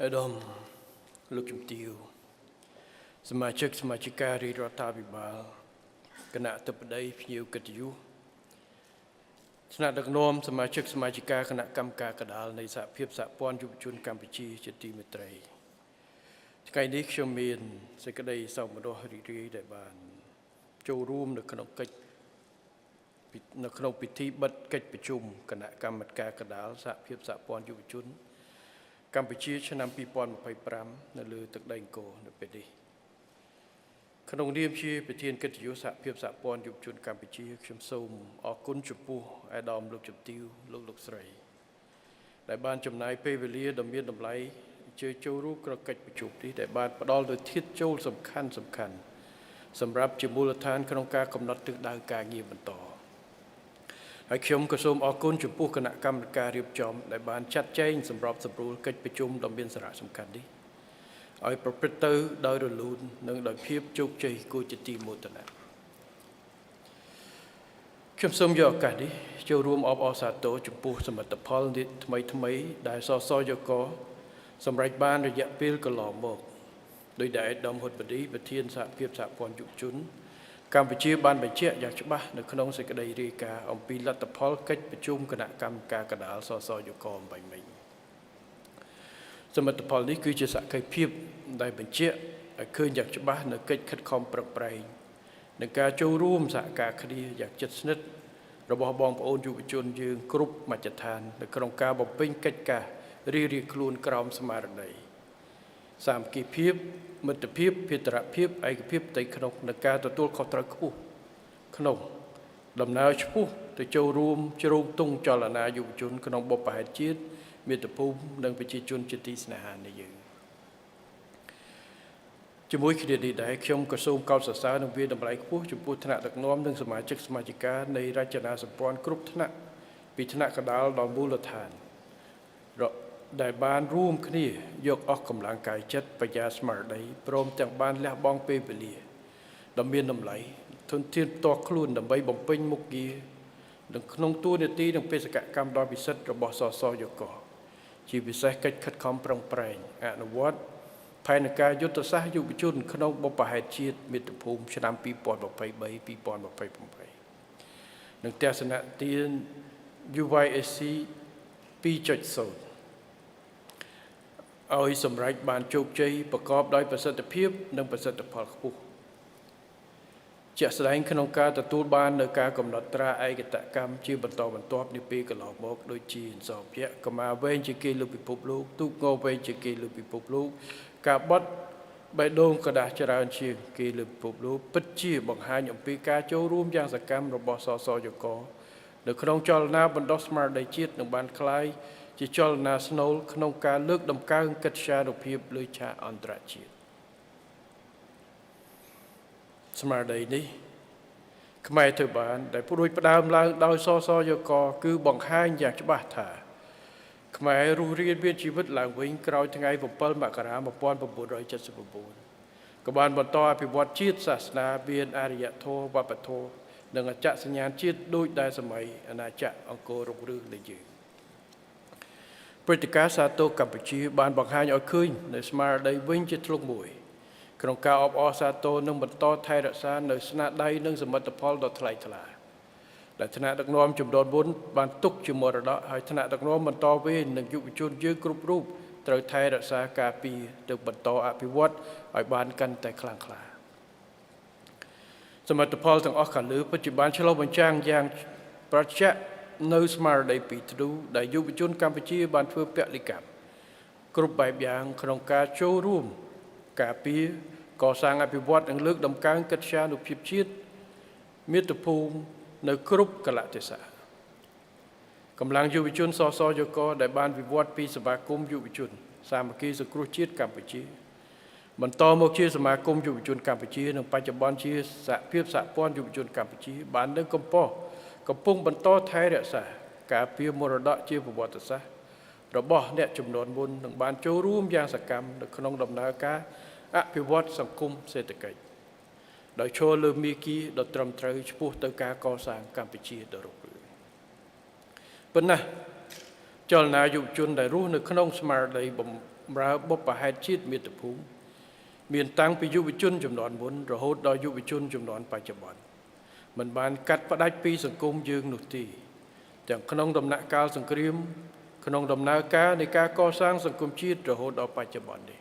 អាដាមលោកជំទាវសមាជិកសមាជិការាជរដ្ឋាភិបាលគណៈអធិបតីភ្ញៀវកិត្តិយសថ្នាក់ដឹកនាំសមាជិកសមាជិកាគណៈកម្មការកណ្ដាលនៃសហភាពសហព័ន្ធយុវជនកម្ពុជាជាទីមេត្រីថ្ងៃនេះខ្ញុំមានសេចក្តីសោមនស្សរីករាយដែលបានចូលរួមនៅក្នុងកិច្ចនៅក្នុងពិធីបិទកិច្ចប្រជុំគណៈកម្មការកណ្ដាលសហភាពសហព័ន្ធយុវជនកម្ពុជាឆ្នាំ2025នៅលើទឹកដីអង្គរនៅពេលនេះក្នុងនាមជាប្រធានកិត្តិយសសហភាពសហព័ន្ធយុវជនកម្ពុជាខ្ញុំសូមអរគុណចំពោះអាដាមលោកជំទាវលោកលោកស្រីដែលបានចំណាយពេលវេលាដ៏មានតម្លៃអញ្ជើញចូលរួមក្នុងកិច្ចប្រជុំនេះដែលបានផ្ដល់នូវធាតុចូលសំខាន់សំខាន់សម្រាប់ជាមូលដ្ឋានក្នុងការកំណត់ទិសដៅការងារបន្តហើយខ្ញុំក៏សូមអរគុណចំពោះគណៈកម្មការរៀបចំដែលបានចាត់ចែងសម្របសម្រួលកិច្ចប្រជុំដ៏មានសារៈសំខាន់នេះឲ្យប្រព្រឹត្តទៅដោយរលូននិងដោយភាពជោគជ័យគួរជាទីមោទនៈខ្ញុំសូមយកឱកាសនេះចូលរួមអបអរសាទរចំពោះសមិទ្ធផលថ្មីថ្មីដែលសសយកសម្រេចបានរយៈពេលកន្លងមកដោយដែលឯកឧត្តមហ៊ុនបឌីប្រធានសហភាពសហព័ន្ធយុវជនកម្ពុជាបានបញ្ជាក់យ៉ាងច្បាស់នៅក្នុងសេចក្តីរាយការណ៍អំពីលទ្ធផលកិច្ចប្រជុំគណៈកម្មការកណ្ដាលសសយកអំបញ្ញមិញសមិទ្ធផលនេះគឺជាសក្ខីភាពដែលបញ្ជាក់ឲ្យឃើញយ៉ាងច្បាស់នៅកិច្ចខិតខំប្រឹងប្រែងនិងការចូលរួមសហការគ្នាយ៉ាងជិតស្និទ្ធរបស់បងប្អូនយុវជនយើងគ្រប់មជ្ឈដ្ឋាននៅក្នុងការបំពេញកិច្ចការរៀងៗខ្លួនក្រោមស្មារតីសាមគ្គីភាពមិត្តភាពភេតរភាពឯកភាពផ្ទៃក្នុងនិងការទទួលខុសត្រូវខ្ពស់ក្នុងដំណើរឆ្ពោះទៅចូលរួមជ្រោងទង់ចលនាយុវជនក្នុងបុព្វហេតុជាតិមាតុភូមិនិងប្រជាជនជាទីស្នេហានៃយើងជាមួយគ្នានេះដែរខ្ញុំក៏សូមកោតសរសើរនិងវាតម្លៃខ្ពស់ចំពោះថ្នាក់ដឹកនាំនិងសមាជិកសមាជិកានៃរចនាសម្ព័ន្ធគ្រប់ថ្នាក់ពីថ្នាក់កណ្ដាលដល់មូលដ្ឋានដែលបានរួមគ្នាយកអស់កម្លាំងកាយចិត្តបញ្ញាស្មារតីព្រមទាំងបានលះបង់ពេលវេលាដ៏មានតម្លៃធនធានផ្ទាល់ខ្លួនដើម្បីបំពេញមុខងារនិងក្នុងតួនាទីនិងបេសកកម្មដ៏ពិសិដ្ឋរបស់សសយកជាពិសេសកិច្ចខិតខំប្រឹងប្រែងអនុវត្តផែនការយុទ្ធសាស្ត្រយុវជនក្នុងបុព្វហេតុជាតិមាតុភូមិឆ្នាំ2023 2028និងទស្សនទាន UYSC 2.0ឲ្យសម្រេចបានជោគជ័យប្រកបដោយប្រសិទ្ធភាពនិងប្រសិទ្ធផលខ្ពស់ជាក់ស្ដែងក្នុងការទទួលបាននៅការកំណត់ត្រាឯកតកម្មជាបន្តបន្ទាប់នាពេលកន្លងមកដូចជាអន្សងភៈកម្មាវែងជាគេលើពិភពលោកទូកងវែងជាគេលើពិភពលោកការបត់បេះដូងក្រដាសច្រើនជាងគេលើពិភពលោកពិតជាបង្ហាញអំពីការចូលរួមយ៉ាងសកម្មរបស់សសយកនៅក្នុងចលនាបណ្ដុះស្មារតីជាតិនឹងបានក្លាយជាចលនាស្នូលក្នុងការលើកតម្កើងកិត្យានុភាពលើឆាកអន្តរជាតិស្មារតីនេះខ្មែរធ្វើបានដែលព្រួយផ្ដើមឡើងដោយសសយកគឺបង្ហាញយ៉ាងច្បាស់ថាខ្មែររស់រានមានជីវិតឡើងវិញក្រោយថ្ងៃ7មករា1979ក៏បានបន្តអភិវឌ្ឍជាតិសាសនាមានអរិយធម៌វប្បធម៌និងអចសញ្ញាណជាតិដូចដែលសម័យអាណាចក្រអង្គររុងរឿងនៃយើងព្រឹត្តិការណ៍សាទរកម្ពុជាបានបង្ហាញឲ្យឃើញនៅស្មារតីវិញជាធ្លុងមួយក្នុងការអបអរសាទរនិងបន្តថែរក្សានៅស្នាដៃនិងសមិទ្ធផលដ៏ថ្លៃថ្លាដែលថ្នាក់ដឹកនាំចំនួនមុនបានទុកជាមរតកហើយថ្នាក់ដឹកនាំបន្តវេននិងយុវជនយើងគ្រប់រូបត្រូវថែរក្សាការពារទៅបន្តអភិវឌ្ឍឲ្យបានកាន់តែខ្លាំងក្លាសមិទ្ធផលទាំងអស់ខាងលើពិតជាបានឆ្លុះបញ្ចាំងយ៉ាងប្រត្យក្សនៅស្មារតីពីធ្នូដែលយុវជនកម្ពុជាបានធ្វើពលិកម្មគ្រប់បែបយ៉ាងក្នុងការចូលរួមការពារកសាងអភិវឌ្ឍនិងលើកតម្កើងកិត្យានុភាពជាតិមាតុភូមិនៅគ្រប់កលៈទេសៈកម្លាំងយុវជនសសយកដែលបានវិវត្តពីសមាគមយុវជន សាមគ្គីសង្គ្រោះជាតិកម្ពុជាបន្តមកជាសមាគមយុវជនកម្ពុជានិងបច្ចុប្បន្នជាសហភាពសហព័ន្ធយុវជនកម្ពុជាបាននឹងកំពុងកំពុងបន្តថែរក្សាការពារមរតកជាប្រវត្តិសាស្ត្ររបស់អ្នកចំនួនមុននឹងបានចូលរួមយ៉ាងសកម្មនៅក្នុងដំណើរការអភិវឌ្ឍសង្គមសេដ្ឋកិច្ចដោយឈរលើមាគ៌ាដ៏ត្រឹមត្រូវឆ្ពោះទៅការកសាងកម្ពុជាដ៏រុងរឿងប៉ុន្តែចលនាយុវជនដែលរស់នៅក្នុងស្មារតីបំ ម្រើបុព្វហេតុជាតិមាតុភូមិមានតាំងពីយុវជនចំនួនមុនរហូតដល់យុវជនចំនួនបច្ចុប្បន្នមិនបានកាត់ផ្តាច់ពីសង្គមយើងនោះទេទាំងក្នុងដំណាក់កាលសង្គ្រាមក្នុងដំណើរការនៃការកសាងសង្គមជាតិរហូតដល់បច្ចុប្បន្ននេះ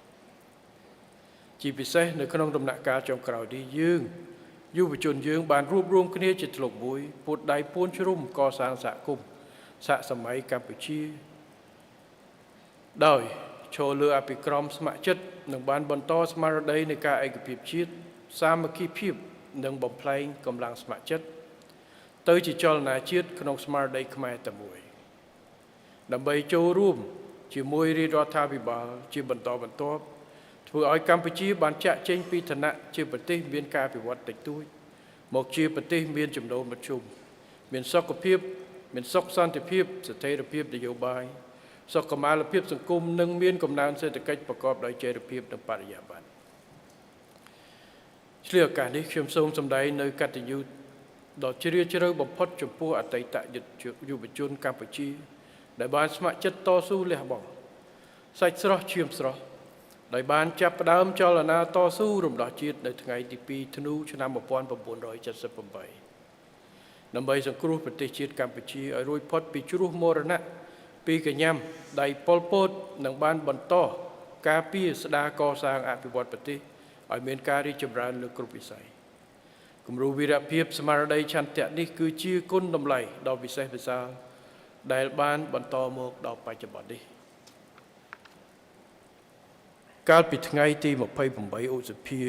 ជាពិសេសនៅក្នុងដំណាក់កាលចុងក្រោយនេះយើងយុវជនយើងបានរួបរวมគ្នាជាធ្លុកមួយពួតដៃពួនជ្រុំកសាងសហគមន៍សហសម័យកម្ពុជាដោយឈរលើអភិក្រមស្ម័គ្រចិត្តនិងបានបន្តស្មារតីនៃការឯកភាពជាតិសាមគ្គីភាពនិងបំផ្លែងកម្លាំងស្ម័គ្រចិត្តទៅជាចលនាជាតិក្នុងស្មារតីខ្មែរតែមួយដើម្បីចូលរួមជាមួយរាជរដ្ឋាភិបាលជាបន្តបន្ទាប់ធ្វើឲ្យកម្ពុជាបានចាក់ចេញពីឋានៈជាប្រទេសមានការអភិវឌ្ឍតិចតួចមកជាប្រទេសមានចំណូលមធ្យមមានសុខភាពមានសុខសន្តិភាពស្ថិរភាពនយោបាយសុខុមាលភាពសង្គមនិងមានកំណើនសេដ្ឋកិច្ចប្រកបដោយចីរភាពនិងបរិយាបន្នឆ្លៀតឱកាសនេះខ្ញុំសូមសម្ដែងនៅកតញ្ញូដ៏ជ្រាលជ្រៅបំផុតចំពោះអតីតយុវជនកម្ពុជាដែលបានស្ម័គ្រចិត្តតស៊ូលះបង់សាច់ស្រស់ឈាមស្រស់ដោយបានចាប់ផ្ដើមចលនាតស៊ូរំដោះជាតិនៅថ្ងៃទី2ធ្នូឆ្នាំ1978ដើម្បីសង្គ្រោះប្រទេសជាតិកម្ពុជាឲ្យរួចផុតពីជ្រោះមរណៈពីកញ្ញាំដៃប៉ុលពតនិងបានបន្តការពារស្ដារកសាងអភិវឌ្ឍប្រទេសឲ្យមានការរីកចម្រើនលើគ្រប់វិស័យគំរូវីរភាពស្មារតីឆន្ទៈនេះគឺជាគុណតម្លៃដ៏វិសេសវិសាលដែលបានបន្តមកដល់បច្ចុប្បន្ននេះកាលពីថ្ងៃទី28ឧសភា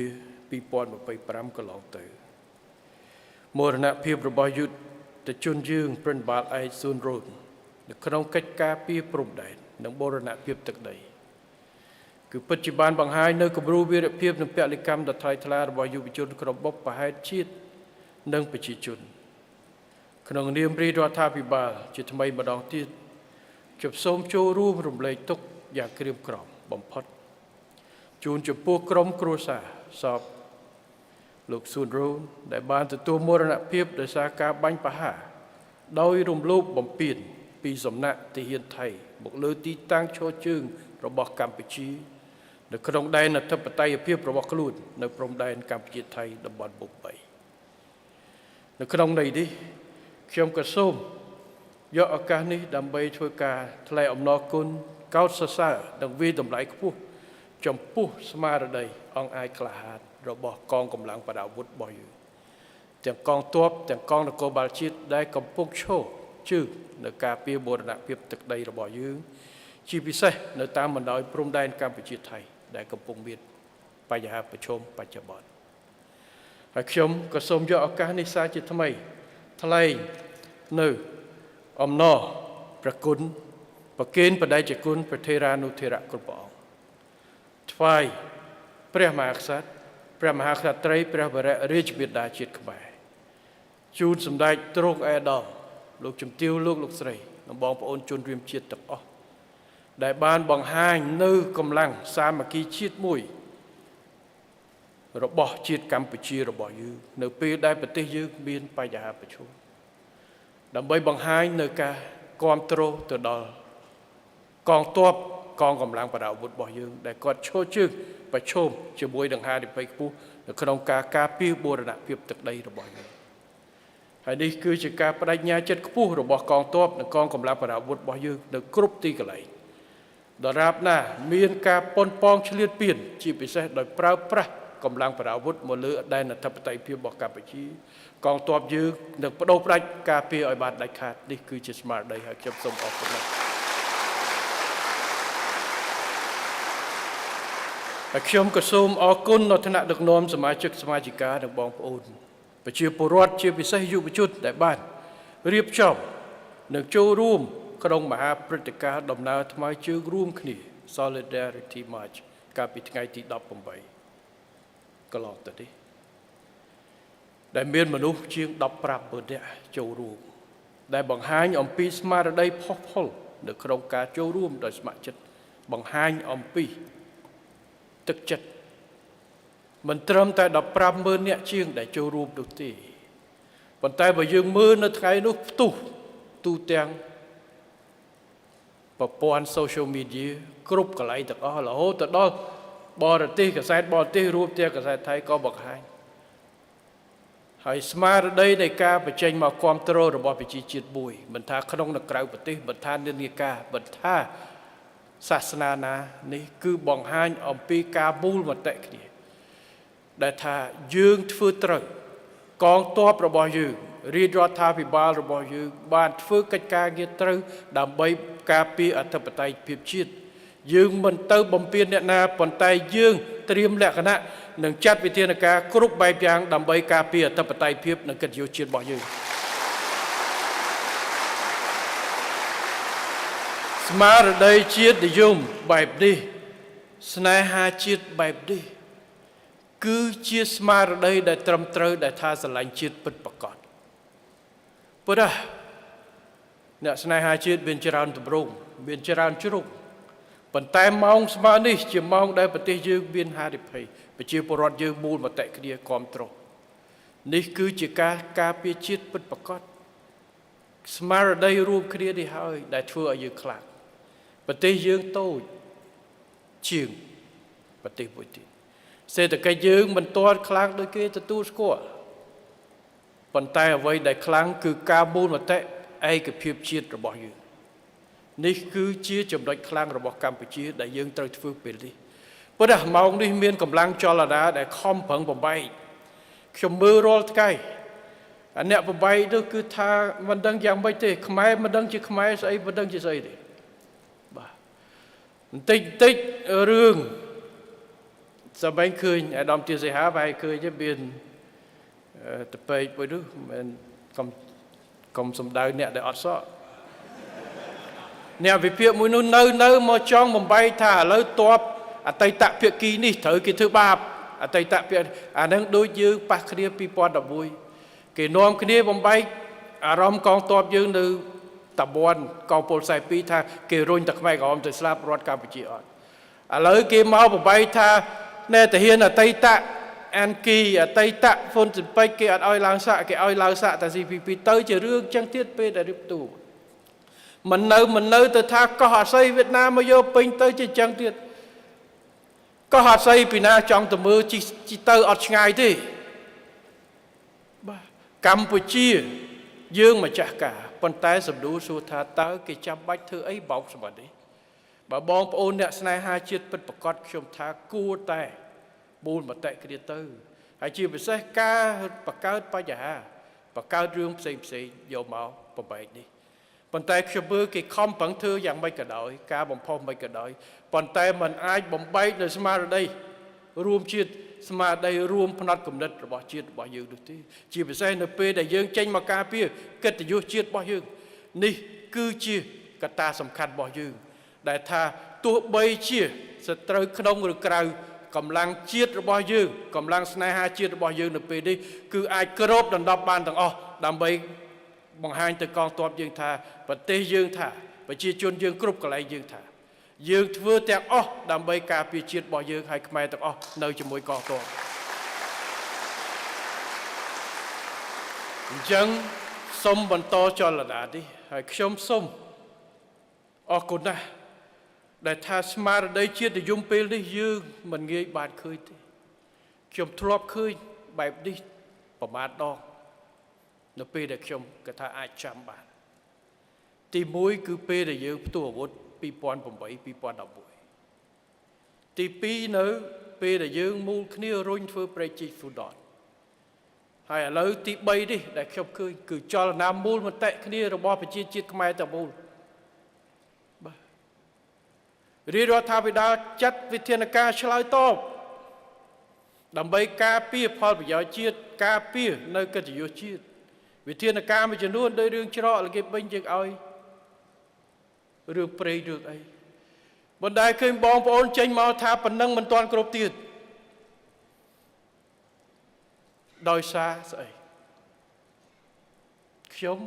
2025កន្លងទៅមរណភាពរបស់យុទ្ធជនយើងព្រិនបាលឯកស៊ុនរ៉ូននៅក្នុងកិច្ចការពារព្រំដែននិងបូរណភាពទឹកដីគឺពិតជាបានបង្ហាញនៅគំរូវីរភាពនិងពលិកម្មដ៏ថ្លៃថ្លារបស់យុវជនក្នុងបុព្វហេតុជាតិនិងប្រជាជនក្នុងនាមរាជរដ្ឋាភិបាលជាថ្មីម្ដងទៀតខ្ញុំសូមចូលរួមរំលែកទុក្ខយ៉ាងក្រៀមក្រំបំផុតជូនចំពោះក្រុមគ្រួសារសពលោកស៊ុនរ៉ូនដែលបានទទួលមរណភាពដោយសារការបាញ់ប្រហារដោយរំលោភបំពានពីសំណាក់ទាហានថៃមកលើទីតាំងឈរជើងរបស់កម្ពុជានៅក្នុងដែនអធិបតេយ្យភាពរបស់ខ្លួននៅព្រំដែនកម្ពុជាថៃតំបន់បុក3នៅក្នុងន័យនេះខ្ញុំក៏សូមយកឱកាសនេះដើម្បីធ្វើការថ្លែងអំណរគុណកោតសរសើរនិងវាយតម្លៃខ្ពស់ចំពោះស្មារតីអង្គអាចក្លាហានរបស់កងកម្លាំងប្រដាប់អាវុធរបស់យើងទាំងកងទ័ពទាំងកងនគរបាលជាតិដែលកំពុងឈរជើងនៅការពារបូរណភាពទឹកដីរបស់យើងជាពិសេសនៅតាមបណ្ដោយព្រំដែនកម្ពុជាថៃដែលកំពុងមានបញ្ហាប្រឈមបច្ចុប្បន្នហើយខ្ញុំក៏សូមយកឱកាសនេះសារជាថ្មីថ្លែងនៅអំណរព្រះគុណប្រគេនបដិជគុណព្រះថេរានុថេរៈគ្រប់ព្រះអង្គថ្វាយព្រះមហាក្សត្រព្រះមហាក្សត្រីព្រះវររាជបិតាជាតិខ្មែរជូនសម្ដេចទ្រង់ឯកឧត្តមលោកជំទាវលោកលោកស្រីនិងបងប្អូនជនរួមជាតិទាំងអស់ដែលបានបង្ហាញនៅកម្លាំងសាមគ្គីជាតិមួយរបស់ជាតិកម្ពុជារបស់យើងនៅពេលដែលប្រទេសយើងមានបញ្ហាប្រឈមដើម្បីបង្ហាញនៅការគ្រប់គ្រងទៅដល់កងទ័ពកងកម្លាំងប្រដាប់អាវុធរបស់យើងដែលគាត់ឈរជើងប្រឈមជាមួយនឹងហានិភ័យខ្ពស់នៅក្នុងការការពារបូរណភាពទឹកដីរបស់យើងហើយនេះគឺជាការបដិញ្ញាចិត្តខ្ពស់របស់កងទ័ពនិងកងកម្លាំងប្រដាប់អាវុធរបស់យើងនៅគ្រប់ទីកន្លែងដរាបណាមានការប៉ុនប៉ងឆ្លៀតពៀនជាពិសេសដោយប្រើប្រាស់កម្លាំងប្រដាប់អាវុធមកលើដែនអធិបតេយ្យភាពរបស់កម្ពុជាកងទ័ពយើងនឹងបដូរផ្ដាច់ការពារឲ្យបានដាច់ខាតនេះគឺជាស្មារតីហើយខ្ញុំសូមអរគុណណាស់ហើយខ្ញុំក៏សូមអរគុណដល់ថ្នាក់ដឹកនាំសមាជិកសមាជិកានិងបងប្អូនប្រជាពលរដ្ឋជាពិសេសយុវជនដែលបានរៀបចំនិងចូលរួមក្នុងមហាព្រឹត្តិការណ៍ដំណើរថ្មើរជើងរួមគ្នា Solidarity March កាលពីថ្ងៃទី18កន្លងទៅនេះដែលមានមនុស្សជាង15,000នាក់ចូលរួមដែលបង្ហាញអំពីស្មារតីផុសផុលនៅក្នុងការចូលរួមដោយស្ម័គ្រចិត្តបង្ហាញអំពីទឹកចិត្តមិនត្រឹមតែ15,000នាក់ជាងដែលចូលរួមនោះទេប៉ុន្តែបើយើងមើលនៅថ្ងៃនោះផ្ទុះទូទាំង ប្រព័ន្ធ social media គ្រប់កន្លែងទាំងអស់រហូតទៅដល់បរទេសកាសែតបរទេសរួមទាំងកាសែតថៃក៏បង្ហាញហើយស្មារតីនៃការបញ្ចេញមកគ្រប់គ្រងរបស់ប្រជាជាតិមួយមិនថាក្នុងនិងក្រៅប្រទេសមិនថានិន្នាការមិនថាសាសនាណានេះគឺបង្ហាញអំពីការមូលមតិគ្នាដែលថាយើងធ្វើត្រូវកងទ័ពរបស់យើងរាជរដ្ឋាភិបាលរបស់យើងបានធ្វើកិច្ចការងារត្រូវដើម្បីការពារអធិបតេយ្យភាពជាតិយើងមិនទៅបំពេញអ្នកណាប៉ុន្តែយើងត្រៀមលក្ខណៈនិងចាត់វិធានការគ្រប់បែបយ៉ាងដើម្បីការពារអធិបតេយ្យភាពនិងកិត្តិយសជាតិរបស់យើងស្មារតីជាតិនិយមបែបនេះស្នេហាជាតិបែបនេះគឺជាស្មារតីដែលត្រឹមត្រូវដែលថាស្រឡាញ់ជាតិពិតប្រាកដព្រោះអ្នកស្នេហាជាតិមានច្រើនទម្រង់មានច្រើនជ្រុងប៉ុន្តែម៉ោងស្មើនេះជាម៉ោងដែលប្រទេសយើងមានហានិភ័យប្រជាពលរដ្ឋយើងមូលមតិគ្នាគាំទ្រនេះគឺជាការការពារជាតិពិតប្រាកដស្មារតីរួមគ្នានេះហើយដែលធ្វើឲ្យយើងខ្លាំងប្រទេសយើងតូចជាងប្រទេសមួយទៀតសេដ្ឋកិច្ចយើងមិនទាន់ខ្លាំងដូចគេទទួលស្គាល់ប៉ុន្តែអ្វីដែលខ្លាំងគឺការមូលមតិឯកភាពជាតិរបស់យើងនេះគឺជាចំណុចខ្លាំងរបស់កម្ពុជាដែលយើងត្រូវធ្វើពេលនេះព្រោះម៉ោងនេះមានកម្លាំងចលនាដែលខំប្រឹងបំបែកខ្ញុំមើលរាល់ថ្ងៃអាអ្នកបំបែកនោះគឺថាមិនដឹងយ៉ាងម៉េចទេខ្មែរមិនដឹងជាខ្មែរស្អីមិនដឹងជាស្អីទេបាទបន្តិចបន្តិចរឿងសម័យឃើញអាដាមទាសីហាប្រហែលឃើញទេមានតពេកមួយនោះមិនកុំសំដៅអ្នកដែលអត់សក់អ្នកវិភាគមួយនោះនៅមកចង់បំបែកថាឥឡូវតបអតីតភាគីនេះត្រូវគេធ្វើបាបអតីតភាគអានឹងដូចយើងប៉ះគ្នា2011គេនាំគ្នាបំបែកអារម្មណ៍កងទ័ពយើងនៅតំបន់កងពល42ថាគេរុញតែខ្មែរក្រហមទៅស្លាប់រដ្ឋកម្ពុជាអត់ឥឡូវគេមកបំបែកថាណែទាហានអតីតអានគីអតីតហ្វុនស៊ិនពេចគេអត់ឲ្យឡើងសាក់គេឲ្យឡើងសាក់តែ CPP ទៅជារឿងចឹងទៀតពេលដែលរៀបទូមិននៅទៅថាកោះអាស័យវៀតណាមមកយកពេញទៅជាចឹងទៀតកោះអាស័យពីណាចង់ទៅមើលជីទៅអត់ឆ្ងាយទេបាទកម្ពុជាយើងម្ចាស់ការប៉ុន្តែសំដួលសួរថាតើគេចាំបាច់ធ្វើអីបោកសម្បត្តិនេះបើបងប្អូនអ្នកស្នេហាជាតិពិតប្រាកដខ្ញុំថាគួរតែមូលមតិគ្នាទៅហើយជាពិសេសការបង្កើតបញ្ហាបង្កើតរឿងផ្សេងផ្សេងយកមកបំបែកនេះប៉ុន្តែខ្ញុំមើលគេខំប្រឹងធ្វើយ៉ាងម៉េចក៏ដោយការបំផុសមិនក៏ដោយប៉ុន្តែมันអាចបំបែកនៅស្មារតីរួមជាតិស្មារតីរួមផ្នត់គំនិតរបស់ជាតិរបស់យើងនោះទេជាពិសេសនៅពេលដែលយើងចេញមកការពារកិត្តិយសជាតិរបស់យើងនេះគឺជាកត្តាសំខាន់របស់យើងដែលថាទោះបីជាសត្រូវក្នុងឬក្រៅកម្លាំងជាតិរបស់យើងកម្លាំងស្នេហាជាតិរបស់យើងនៅពេលនេះគឺអាចគ្របដណ្ដប់បានទាំងអស់ដើម្បីបង្ហាញទៅកងទ័ពយើងថាប្រទេសយើងថាប្រជាជនយើងគ្រប់កន្លែងយើងថាយើងធ្វើទាំងអស់ដើម្បីការពារជាតិរបស់យើងហើយខ្មែរទាំងអស់នៅជាមួយកងទ័ពអញ្ចឹងសូមបន្តចលនានេះហើយខ្ញុំសូមអរគុណណាស់ដែលថាស្មារតីជាតិនិយមពេលនេះយើងមិនងាយបានឃើញទេខ្ញុំធ្លាប់ឃើញបែបនេះប្រមាណដងនៅពេលដែលខ្ញុំគិតថាអាចចាំបានទី1គឺពេលដែលយើងផ្ទុះអាវុធ2008 2011ទី2នៅពេលដែលយើងមូលគ្នារុញធ្វើព្រែកជីកហ្វូដតហើយឥឡូវទី3នេះដែលខ្ញុំឃើញគឺចលនាមូលមតិគ្នារបស់ប្រជាជាតិខ្មែរទាំងមូលបាទរាជរដ្ឋាភិបាលចាត់វិធានការឆ្លើយតបដើម្បីការពារផលប្រយោជន៍ជាតិការពារនៅកិត្តិយសជាតិវិធានការមួយចំនួនដោយរឿងច្រកគេពេញយើងឲ្យរឿងព្រៃរឿងអីបណ្ដាឃើញបងប្អូនចេញមកថាប៉ុណ្ណឹងមិនទាន់គ្រប់ទៀតដោយសារស្អីខ្ញុំ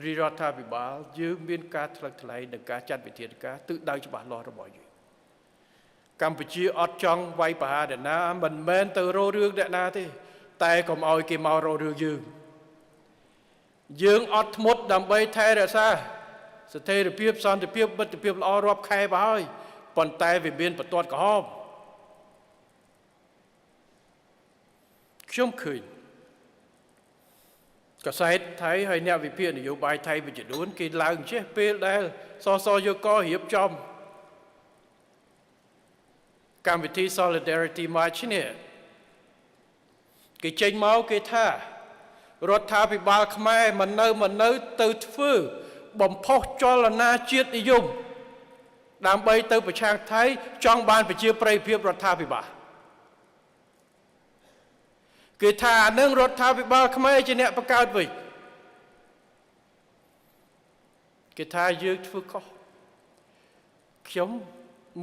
រាជរដ្ឋាភិបាលយើងមានការថ្លឹងថ្លែងនិងការចាត់វិធានការទិសដៅច្បាស់លាស់របស់យើងកម្ពុជាអត់ចង់វាយប្រហារអ្នកណាមិនមែនទៅរករឿងអ្នកណាទេតែកុំឲ្យគេមករករឿងយើងយើងអត់ធ្មត់ដើម្បីថែរក្សា ស្ថិរភាពសន្តិភាពមិត្តភាពល្អរាប់ខែទៅហើយប៉ុន្តែវាមានបន្ទាត់ក្រហមខ្ញុំឃើញកាសែតថៃហើយអ្នកវិភាគនយោបាយថៃមួយចំនួនគេឡើងចេះពេលដែលសសយករៀបចំកម្មវិធី Solidarity March នេះគេចេញមកគេថារដ្ឋាភិបាលខ្មែរមិននៅមិននៅទៅធ្វើបំផុសចលនាជាតិនិយមដើម្បីទៅប្រឆាំងថៃចង់បានប្រជាប្រិយភាពរដ្ឋាភិបាលគេថាអានឹងរដ្ឋាភិបាលខ្មែរជាអ្នកបង្កើតវិញគេថាយើងធ្វើខុសខ្ញុំ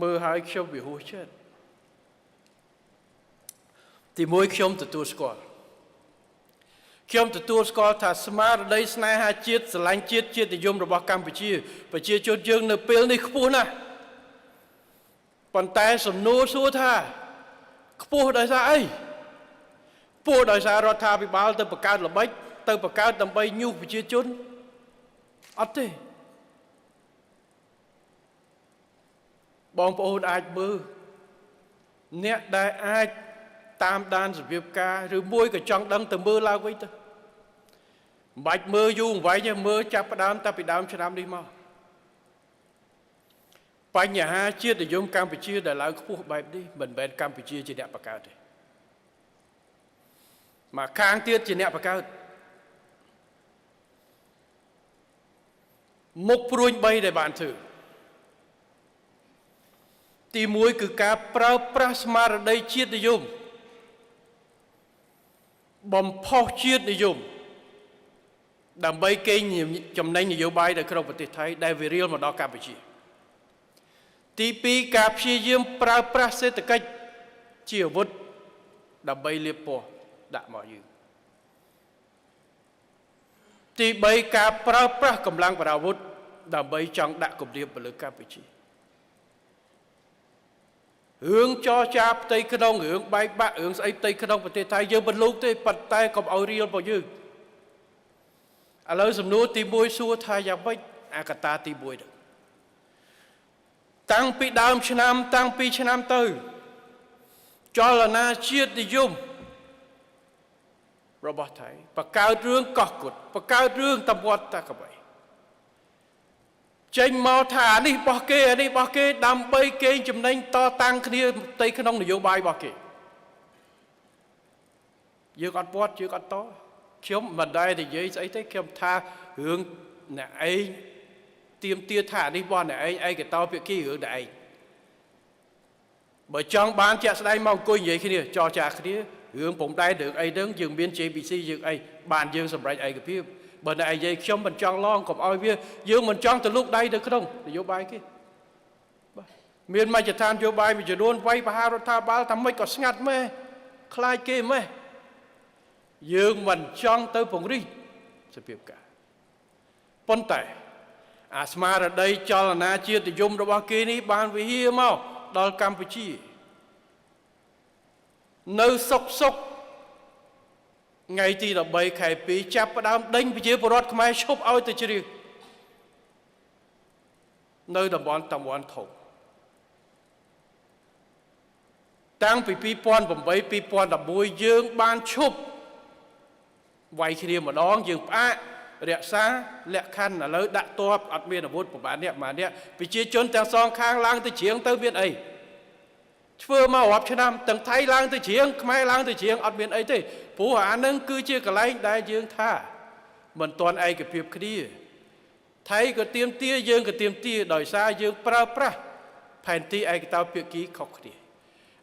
មើលហើយខ្ញុំវិហោចិត្តទីមួយខ្ញុំទទួលស្គាល់ខ្ញុំទទួលស្គាល់ថាស្មារតីស្នេហាជាតិស្រឡាញ់ជាតិជាតិនិយមរបស់កម្ពុជាប្រជាជនយើងនៅពេលនេះខ្ពស់ណាស់ប៉ុន្តែសំណួរសួរថាខ្ពស់ដោយសារអីខ្ពស់ដោយសាររដ្ឋាភិបាលទៅបង្កើតល្បិចទៅបង្កើតដើម្បីញុះប្រជាជនអត់ទេបងប្អូនអាចមើលអ្នកដែលអាចតាមដានសភាពការឬមួយក៏ចង់ដឹងទៅមើលឡើងវិញទៅមិនបាច់មើលយូរអង្វែងទេមើលចាប់ផ្ដើមតែពីដើមឆ្នាំនេះមកបញ្ហាជាតិនិយមកម្ពុជាដែលឡើងខ្ពស់បែបនេះមិនមែនកម្ពុជាជាអ្នកបង្កើតទេមកខាងទៀតជាអ្នកបង្កើតមុខព្រួញ3ដែលបានធ្វើទី1គឺការប្រើប្រាស់ស្មារតីជាតិនិយមបំផុសជាតិនិយមដើម្បីកេងចំណេញនយោបាយនៅក្នុងប្រទេសថៃដែលវារៀលមកដល់កម្ពុជាទី2ការព្យាយាមប្រើប្រាស់សេដ្ឋកិច្ចជាអាវុធដើម្បីលាបពណ៌ដាក់មកយើងទី3ការប្រើប្រាស់កម្លាំងប្រដាប់អាវុធដើម្បីចង់ដាក់គំនាបទៅលើកម្ពុជារឿងចរចាផ្ទៃក្នុងរឿងបែកបាក់រឿងស្អីផ្ទៃក្នុងប្រទេសថៃយើងមិនលូកទេប៉ុន្តែកុំឲ្យរៀលរបស់យើងឥឡូវសំណួរទី1សួរថាយ៉ាងម៉េចអាកតាទី1ហ្នឹងតាំងពីដើមឆ្នាំតាំងពីឆ្នាំទៅចលនាជាតិនិយមរបស់ថៃបង្កើតរឿងកោះគុតបង្កើតរឿងតំបន់តាកបីចេញមកថាអានេះរបស់គេអានេះរបស់គេដើម្បីកេងចំណេញតតាំងគ្នាផ្ទៃក្នុងនយោបាយរបស់គេយើងអត់វត្តយើងអត់តខ្ញុំមិនដែលនិយាយស្អីទេខ្ញុំថារឿងអ្នកឯងទៀមទាថាអានេះរបស់អ្នកឯងឯកតោភាគីរឿងអ្នកឯងបើចង់បានជាក់ស្ដែងមកអង្គុយនិយាយគ្នាចរចាគ្នារឿងព្រំដែនរឿងអីហ្នឹងយើងមាន JBC យើងអីបានយើងសម្រេចឯកភាពបើអ្នកឯងនិយាយខ្ញុំមិនចង់ឡងកុំឲ្យវាយើងមិនចង់ទៅលូកដៃទៅក្នុងនយោបាយគេបាទមានមជ្ឈដ្ឋាននយោបាយមួយចំនួនវាយប្រហាររដ្ឋាភិបាលថាម៉េចក៏ស្ងាត់ម៉េះខ្លាចគេម៉េះយើងមិនចង់ទៅពង្រីកសភាពការប៉ុន្តែអាស្មារតីចលនាជាតិនិយមរបស់គេនេះបានវិហារមកដល់កម្ពុជានៅសុកសុកថ្ងៃទី13ខែ2ចាប់ផ្ដើមដេញប្រជាពលរដ្ឋខ្មែរឈប់ឲ្យទៅជ្រៀងនៅតំបន់តំបន់ធំតាំងពី2008 2011យើងបានឈប់វាយគ្នាម្ដងយើងផ្អាករក្សាលក្ខខណ្ឌឥឡូវដាក់ទ័ពអត់មានអាវុធប្រហែលអ្នកប្រហែលអ្នកប្រជាជនទាំងសងខាងឡើងទៅជ្រៀងទៅមានអីធ្វើមករាប់ឆ្នាំទាំងថៃឡើងទៅជ្រៀងខ្មែរឡើងទៅជ្រៀងអត់មានអីទេព្រោះអានឹងគឺជាកន្លែងដែលយើងថាមិនទាន់ឯកភាពគ្នាថៃក៏ទៀមទាយើងក៏ទៀមទាដោយសារយើងប្រើប្រាស់ផែនទីឯកតោភាគីខុសគ្នា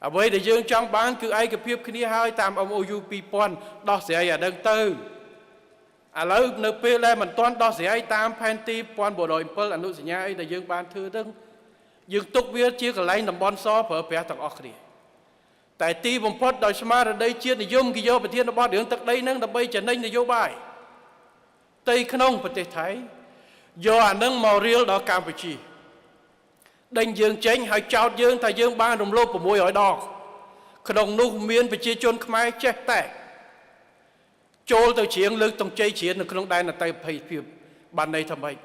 អ្វីដែលយើងចង់បានគឺឯកភាពគ្នាហើយតាម MOU 2000ដោះស្រាយអានឹងទៅឥឡូវនៅពេលដែលមិនទាន់ដោះស្រាយតាមផែនទី1907អនុសញ្ញាអីដែលយើងបានធ្វើទៅយើងទុកវាជាកន្លែងតំបន់សប្រើប្រាស់ទាំងអស់គ្នាតែទីបំផុតដោយស្មារតីជាតិនិយមគេយកប្រធានបទរឿងទឹកដីហ្នឹងដើម្បីចំណេញនយោបាយផ្ទៃក្នុងប្រទេសថៃយកអានឹងមករៀលដល់កម្ពុជាដេញយើងចេញហើយចោទយើងថាយើងបានរំលោភ600ដងក្នុងនោះមានប្រជាជនខ្មែរចេះតែចូលទៅជ្រៀងលើកតុងជ័យជ្រៀងនៅក្នុងដែនអតីតភាពបានន័យថាម៉េច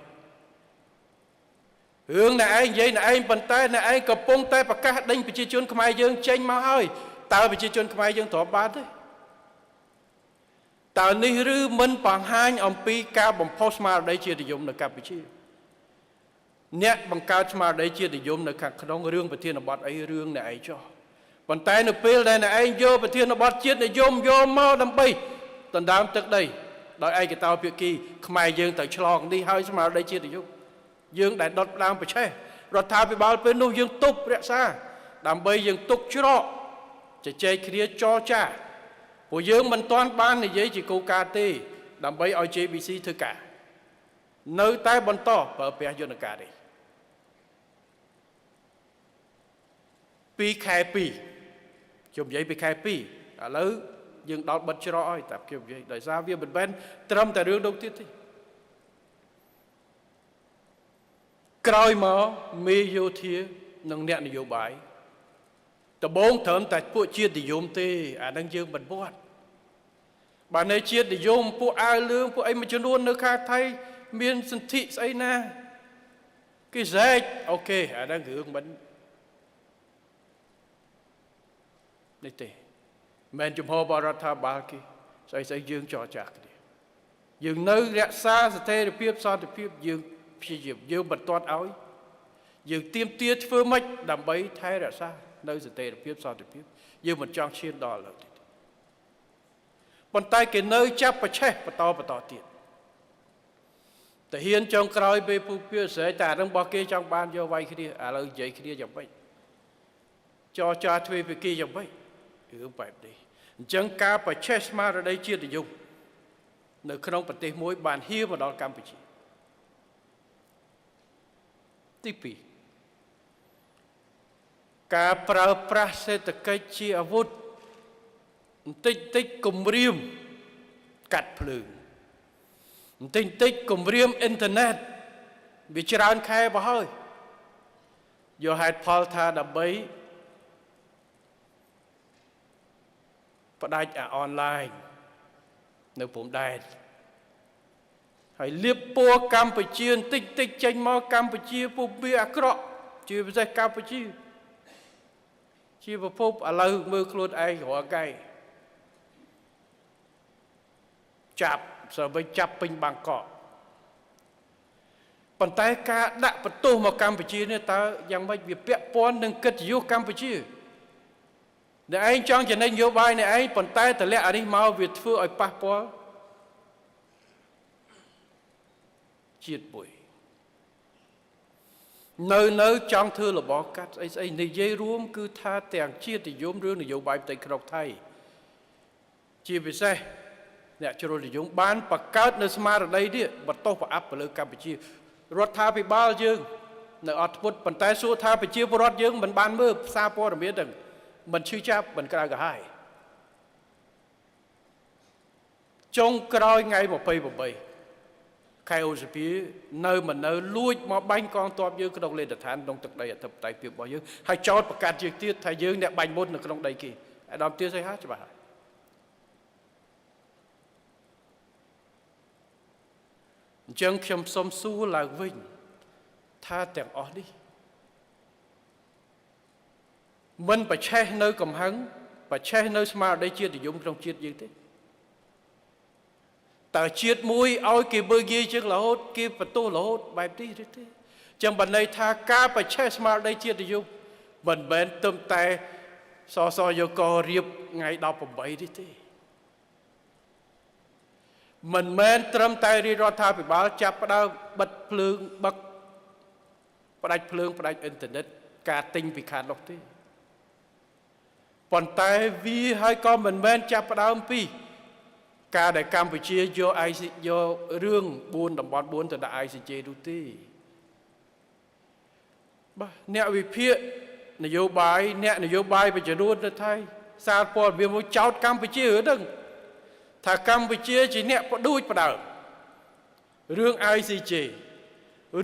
រឿងអ្នកឯងនិយាយអ្នកឯងប៉ុន្តែអ្នកឯងកំពុងតែប្រកាសដេញប្រជាជនខ្មែរយើងចេញមកហើយតើប្រជាជនខ្មែរយើងទ្រាំបានទេតើនេះឬមិនបង្ហាញអំពីការបំផុសស្មារតីជាតិនិយមនៅកម្ពុជាអ្នកបង្កើតស្មារតីជាតិនិយមនៅខាងក្នុងរឿងប្រធានបទអីរឿងអ្នកឯងចោះប៉ុន្តែនៅពេលដែលអ្នកឯងយកប្រធានបទជាតិនិយមយកមកដើម្បីដណ្ដើមទឹកដីដោយឯកតោភាគីខ្មែរយើងទៅឆ្លងនេះហើយស្មារតីជាតិនិយមយើងដែលដុតផ្ដើមប្រឆេះរដ្ឋាភិបាលពេលនោះយើងទប់រក្សាដើម្បីយើងទុកច្រកជជែកគ្នាចរចាព្រោះយើងមិនទាន់បាននិយាយជាគោលការណ៍ទេដើម្បីឲ្យ JBC ធ្វើការនៅតែបន្តប្រើប្រាស់យន្តការនេះពីខែ2ខ្ញុំនិយាយពីខែ2ឥឡូវយើងដល់បិទច្រកហើយតែខ្ញុំនិយាយដោយសារវាមិនមែនត្រឹមតែរឿងនោះទៀតទេក្រោយមកមេយោធានិងអ្នកនយោបាយដំបូងត្រឹមតែពួកជាតិនិយមទេអានឹងយើងមិនវត្តបើនៅជាតិនិយមពួកអាវលឿងពួកអីមួយចំនួននៅខាងថៃមានសន្ធិស្អីណាគេស្រែក OK អានឹងរឿងមិននេះទេមិនចំហបរដ្ឋាភិបាលគេស្អីស្អីយើងចរចាគ្នាយើងនៅរក្សាស្ថិរភាពសន្តិភាពយើងព្យាយាមយើងមិនទាន់ឲ្យយើងទៀមទាធ្វើម៉េចដើម្បីថែរក្សានៅស្ថិរភាពសន្តិភាពយើងមិនចង់ឈានដល់លើទេប៉ុន្តែគេនៅចាប់ប្រឆេះបន្តបន្តទៀតតែហ៊ានចុងក្រោយពេលពូពៀស្រែកតែអានឹងរបស់គេចង់បានយកវាយគ្នាឥឡូវនិយាយគ្នាយ៉ាងម៉េចចរចាទ្វេភាគីយ៉ាងម៉េចរឿងបែបនេះអញ្ចឹងការប្រឆេះស្មារតីជាតិនិយមនៅក្នុងប្រទេសមួយបានហៀមកដល់កម្ពុជាទី2ការប្រើប្រាស់សេដ្ឋកិច្ចជាអាវុធបន្តិចតិចគម្រាមកាត់ភ្លើងបន្តិចតិចគម្រាមអ៊ីនធឺណិតវាច្រើនខែទៅហើយយកហេតុផលថាដើម្បីផ្ដាច់អាអនឡាញនៅព្រំដែនហើយលៀបពណ៌កម្ពុជាបន្តិចតិចចេញមកកម្ពុជាពុំវាអាក្រក់ជាពិសេសកម្ពុជាជាប្រភពឥឡូវមើលខ្លួនឯងរាល់ថ្ងៃចាប់សើវិញចាប់ពេញបាងកកប៉ុន្តែការដាក់បន្ទោសមកកម្ពុជានេះតើយ៉ាងម៉េចវាពាក់ព័ន្ធនឹងកិត្តិយសកម្ពុជាអ្នកឯងចង់ចំណេញនយោបាយអ្នកឯងប៉ុន្តែតម្លាក់អានេះមកវាធ្វើឲ្យប៉ះពាល់ជាតិមួយនៅចង់ធ្វើរបរកាត់ស្អីស្អីនិយាយរួមគឺថាទាំងជាតិនិយមរឿងនយោបាយផ្ទៃក្នុងថៃជាពិសេសអ្នកជ្រុលនិយមបានបង្កើតនៅស្មារតីនេះបន្ទោសប្រអាប់ទៅលើកម្ពុជារដ្ឋាភិបាលយើងនៅអត់ធ្មត់ប៉ុន្តែសួរថាប្រជាពលរដ្ឋយើងមិនបានមើលផ្សារព័ត៌មានទាំងមិនឈឺចាប់មិនក្រៅក្រហាយចុងក្រោយថ្ងៃ28ខែឧសភានៅមិននៅលួចមកបាញ់កងទ័ពយើងក្នុងលេខដ្ឋានក្នុងទឹកដីអធិបតេយ្យភាពរបស់យើងហើយចោទប្រកាសយើងទៀតថាយើងអ្នកបាញ់មុននៅក្នុងដីគេអាដាមទៀតស្អីហាច្បាស់ហើយអញ្ចឹងខ្ញុំសូមសួរឡើងវិញថាទាំងអស់នេះមិនប្រឆេះនៅកំហឹងប្រឆេះនៅស្មារតីជាតិនិយមក្នុងជាតិយើងទេតើជាតិមួយឲ្យគេមើលងាយជាងរហូតគេបន្ទោសរហូតបែបនេះឬទេចឹងបានន័យថាការប្រឆេះស្មារតីជាតិនិយមមិនមែនត្រឹមតែសសយករៀបថ្ងៃ18នេះទេមិនមែនត្រឹមតែរាជរដ្ឋាភិបាលចាប់ផ្ដើមបិទភ្លើងបឹកផ្ដាច់ភ្លើងផ្ដាច់អ៊ីនធឺណិតការទិញពីខាងនោះទេប៉ុន្តែវាហើយក៏មិនមែនចាប់ផ្ដើមពីការដែលកម្ពុជាយក IC យករឿង4តំបន់4ទៅដាក់ ICJ នោះទេបាទអ្នកវិភាគនយោបាយអ្នកនយោបាយប្រជាជននៅថៃសារព័ត៌មានមួយចោទកម្ពុជារឿងហ្នឹងថាកម្ពុជាជាអ្នកផ្ដួចផ្ដើមរឿង ICJ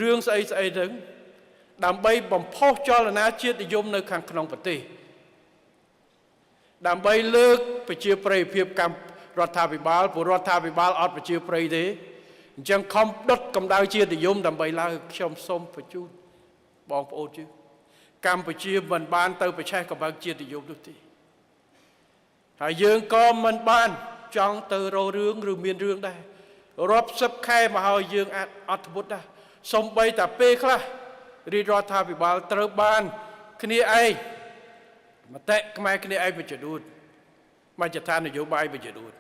រឿងស្អីស្អីហ្នឹងដើម្បីបំផុសចលនាជាតិនិយមនៅខាងក្នុងប្រទេសដើម្បីលើកប្រជាប្រិយភាពកម្ពុជារដ្ឋាភិបាលព្រោះរដ្ឋាភិបាលអត់ប្រជាប្រិយទេអញ្ចឹងខំដុតកម្ដៅជាតិនិយមដើម្បីឡើងខ្ញុំសូមបញ្ជូន បងប្អូនយើងកម្ពុជាមិនបានទៅប្រឆេះកំហឹងជាតិនិយមនោះទេហើយយើងក៏មិនបានចង់ទៅរករឿងឬមានរឿងដែររាប់សិបខែមកហើយយើងអាចអត់ធ្មត់ដែរសំបីតែពេលខ្លះរាជរដ្ឋាភិបាលត្រូវបានគ្នាឯងមតិខ្មែរគ្នាឯងមួយចំនួនមជ្ឈដ្ឋាននយោបាយមួយចំនួន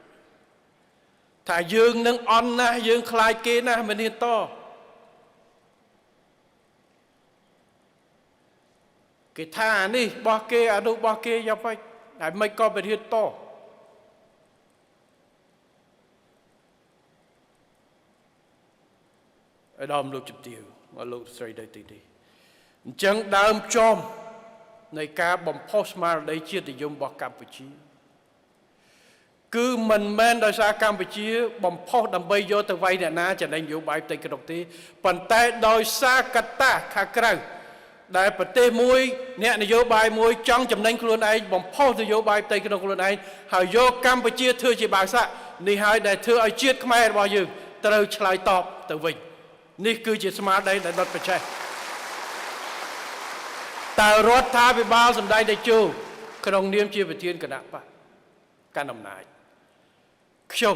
ថាយើងនឹងអន់ណាស់យើងខ្លាចគេណាស់មិនហ៊ានតគេថាអានេះរបស់គេអានោះរបស់គេយ៉ាងម៉េចហើយមិនក៏មិនហ៊ានតអាដាមលោកជំទាវមកលោកស្រីនៅទីនេះអញ្ចឹងដើមចំនៃការបំផុសស្មារតីជាតិនិយមរបស់កម្ពុជាគឺមិនមែនដោយសារកម្ពុជាបំផុសដើម្បីយកទៅវាយអ្នកណាចំណេញនយោបាយផ្ទៃក្នុងទេប៉ុន្តែដោយសារកត្តាខាងក្រៅដែលប្រទេសមួយអ្នកនយោបាយមួយចង់ចំណេញខ្លួនឯងបំផុសនយោបាយផ្ទៃក្នុងខ្លួនឯងហើយយកកម្ពុជាធ្វើជាបាវសាក់នេះហើយដែលធ្វើឲ្យជាតិខ្មែររបស់យើងត្រូវឆ្លើយតបទៅវិញនេះគឺជាស្មារតីដែលដុតប្រឆេះតើរដ្ឋាភិបាលសម្ដែងតេជោក្នុងនាមជាប្រធានគណៈបក្សកាន់អំណាចខ្ញុំ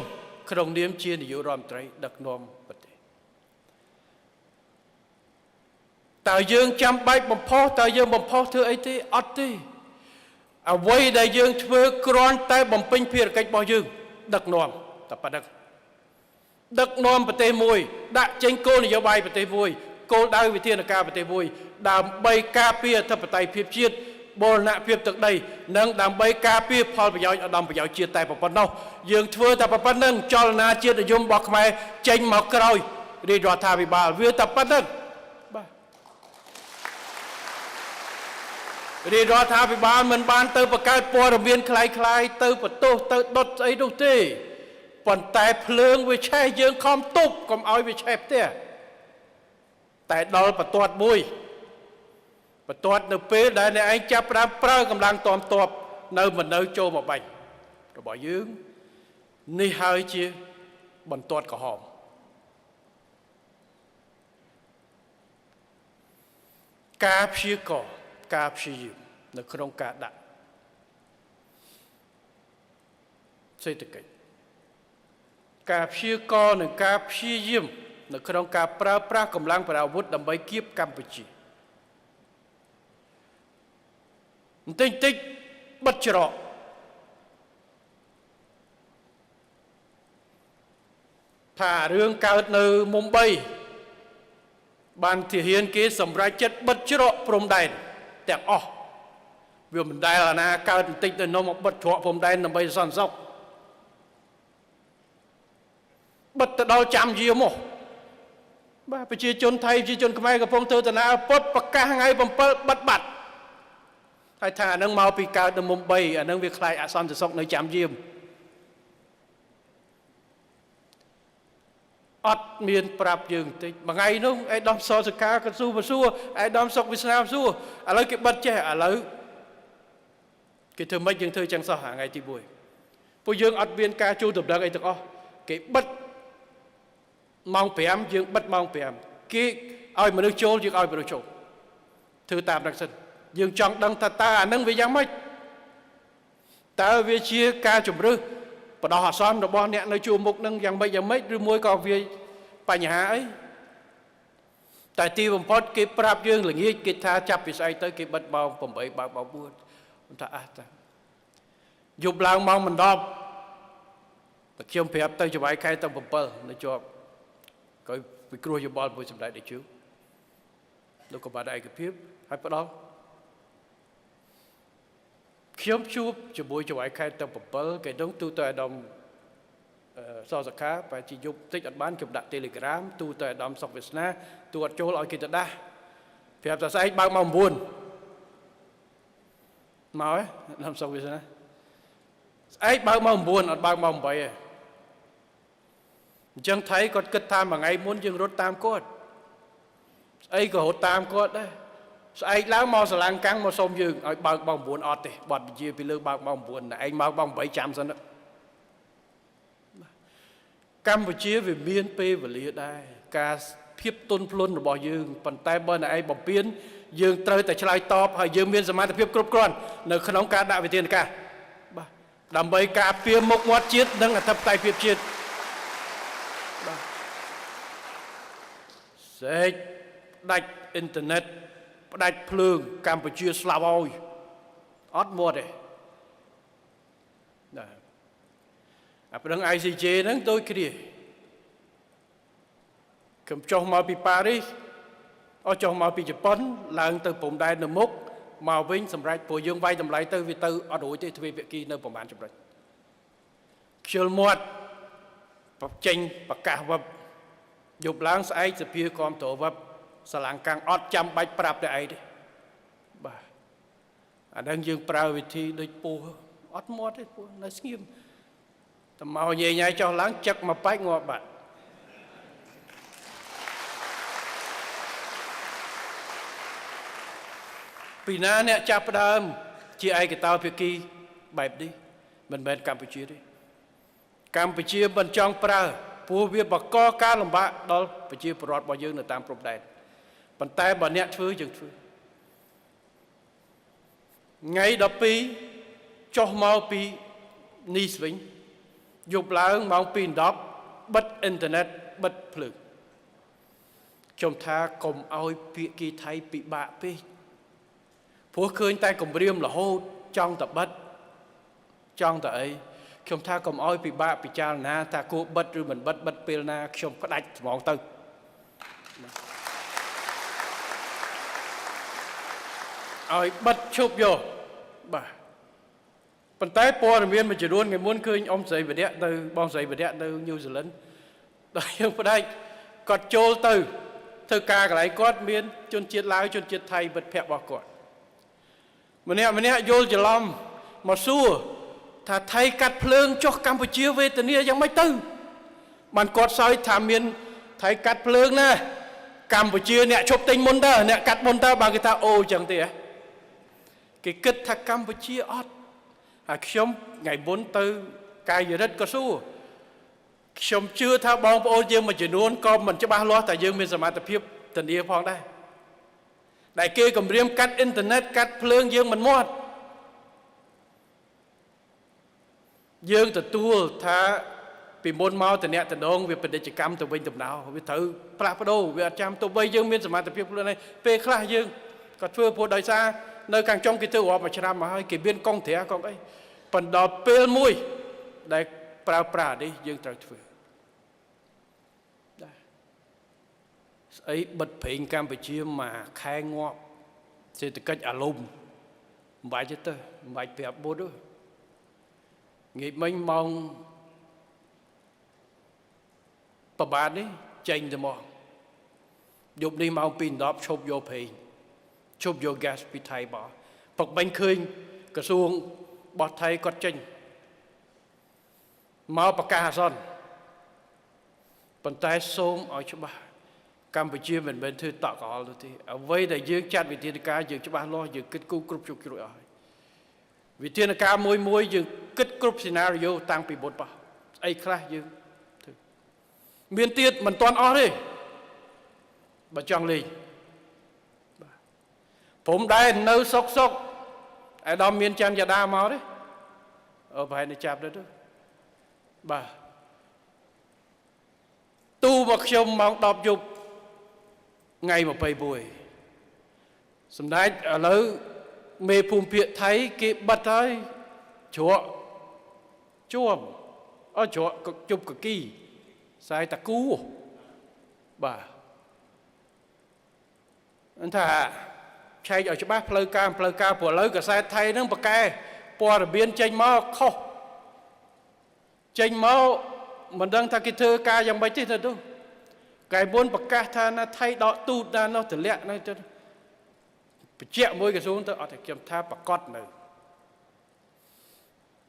ក្នុងនាមជានាយករដ្ឋមន្ត្រីដឹកនាំប្រទេសតើយើងចាំបាច់បំផុសតើយើងបំផុសធ្វើអីទេអត់ទេអ្វីដែលយើងធ្វើគ្រាន់តែបំពេញភារកិច្ចរបស់យើងដឹកនាំតែប៉ុណ្ណឹងដឹកនាំប្រទេសមួយដាក់ចេញគោលនយោបាយប្រទេសមួយគោលដៅវិធានការប្រទេសមួយដើម្បីការពារអធិបតេយ្យភាពជាតិបូរណភាពទឹកដីនិងដើម្បីការពារផលប្រយោជន៍ឧត្តមប្រយោជន៍ជាតិតែប៉ុណ្ណោះយើងធ្វើតែប៉ុណ្្នឹងចលនាជាតិនិយមរបស់ខ្មែរចេញមកក្រោយរាជរដ្ឋាភិបាលវាតែប៉ុណ្្នឹងបាទរាជរដ្ឋាភិបាលមិនបានទៅបង្កើតព័ត៌មានคล้ายៗទៅបន្ទោសទៅដុតស្អីនោះទេប៉ុន្តែភ្លើងវាឆេះយើងខំទប់កុំឲ្យវាឆេះផ្ទះតែដល់បន្ទាត់មួយបន្ទាត់នៅពេលដែលអ្នកឯងចាប់ផ្ដើមប្រើកម្លាំងតមតបនៅមិននៅចូលមកបាញ់របស់យើងនេះហើយជាបន្ទាត់ក្រហមការព្យាករការព្យាយាមនៅក្នុងការដាក់សេដ្ឋកិច្ចការព្យាករនិងការព្យាយាមនៅក្នុងការប្រើប្រាស់កម្លាំងប្រដាប់អាវុធដើម្បីគៀបកម្ពុជាបន្តិចតិចបិទច្រកថារឿងកើតនៅមុំបីបានទាហានគេសម្រេចចិត្តបិទច្រកព្រំដែនទាំងអស់វាមិនដែលអាណាកើតបន្តិចទៅនំមកបិទច្រកព្រំដែនដើម្បីសន្តិសុខបិទទៅដល់ចាំយាមកបាទប្រជាជនថៃប្រជាជនខ្មែរកំពុងធ្វើដំណើរពុតប្រកាសថ្ងៃ7បិទបាត់ហើយថាអានឹងមកពីកើតនៅមុំ3អានឹងវាខ្លាចអសន្តិសុខនៅចាំយាមអត់មានប្រាប់យើងបន្តិចមួយថ្ងៃនោះឯកឧត្តមសសុខាក៏សួរមកសួរឯកឧត្តមសុកវាសនាសួរឥឡូវគេបិទចេះឥឡូវគេធ្វើម៉េចយើងធ្វើចឹងសោះថ្ងៃទី1ពួកយើងអត់មានការជួលដំណឹងអីទាំងអស់គេបិទម៉ោង5យើងបិទម៉ោង5គេឲ្យមនុស្សចូលយើងឲ្យមនុស្សចូលធ្វើតាមនឹងសិនយើងចង់ដឹងថាតើអានឹងវាយ៉ាងម៉េចតើវាជាការជំរឹះបដោះអាសន្នរបស់អ្នកនៅជួរមុខនឹងយ៉ាងម៉េចយ៉ាងម៉េចឬមួយក៏វាបញ្ហាអីតែទីបំផុតគេប្រាប់យើងល្ងាចគេថាចាប់ពីស្អែកទៅគេបិទម៉ោង8បើកម៉ោង4ថាអះតាយប់ឡើងម៉ោងមិន10តែខ្ញុំប្រាប់ទៅចវាយខែទៅ7នៅជាប់ក៏ពិគ្រោះយោបល់មួយសម្ដេចតេជោលោកក៏បានឯកភាពហើយផ្ដល់ខ្ញុំជួបជាមួយចវាយខែទៅ7គេនឹងទូទៅអាដាមសសុខាបែរជាយប់តិចអត់បានខ្ញុំដាក់ Telegram ទូទៅអាដាមសុកវាសនាទូអត់ចូលឲ្យគេទៅដាស់ប្រាប់ថាស្អែកបើកម៉ោង9មកហ៎អាដាមសុកវាសនាស្អែកបើកម៉ោង9អត់បើកម៉ោង8ទេអញ្ចឹងថៃគាត់គិតថាមួយថ្ងៃមុនយើងរត់តាមគាត់ស្អីក៏រត់តាមគាត់ដែរស្អែកឡើងមកសាឡាងកាំងមកសុំយើងឲ្យបើកម៉ោង9អត់ទេបត់វិជាពីលើបើកម៉ោង9ឯងមកម៉ោង8ចាំសិនកម្ពុជាវាមានពេលវេលាដែរការភាពទន់ភ្លន់របស់យើងប៉ុន្តែបើអ្នកឯងបំពេញ យើងត្រូវតែឆ្លើយតបហើយយើងមានសមត្ថភាពគ្រប់គ្រាន់នៅក្នុងការដាក់វិធានការបាទដើម្បីការពារមុខមាត់ជាតិនិងអធិបតេយ្យភាពជាតិបាទសេកផ្ដាច់អ៊ីនធឺណិតផ្ដាច់ភ្លើងកម្ពុជាស្លាប់ហើយអត់មាត់ទេណាអាប្រឹង ICJ ហ្នឹងដូចគ្នាខ្ញុំចុះមកពីប៉ារីសអស់ចុះមកពីជប៉ុនឡើងទៅព្រំដែននៅមុខមកវិញសម្រាប់ព្រោះយើងវាយតម្លៃទៅវាទៅអត់រួចទេទ្វេភាគីនៅប្រហែលចំណុចខ្ជិលមាត់ចេញប្រកាសវឹបយប់ឡើងស្អែកសភាគាំទ្រវឹបសាឡាងកាំងអត់ចាំបាច់ប្រាប់តែឯងទេបាទអាហ្នឹងយើងប្រើវិធីដូចពស់អត់មាត់ទេពស់នៅស្ងៀមតែមកញ៉ៃញ៉ៃចុះឡើងចឹកមកបាច់ងាប់បាត់ពីណាអ្នកចាប់ផ្ដើមជាឯកតោភាគីបែបនេះមិនមែនកម្ពុជាទេកម្ពុជាមិនចង់ប្រើព្រោះវាបង្កការលំបាកដល់ប្រជាពលរដ្ឋរបស់យើងនៅតាមព្រំដែនប៉ុន្តែបើអ្នកធ្វើយើងធ្វើថ្ងៃ12ចុះមកពីនីសវិញយប់ឡើងម៉ោង2:10បិទអ៊ីនធឺណិតបិទភ្លើងខ្ញុំថាកុំឲ្យភាគីថៃពិបាកពេកព្រោះឃើញតែគម្រាមរហូតចង់តែបិទចង់តែអីខ្ញុំថាកុំឲ្យពិបាកពិចារណាថាគួរបិទឬមិនបិទបិទពេលណាខ្ញុំផ្ដាច់ហ្មងទៅឲ្យបិទឈប់យកបាទប៉ុន្តែព័ត៌មានមួយចំនួនថ្ងៃមុនឃើញអ៊ំស្រីវរៈទៅបងស្រីវរៈនៅញូហ្សេឡង់ដល់យើងផ្ដាច់គាត់ចូលទៅធ្វើការកន្លែងគាត់មានជនជាតិឡាវជនជាតិថៃមិត្តភ័ក្តិរបស់គាត់ម្នាក់ម្នាក់យល់ច្រឡំមកសួរថាថៃកាត់ភ្លើងចុះកម្ពុជាវេទនាយ៉ាងម៉េចទៅបានគាត់សើចថាមានថៃកាត់ភ្លើងណាកម្ពុជាអ្នកឈប់ទិញមុនតើអ្នកកាត់មុនតើបានគេថាអូចឹងទេហ៎គេគិតថាកម្ពុជាអត់ហើយខ្ញុំថ្ងៃមុនទៅកាយរិទ្ធក៏សួរខ្ញុំជឿថាបងប្អូនយើងមួយចំនួនក៏មិនច្បាស់លាស់តែយើងមានសមត្ថភាពធានាផងដែរដែលគេគម្រាមកាត់អ៊ីនធឺណិតកាត់ភ្លើងយើងមិនមាត់យើងទទួលថាពីមុនមកតំណតំណងវាពាណិជ្ជកម្មទៅវិញដំណោវាត្រូវផ្លាស់ប្ដូរវាអត់ចាំទោះបីយើងមានសមត្ថភាពខ្លួនឯងពេលខ្លះយើងក៏ធ្វើព្រោះដោយសារនៅខាងចុងគេធ្វើរាប់មួយឆ្នាំមកហើយគេមានកងត្រាកងអីប៉ុន្តែដល់ពេលមួយដែលប្រើប្រាស់នេះយើងត្រូវធ្វើដែរស្អីបិទប្រេងកម្ពុជាមួយខែងាប់សេដ្ឋកិច្ចអាលុំមិនបាច់ទេទៅមិនបាច់ប្រាប់បុត្រទេងាយមិញម៉ោងប្របាទនេះចេញទៅមកយប់នេះម៉ោង2:10ឈប់យកប្រេងឈប់យកហ្គាសពីថៃមកពឹកបាញ់ឃើញក្រសួងរបស់ថៃគាត់ចេញមកប្រកាសអាសន្នប៉ុន្តែសូមឲ្យច្បាស់កម្ពុជាមិនមែនធ្វើតក់កលទេអ្វីដែលយើងចាត់វិធានការយើងច្បាស់លាស់យើងគិតគូរគ្រប់ជ្រុងជ្រោយអស់ហើយវិធានការមួយមួយយើងគិតគ្រប់សេណារីយ៉ូតាំងពីមុនបោះស្អីខ្លះយើងធ្វើមានទៀតមិនទាន់អស់ទេបើចង់លេងបាទព្រំដែននៅសុកសុកឯដល់មានច័ន្ទយ៉ាដាមកទេអូប្រហែលនេះចាប់ទៅបាទទូមកខ្ញុំម៉ោង10យប់ថ្ងៃ21សម្ដេចឥឡូវមេភូមិភាគថៃគេបិទហើយជ្រក់ជួមអត់ជ្រក់ជប់កគីខ្សែតាគូបាទអញ្ថាឆែកឲ្យច្បាស់ផ្លូវការផ្លូវការព្រោះឥឡូវកាសែតថៃហ្នឹងប្រកែព័ត៌មានចេញមកខុសចេញមកមិនដឹងថាគេធ្វើការយ៉ាងម៉េចទេទៅទៅកែមុនប្រកាសថាណាថៃដកទូតណានោះតម្លាក់នៅទៅបញ្ជាក់មួយក្រសួងទៅអត់តែខ្ញុំថាប្រកាសនៅ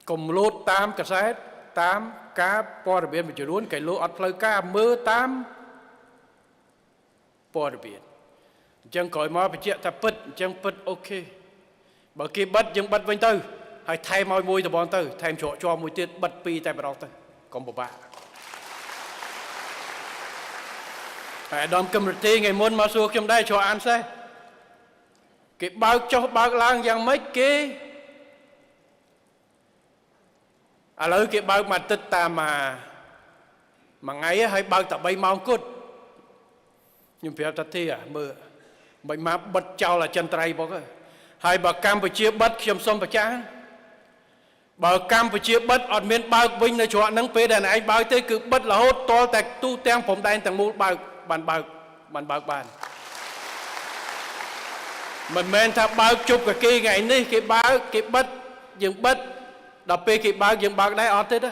កុំលោតតាមកាសែតតាមការព័ត៌មានមួយចំនួនកែលោអត់ផ្លូវការមើលតាមព័ត៌មានអញ្ចឹងក្រោយមកបញ្ជាក់ថាពិតអញ្ចឹងពិតអូខេបើគេបិទយើងបិទវិញទៅហើយថែមឲ្យមួយដបងទៅថែមជ្រក់ជាប់មួយទៀតបិទពីរតែម្ដងទៅកុំពិបាកហើយអាដាមកឹមរទេថ្ងៃមុនមកសួរខ្ញុំដែរជ្រក់អានសេះ គេបើកចុះបើកឡើងយ៉ាងម៉េចគេឥឡូវគេបើកមួយអាទិត្យតាមមួយថ្ងៃហើយបើកតែ3ម៉ោងគត់ខ្ញុំប្រាប់ថាទេមើលមិនមកបិទចោលអចិន្ត្រៃយ៍ផងហើយបើកម្ពុជាបិទខ្ញុំសូមបញ្ជាក់បើកម្ពុជាបិទអត់មានបើកវិញនៅច្រកហ្នឹងពេលដែលឯងបើកទេគឺបិទរហូតទាល់តែទូទាំងព្រំដែនទាំងមូលបើកបានបើកបានបើកបានមិនមែនថាបើកជប់កាគេថ្ងៃនេះគេបើកគេបិទយើងបិទដល់ពេលគេបើកយើងបើកដែរអត់ទេណា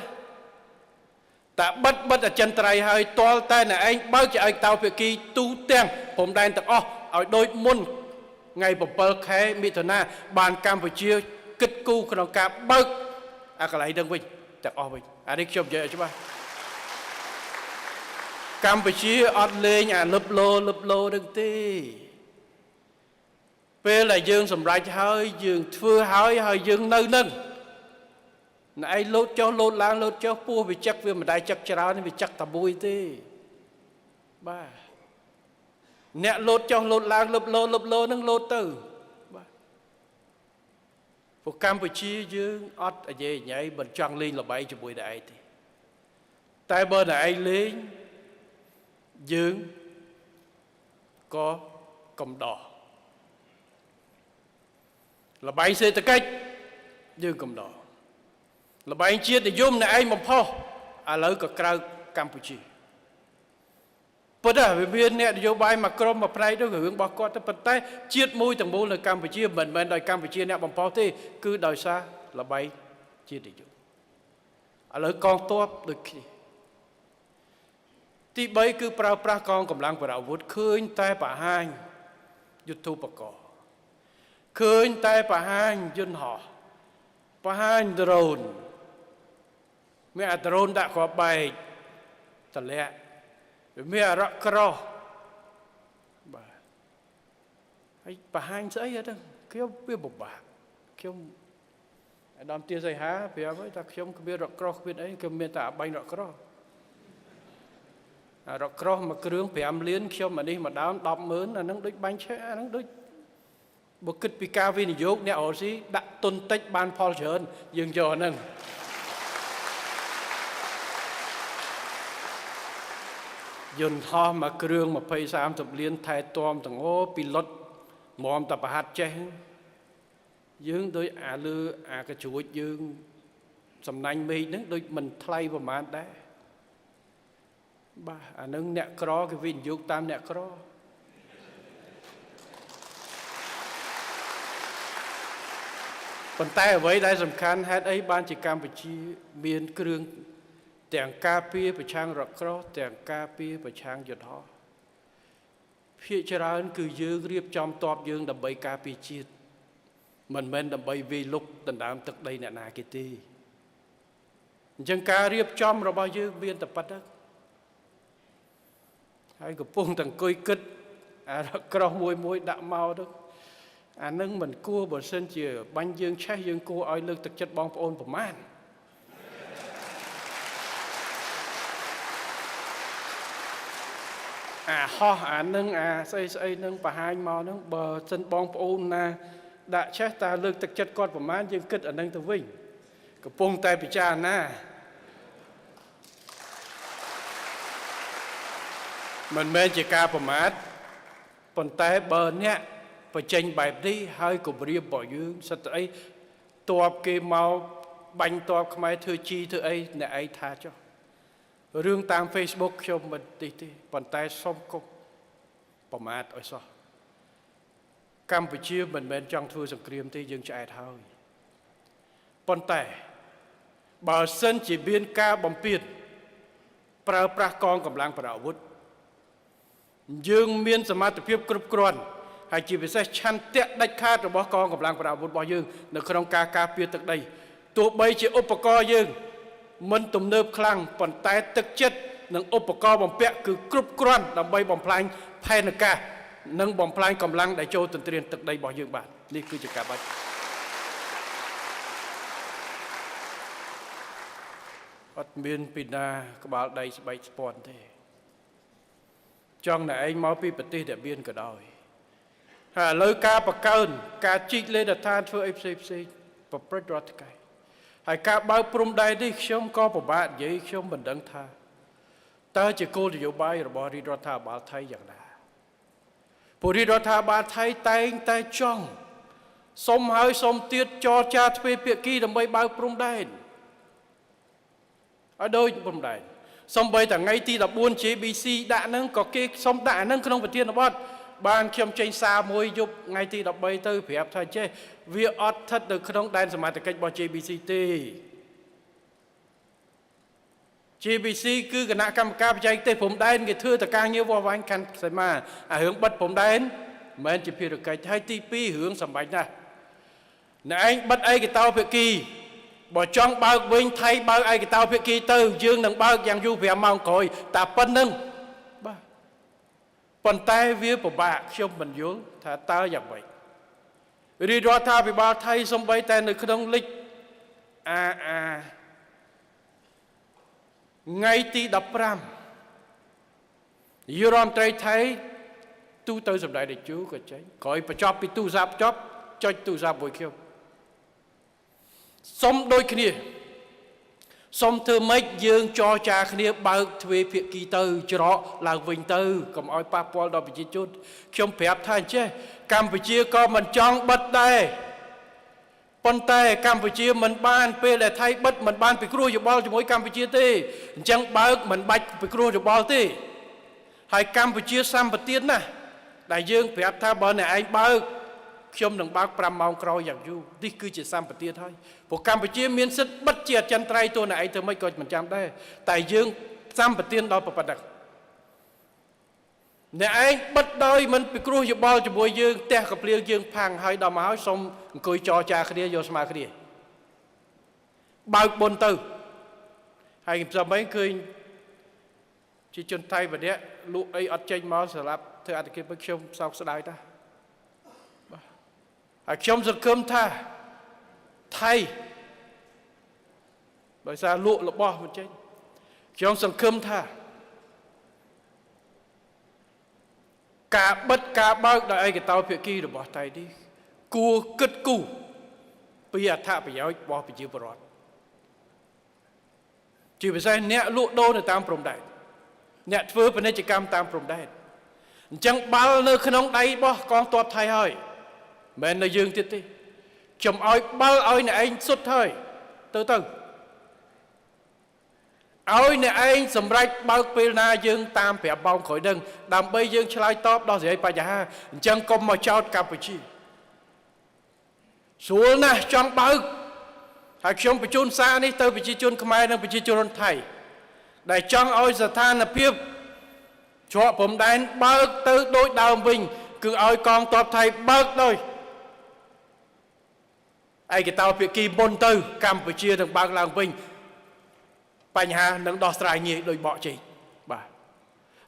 តែបិទបិទអចិន្ត្រៃយ៍ហើយទាល់តែអ្នកឯងបើកជាឯកតោភាគីទូទាំងព្រំដែនទាំងអស់ឲ្យដូចមុនថ្ងៃ7ខែមិថុនាបានកម្ពុជាគិតគូរក្នុងការបើកអាកន្លែងហ្នឹងវិញទាំងអស់វិញអានេះខ្ញុំនិយាយឲ្យច្បាស់កម្ពុជាអត់លេងអាលឹបលោលឹបលោនឹងទេពេលដែលយើងសម្រេចហើយយើងធ្វើហើយហើយយើងនៅនឹងណែឯងលោតចុះលោតឡើងលោតចុះពោះវាចឹកវាមិនដែលចឹកច្រើនវាចឹកតែមួយទេបាទអ្នកលោតចុះលោតឡើងលឹបលោលឹបលោនឹងលោតទៅបាទពួកកម្ពុជាយើងអត់អយេញ៉ៃមិនចង់លេងល្បែងជាមួយតែឯងទេតែបើតែឯងលេងយើងក៏កំដរល្បែងសេដ្ឋកិច្ចយើងកំដរល្បែងជាតិនិយមអ្នកឯងបំផុសឥឡូវក៏ក្រៅកម្ពុជាប៉ុន្តែវាមានអ្នកនយោបាយមួយក្រុមមួយផ្នែកទៅរឿងរបស់គាត់ទៅប៉ុន្តែជាតិមួយទាំងមូលនៅកម្ពុជាមិនមែនដោយកម្ពុជាអ្នកបំផុសទេគឺដោយសារល្បែងជាតិនិយមឥឡូវកងទ័ពដូចគ្នាទី3គឺប្រើប្រាស់កងកម្លាំងប្រដាប់អាវុធឃើញតែបង្ហាញយុទ្ធោបករណ៍ឃើញតែបង្ហាញយន្តហោះបង្ហាញដ្រូនមានអាដ្រូនដាក់គ្រាប់បែកតម្លាក់មានអារ៉កក្រោះបាទហើយបង្ហាញស្អីហ្នឹងខ្ញុំវាពិបាកខ្ញុំអាដាមទាសីហាប្រាប់ហើយថាខ្ញុំគ្មានរ៉កក្រោះគ្មានអីខ្ញុំមានតែអាបាញ់រ៉កក្រោះអារ៉កក្រោះមួយគ្រឿង5លានខ្ញុំអានេះមួយដើម100000អាហ្នឹងដូចបាញ់ឆេះអាហ្នឹងដូចបើគិតពីការវិនិយោគអ្នករកស៊ីដាក់ទុនតិចបានផលច្រើនយើងយកអាហ្នឹងយន្តហោះមួយគ្រឿង20 30លានថែទាំទាំងអូពីលុតមុំតែប្រហាត់ចេះយើងដូចអាលើអាកជ្រួចយើងសំណាញ់មេឃហ្នឹងដូចមិនថ្លៃប្រហែលដែរបាទអានឹងអ្នកក្រគេវិនិយោគតាមអ្នកក្រប៉ុន្តែអ្វីដែលសំខាន់ហេតុអីបានជាកម្ពុជាមានគ្រឿងទាំងការពារប្រឆាំងរកក្រោះទាំងការពារប្រឆាំងយន្តហោះភាគច្រើនគឺយើងរៀបចំទ័ពយើងដើម្បីការពារជាតិមិនមែនដើម្បីវាយលុកដណ្ដើមទឹកដីអ្នកណាគេទេអញ្ចឹងការរៀបចំរបស់យើងមានតែប៉ុណ្្នឹងហើយកំពុងតែអង្គុយគិតអារកក្រោះមួយមួយដាក់មកទៅអានឹងមិនគួរបើសិនជាបាញ់យើងឆេះយើងគួរឲ្យលើកទឹកចិត្តបងប្អូនប្រមាណអាហោះអានឹងអាស្អីស្អីនឹងបង្ហាញមកនឹងបើសិនបងប្អូនណាដាក់ឆេះតើលើកទឹកចិត្តគាត់ប្រមាណយើងគិតអានឹងទៅវិញកំពុងតែពិចារណាមិនមែនជាការប្រមាថប៉ុន្តែបើអ្នកបញ្ចេញបែបនេះហើយគម្រាមរបស់យើងសិតតែអីតបគេមកបាញ់តបខ្មែរធ្វើជីធ្វើអីអ្នកឯងថាចុះរឿងតាម Facebook ខ្ញុំមិនទេទេប៉ុន្តែសូមកុំប្រមាថឲ្យសោះកម្ពុជាមិនមែនចង់ធ្វើសង្គ្រាមទេយើងឆ្អែតហើយប៉ុន្តែបើសិនជាមានការបំពានប្រើប្រាស់កងកម្លាំងប្រដាប់អាវុធយើងមានសមត្ថភាពគ្រប់គ្រាន់ហើយជាពិសេសឆន្ទៈដាច់ខាតរបស់កងកម្លាំងប្រដាប់អាវុធរបស់យើងនៅក្នុងការការពារទឹកដីទោះបីជាឧបករណ៍យើងមិនទំនើបខ្លាំងប៉ុន្តែទឹកចិត្តនិងឧបករណ៍បំពាក់គឺគ្រប់គ្រាន់ដើម្បីបំផ្លាញផែនការនិងបំផ្លាញកម្លាំងដែលចូលទន្ទ្រានទឹកដីរបស់យើងបាទនេះគឺជាការបាច់អត់មានពីណាក្បាលដីស្បែកស្ពាន់ទេចង់តែឯងមកពីប្រទេសដែលមានក៏ដោយ ហើយឥឡូវការបកើនការជីកលេដ្ឋានធ្វើអីផ្សេងផ្សេងប្រព្រឹត្តរដ្ឋកែហើយការបើកព្រំដែននេះខ្ញុំក៏ពិបាកនិយាយខ្ញុំមិនដឹងថាតើជាគោលនយោបាយរបស់រាជរដ្ឋាភិបាលថៃយ៉ាងណាព្រោះរាជរដ្ឋាភិបាលថៃតែងតែចង់សុំហើយសុំទៀតចរចាទ្វេភាគីដើម្បីបើកព្រំដែនឲ្យដូចព្រំដែនសំបីតែថ្ងៃទី14 JBC ដាក់ហ្នឹងក៏គេសុំដាក់ហ្នឹងក្នុងប្រធានបទបានខ្ញុំចេញសារមួយយប់ថ្ងៃទី13ទៅប្រាប់ថាចេះវាអត់ស្ថិតនៅក្នុងដែនសមត្ថកិច្ចរបស់ JBC ទេ JBC គឺគណៈកម្មការបច្ចេកទេសព្រំដែនគេធ្វើតការងារវាស់វែងខណ្ឌសីមាអារឿងបិទព្រំដែនមិនមែនជាភារកិច្ចហើយទី2រឿងសម្បាច់ណាស់អ្នកឯងបិទឯកតោភាគីបើចង់បើកវិញថៃបើកឯកតោភាគីទៅយើងនឹងបើកយ៉ាងយូរ5ម៉ោងក្រោយតែប៉ុណ្្នឹងបាទប៉ុន្តែវាពិបាកខ្ញុំមិនយល់ថាតើយ៉ាងម៉េចរាជរដ្ឋាភិបាលថៃសំបីតែនៅក្នុងលិចអាអាថ្ងៃទី15នាយករដ្ឋមន្ត្រីថៃទូទៅសម្ដែងតេជោក៏ចេញក្រោយបញ្ចប់ពីទូរស័ព្ទចប់ចុចទូរស័ព្ទមួយខ្ញុំសុំដូចគ្នាសុំធ្វើម៉េចយើងចរចាគ្នាបើកទ្វេភាគីទៅច្រកឡើងវិញទៅកុំឲ្យប៉ះពាល់ដល់ប្រជាជនខ្ញុំប្រាប់ថាអញ្ចេះកម្ពុជាក៏មិនចង់បិទដែរប៉ុន្តែកម្ពុជាមិនបានពេលដែលថៃបិទមិនបានពិគ្រោះយោបល់ជាមួយកម្ពុជាទេអញ្ចឹងបើកមិនបាច់ពិគ្រោះយោបល់ទេហើយកម្ពុជាសម្បទានណាស់ដែលយើងប្រាប់ថាបើអ្នកឯងបើកខ្ញុំនឹងបើក5ម៉ោងក្រោយយ៉ាងយូរនេះគឺជាសម្បទានហើយព្រោះកម្ពុជាមានសិទ្ធិបិទជាអចិន្ត្រៃយ៍ទោះអ្នកឯងធ្វើម៉េចក៏មិនចាំដែរតែយើងសម្បទានដល់ប៉ុណ្ណឹងអ្នកឯងបិទដោយមិនពិគ្រោះយោបល់ជាមួយយើងផ្ទះកភ្លៀងយើងផាំងហើយដល់មកហើយសូមអង្គុយចរចាគ្នាយកស្មើគ្នាបើកបុនទៅហើយខ្ញុំមិនឃើញជាជនថៃម្នាក់លក់អីអត់ចេញមកសម្រាប់ធ្វើអត្តកិច្ចខ្ញុំសោកស្ដាយតាបាទហើយខ្ញុំសង្ឃឹមថាថៃដោយសារលក់របស់មិនចេញខ្ញុំសង្ឃឹមថាការបិទការបើកដោយឯកតោភាគីរបស់ថៃនេះគួរគិតគូរពីអត្ថប្រយោជន៍របស់ប្រជាពលរដ្ឋជាពិសេសអ្នកលក់ដូរនៅតាមព្រំដែនអ្នកធ្វើពាណិជ្ជកម្មតាមព្រំដែនអញ្ចឹងបាល់នៅក្នុងដៃរបស់កងទ័ពថៃហើយមិនមែននៅយើងទៀតទេខ្ញុំឲ្យបាល់ឲ្យអ្នកឯងសុទ្ធហើយទៅទៅឲ្យអ្នកឯងសម្រេចបើកពេលណាយើងតាម5ម៉ោងក្រោយនឹងដើម្បីយើងឆ្លើយតបដោះស្រាយបញ្ហាអញ្ចឹងកុំមកចោទកម្ពុជាស្រួលណាស់ចង់បើកហើយខ្ញុំបញ្ជូនសារនេះទៅប្រជាជនខ្មែរនិងប្រជាជនថៃដែលចង់ឲ្យស្ថានភាពច្រកព្រំដែនបើកទៅដូចដើមវិញគឺឲ្យកងទ័ពថៃបើកដោយឯកតោភាគីមុនទៅកម្ពុជានឹងបើកឡើងវិញបញ្ហានឹងដោះស្រាយងាយដោយបកជែកបាទ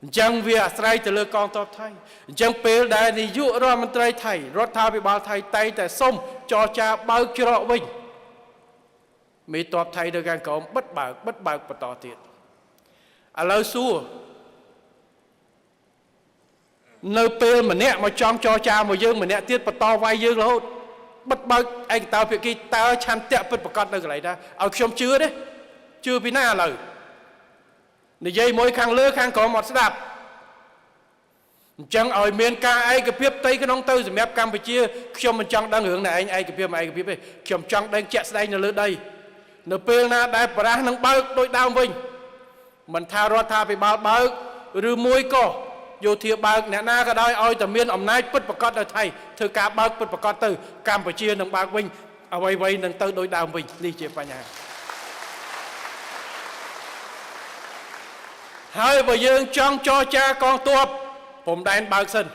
អញ្ចឹងវាអាស្រ័យទៅលើកងទ័ពថៃអញ្ចឹងពេលដែលនាយករដ្ឋមន្ត្រីថៃរដ្ឋាភិបាលថៃតែងតែសុំចរចាបើកច្រកវិញមេទ័ពថៃនៅខាងក្រោមបិទបើកបិទបើកបន្តទៀតឥឡូវសួរនៅពេលម្នាក់មកចង់ចរចាមកយើងម្នាក់ទៀតបន្តវាយយើងរហូតបិទបើកឯកតោភាគីតើឆន្ទៈពិតប្រកបនៅកន្លែងណាឲ្យខ្ញុំជឿទេជឿពីណាឥឡូវនិយាយមួយខាងលើខាងក្រោមអត់ស្ដាប់អញ្ចឹងឲ្យមានការឯកភាពផ្ទៃក្នុងទៅសម្រាប់កម្ពុជាខ្ញុំមិនចង់ដឹងរឿងណែឯងឯកភាពឯកភាពទេខ្ញុំចង់ដឹងជាក់ស្ដែងនៅលើដីនៅពេលណាដែលប្រាស់នឹងបើកដូចដើមវិញមិនថារដ្ឋាភិបាលបើកឬមួយក៏យោធាបើកអ្នកណាក៏ដោយឲ្យតែមានអំណាចពិតប្រាកដនៅថៃធ្វើការបើកពិតប្រាកដទៅកម្ពុជានឹងបើកវិញអ្វីៗនឹងទៅដូចដើមវិញនេះជាបញ្ហាហើយបើយើងចង់ចរចាកងទ័ពព្រំដែនបើកសិន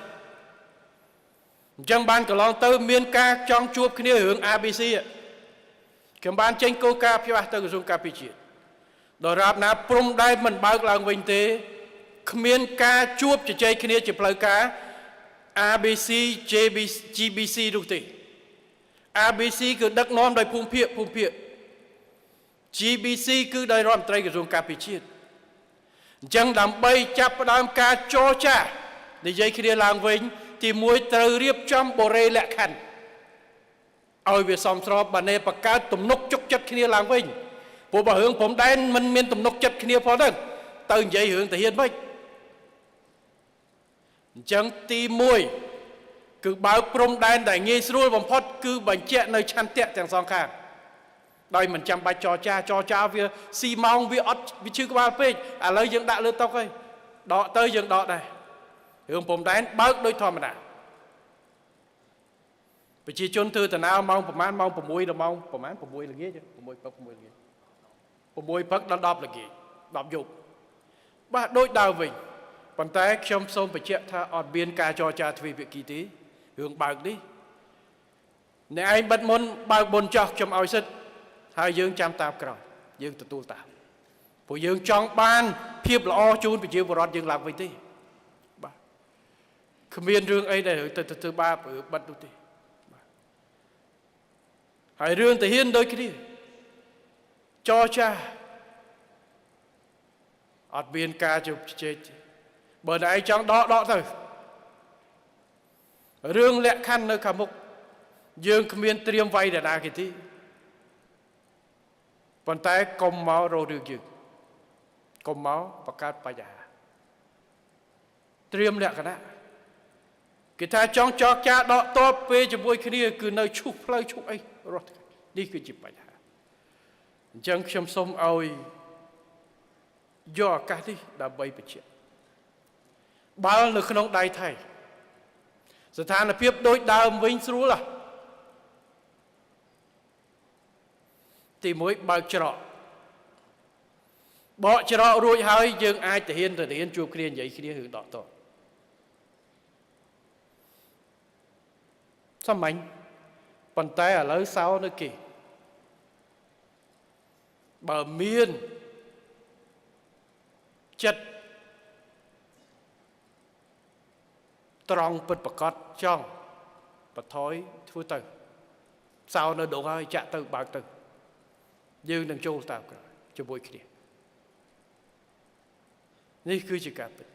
អញ្ចឹងបានកន្លងទៅមានការចង់ជួបគ្នារឿង ABC ខ្ញុំបានចេញគោលការណ៍ច្បាស់ទៅក្រសួងការពារជាតិដរាបណាព្រំដែនមិនបើកឡើងវិញទេគ្មានការជួបជជែកគ្នាជាផ្លូវការ ABC JBC GBC នោះទេ ABC គឺដឹកនាំដោយភូមិភាគភូមិភាគ GBC គឺដោយរដ្ឋមន្ត្រីក្រសួងការពារជាតិអញ្ចឹងដើម្បីចាប់ផ្ដើមការចរចានិយាយគ្នាឡើងវិញ ទី1ត្រូវរៀបចំបុរេលក្ខខណ្ឌឲ្យវាសមស្របបានបង្កើតទំនុកជុកចិត្តគ្នាឡើងវិញព្រោះបើរឿងព្រំដែនមិនមានទំនុកចិត្តគ្នាផងហ្នឹងទៅនិយាយរឿងទាហានមិនអញ្ចឹងទី1គឺបើកព្រំដែនដែលងាយស្រួលបំផុតគឺបញ្ជាក់នៅឆន្ទៈទាំងសងខាងដោយមិនចាំបាច់ចរចាវាស៊ីម៉ោងវាអត់វាឈឺក្បាលពេកឥឡូវយើងដាក់លើតុហើយដកទៅយើងដកដែររឿងព្រំដែនបើកដូចធម្មតាប្រជាជនធ្វើដំណើរម៉ោងប្រហែលម៉ោង6ដល់ម៉ោងប្រហែល6ល្ងាច6ព្រឹក6ល្ងាច6ព្រឹកដល់10ល្ងាច10យប់បាទដូចដើមវិញប៉ុន្តែខ្ញុំសូមបញ្ជាក់ថាអត់មានការចរចាទ្វេភាគីទេរឿងបើកនេះអ្នកឯងបិទមុនបើកមុនចោះខ្ញុំឲ្យសិទ្ធហើយយើងចាំតាមក្រោយយើងទទួលតាមព្រោះយើងចង់បានភាពល្អជូនប្រជាពលរដ្ឋយើងឡើងវិញទេបាទគ្មានរឿងអីដែលទៅធ្វើបាបឬបិទនោះទេបាទហើយរឿងទាហានដូចគ្នាចរចាអត់មានការជជែកបើតែឯងចង់ដកទៅរឿងលក្ខខណ្ឌនៅខាងមុខយើងគ្មានត្រៀមវាយដល់ណាគេទេប៉ុន្តែកុំមករករឿងយើងកុំមកបង្កើតបញ្ហាត្រៀមលក្ខណៈគេថាចង់ចរចាដកតបពេលជាមួយគ្នាគឺនៅឈុះផ្លូវឈុះអីរត់នេះគឺជាបញ្ហាអញ្ចឹងខ្ញុំសូមឲ្យយកឱកាសនេះដើម្បីបញ្ជាក់បាល់នៅក្នុងដៃថៃស្ថានភាពដូចដើមវិញស្រួលហ៎ទី1បើកច្រកបកច្រករួចហើយយើងអាចទៅហ៊ានជួបគ្នានិយាយគ្នារឿងដកតសាមញ្ញប៉ុន្តែឥឡូវសោនៅគេបើមានចិត្តត្រង់ពិតប្រកបចង់បថយធ្វើទៅសោនៅដងហើយចាក់ទៅបើកទៅយើងនឹងចូលតាមក្រោយជាមួយគ្នានេះគឺជាការពិតឥ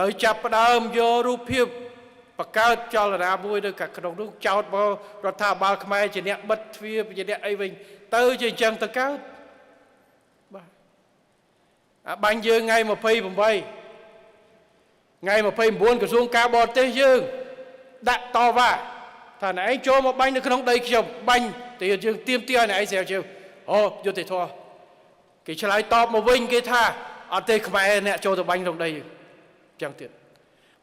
ឡូវចាប់ផ្ដើមយករូបភាពបង្កើតចលនាមួយនៅក្នុងនោះចោតមករដ្ឋាភិបាលខ្មែរជាអ្នកបិទទ្វារជាអ្នកអីវិញទៅជាអញ្ចឹងទៅកើតបាទអាបាញ់យើងថ្ងៃ28ថ្ងៃ29ក្រសួងការបរទេសយើងដាក់តវ៉ាថាអ្នកឯងចូលមកបាញ់នៅក្នុងដីខ្ញុំបាញ់តែយើងទៀមទាឲ្យអ្នកឯងស្រាវជ្រាវអូយុត្តិធម៌គេឆ្លើយតបមកវិញគេថាអត់ទេខ្មែរអ្នកចូលទៅបាញ់ក្នុងដីយើងអញ្ចឹងទៀត